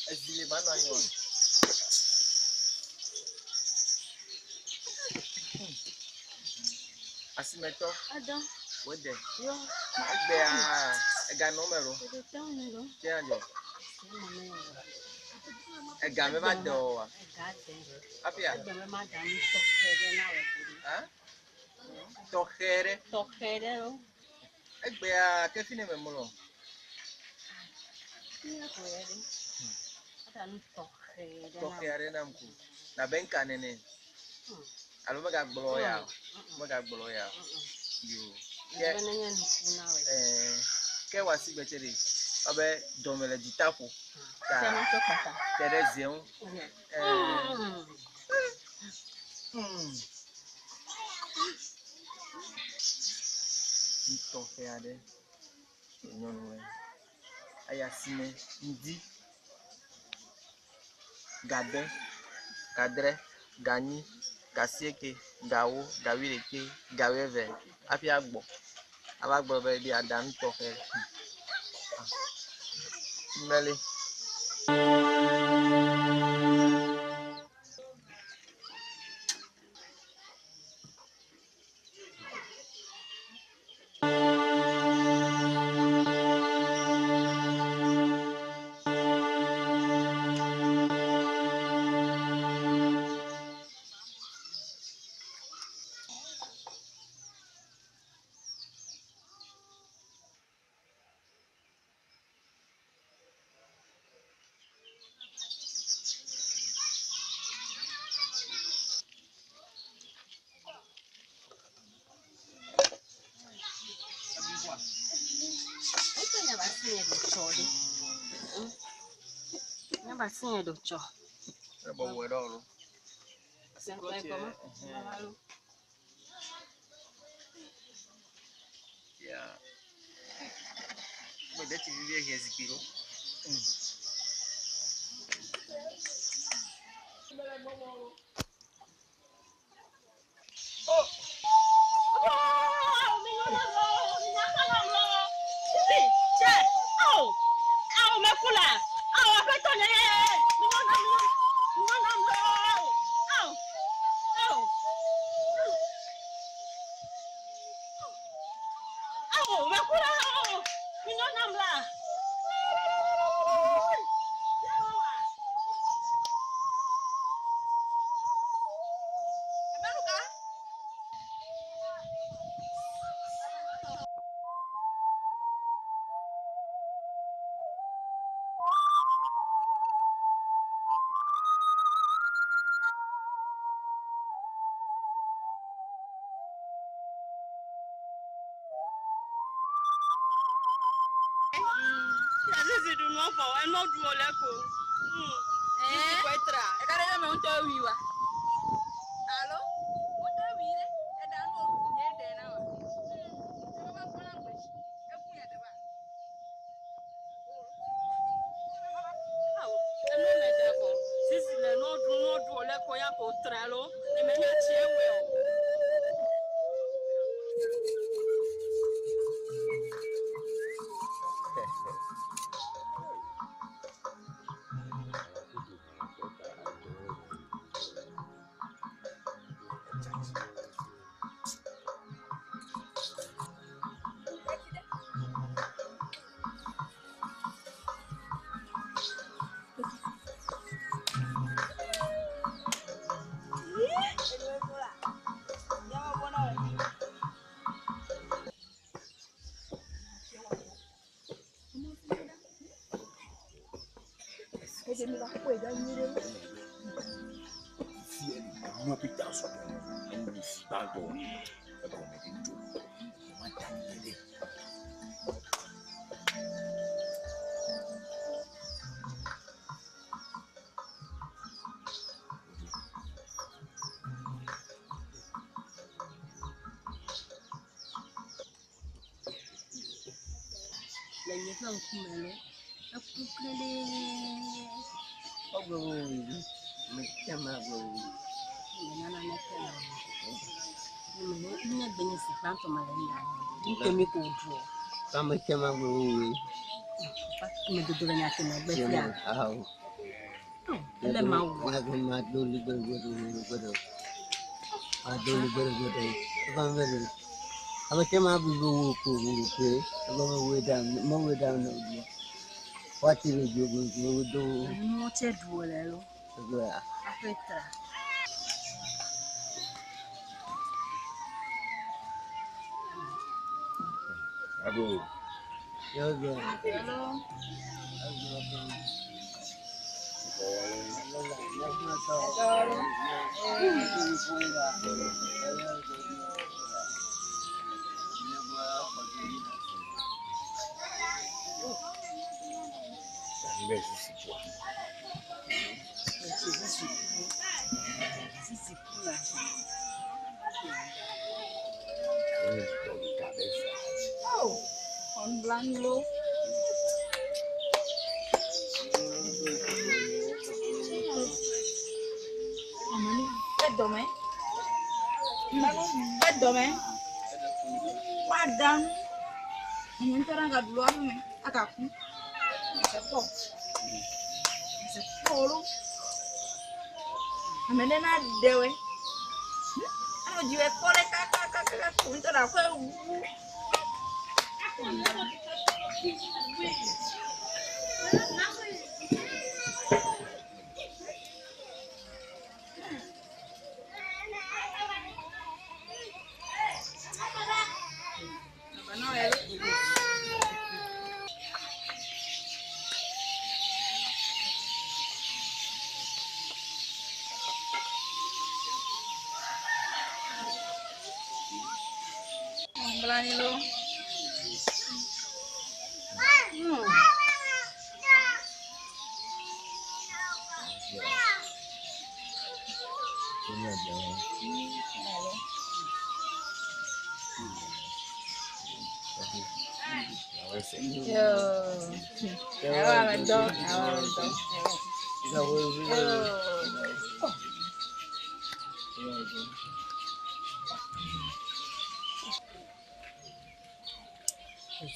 Ezi le ma nɔ anyi wa. Asimetɔ. Wede. Egbea eganɔ me lo. Tse adzɔ. Ega me va de o wa. Afia. Hã? Tɔxɛ ɖe. Tɔxɛ ɖe lo. Egbea kefi ne memlɔ. Tɔxɛ aɖe nam ko. Labe ŋka nene. Alo megagblɔ ya o. Megagblɔ ya o. Yo. Ke ke wɔ asi gbetse ɖe. Abe dɔme le dzita ƒo. Ta te ɖe zie ŋu. Nu tɔxɛ aɖe nyɔnu eya si me ŋdi gade, gadre, ganyi, Gasieke, gawo, gawuiɖeke, gawuieve hafi agbɔ. Ava gblɔ be ɖe aɖa nu tɔxɛ. Meli. Nyaba si nye ɖo tsɔ. Bɔbɔe ɖe alo. Ya. Gbe ɖe tsi vivi ehe zikpui ɖo. Le nye ƒe ŋkume lo, eku kelee. Nye naneke le o. Nye gbe nye si gbãtɔ me le ŋɖa. Ŋke mi ko ɖu o. Me dodo le nya ke me gbe fia. Ele ma wɔ. Nuwo tse ɖu o le lo. Aƒe tra. Ago. Mbe sisi kwa. Sisi ku. Sisi ku la. Ɔnublanui Amani, edɔmɛ. Manu be dɔme. Woaɖa nu. Nye ŋutɔ ɖe agaɖu le aƒeme agaku. Mese kpɔ. Mese kpɔ lo. Ame ɖe na ɖe wɔe. Anɔ dzi wɔ kpɔ ɖe kakakaka ko ŋutɔ ɖe aƒe wu. Blanyi lo. Yo. Awa me dɔ, awa me dɔ. Yo.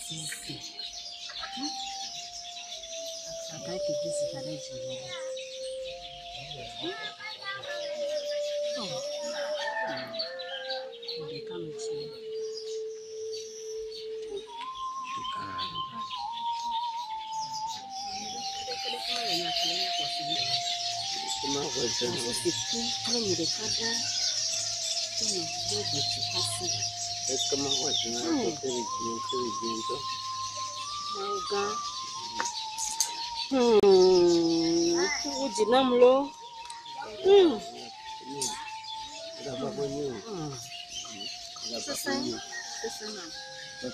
Zizi. Akai ke zizi da ɖe dzi me. Ɖeka me tsi. Zizi ku kple mi ɖeka ɖe tɔnɔ ɖe gbetsi asi. Mawu gã. Wo dzi nam lo. Sese. Sese nam. Ɖe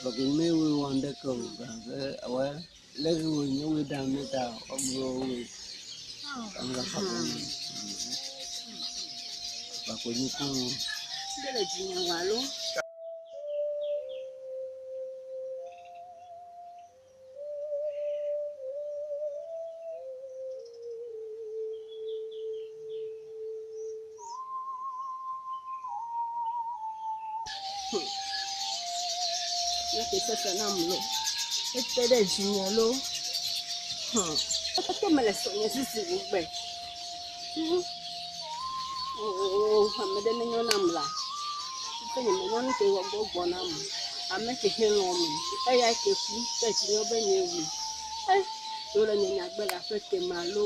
le dzinye wɔ alo? Nye sese nam lo. Ete ɖe dzinye lo. Eke mele srɔ̃nye zizi wo gbe. Oo, ame ɖe nenyo nam la. Ke nye menya nu ke wɔ gbɔ nam. Ame ke he lɔ̃ me. Eya ke ku ke dzinye be nye wu. Eh, wole nye nyagbe le aƒe ke me alo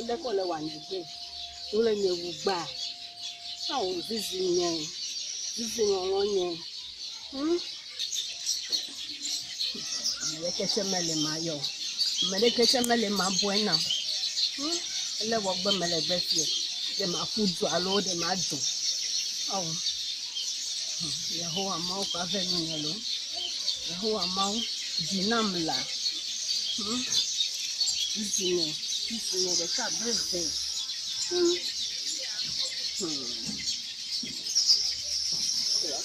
leke wole wɔ nye gbe. Wole nye wu gba. Awo zizi nye. Zizi lɔlɔ nye. Ame ɖeke tse mele ma yɔ. Ame ɖeke tse mele ma bɔe na. Ele wɔ gbe mele gbe fie. Ɖe ma ƒu du alo ɖe ma do. Awo. Yehowa Mawu ƒe ave nunye lo. Yehowa Mawu dzi nam la. Zizi nye, zizi nye ɖeka be ve.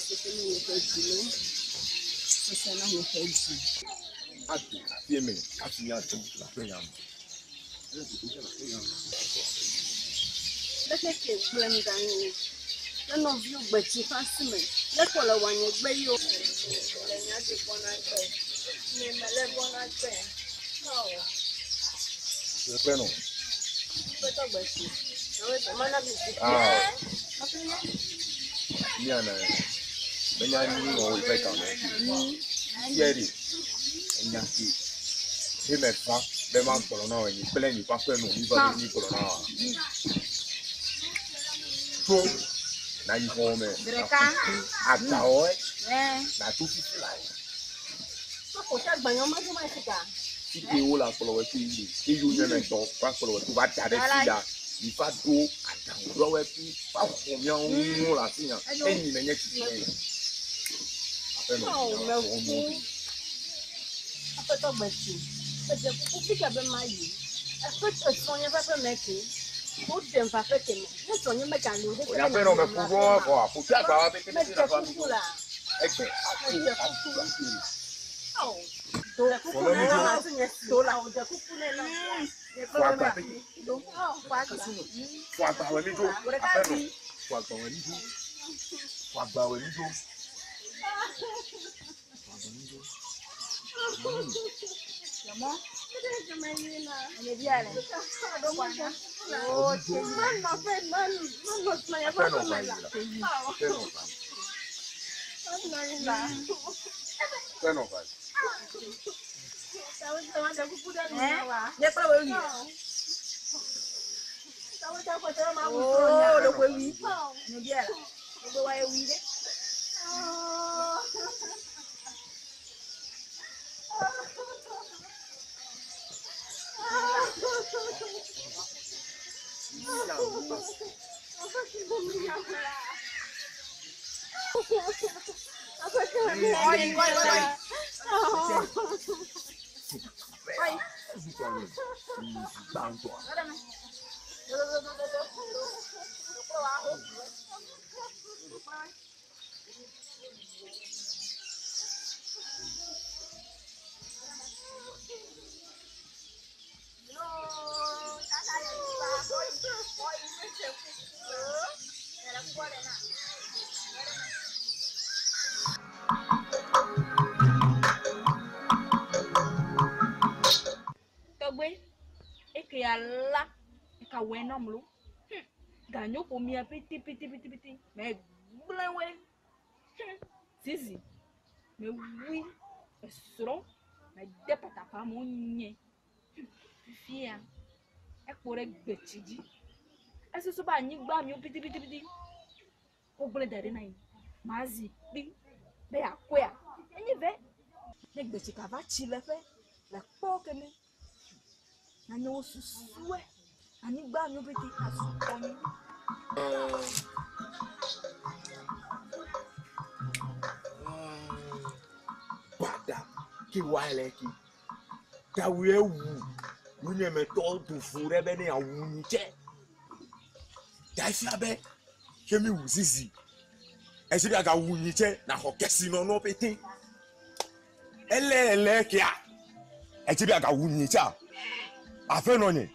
Sese na nye ƒe dzi lo. Sese na nye ƒe dzi. Ato aƒe me hafi míadzo le aƒe nya me. Leke ke gblẽ nu ɖe anyi. Ne nɔviwo gbetsi ƒe asi me. Leke wòle wɔ nye gbe yi o. Le nya dzi gbɔna gbe. Nye mele gbɔna gbe. Awo. Ƒe nɔ. Ƒetɔ gbetsi. Mana bi zi. Ah. Míana menya nu wɔ wo ƒe game. Fia ɖe enya ke he me va be ma gblɔ na wò nyi kple nyi ƒe aƒe nɔ mi va be mi gblɔ na wòa. Tso na yi xɔ me. Ɖeka. Agbawoe. Ɛ. Na tso fifi la yi. Kɔkɔ agbanyɔ ma do ma yi ka. Fike wo le akplɔ wɔ tso yi le. Eye wo nye me tɔ va akplɔ wɔ tso va da ɖe fi ya. Mi va ɖo aɖaŋuɖoɖoe fi va xɔ miawo ŋu le afi ya. Enyi me nye tsitsi ye. Aƒenɔ Awo xɔ me nuwo ku. ɖi. Aƒetɔ gbetsi. Edze kuku fika be ma yi. Eƒe esrɔ̃nye ƒe aƒe me ke. Woɖem va aƒe ke me. Ne srɔ̃nye megali o ɖe. Oya aƒenɔ me ku vɔ vɔ aƒofi agba wa pete Medze na va kuku la. Egbe Medze kuku. Awo. Do kuku Fɔlɔ ne mi na dzo. ma nye si. Do la o dze kuku ne na. Fɔ agba pete. Fɔ agba. Fɔ agba wɔ mi dzo. Aƒenɔ. Fɔ agba wɔ mi dzo. Fɔ agba wɛ mi do. Tɔgbe, eke ya la, eka wɔ enam lo. Ganyo ƒomea pete pete pete pete. Me gblẽ woe. Zizi, me wui esrɔ̃, me de patapa me wonye. Fifia, ekpo ɖe gbetsi dzi. Esusu be anyigba miwo pete pete pete. Wogblẽ da ɖi na yi. Mazi kpi be yeakɔea. Enye ve. Ne gbetsi gava tsi le ƒe le kpɔ keme. Nanyewo susue. Anyigba miwo pete azu kɔnyi. Bada ke wa le ke. Tawu ye wu. Wonyemetɔ do fu ɖe be ne yeawu nyi tsɛ. Ta efia be ke mi wu zizi. Esi be agawu nyi tsɛ naxɔ kesinɔnuwo pete. Ele ele kea. Esi be agawu nyi tsɛa. Aƒenɔ nye.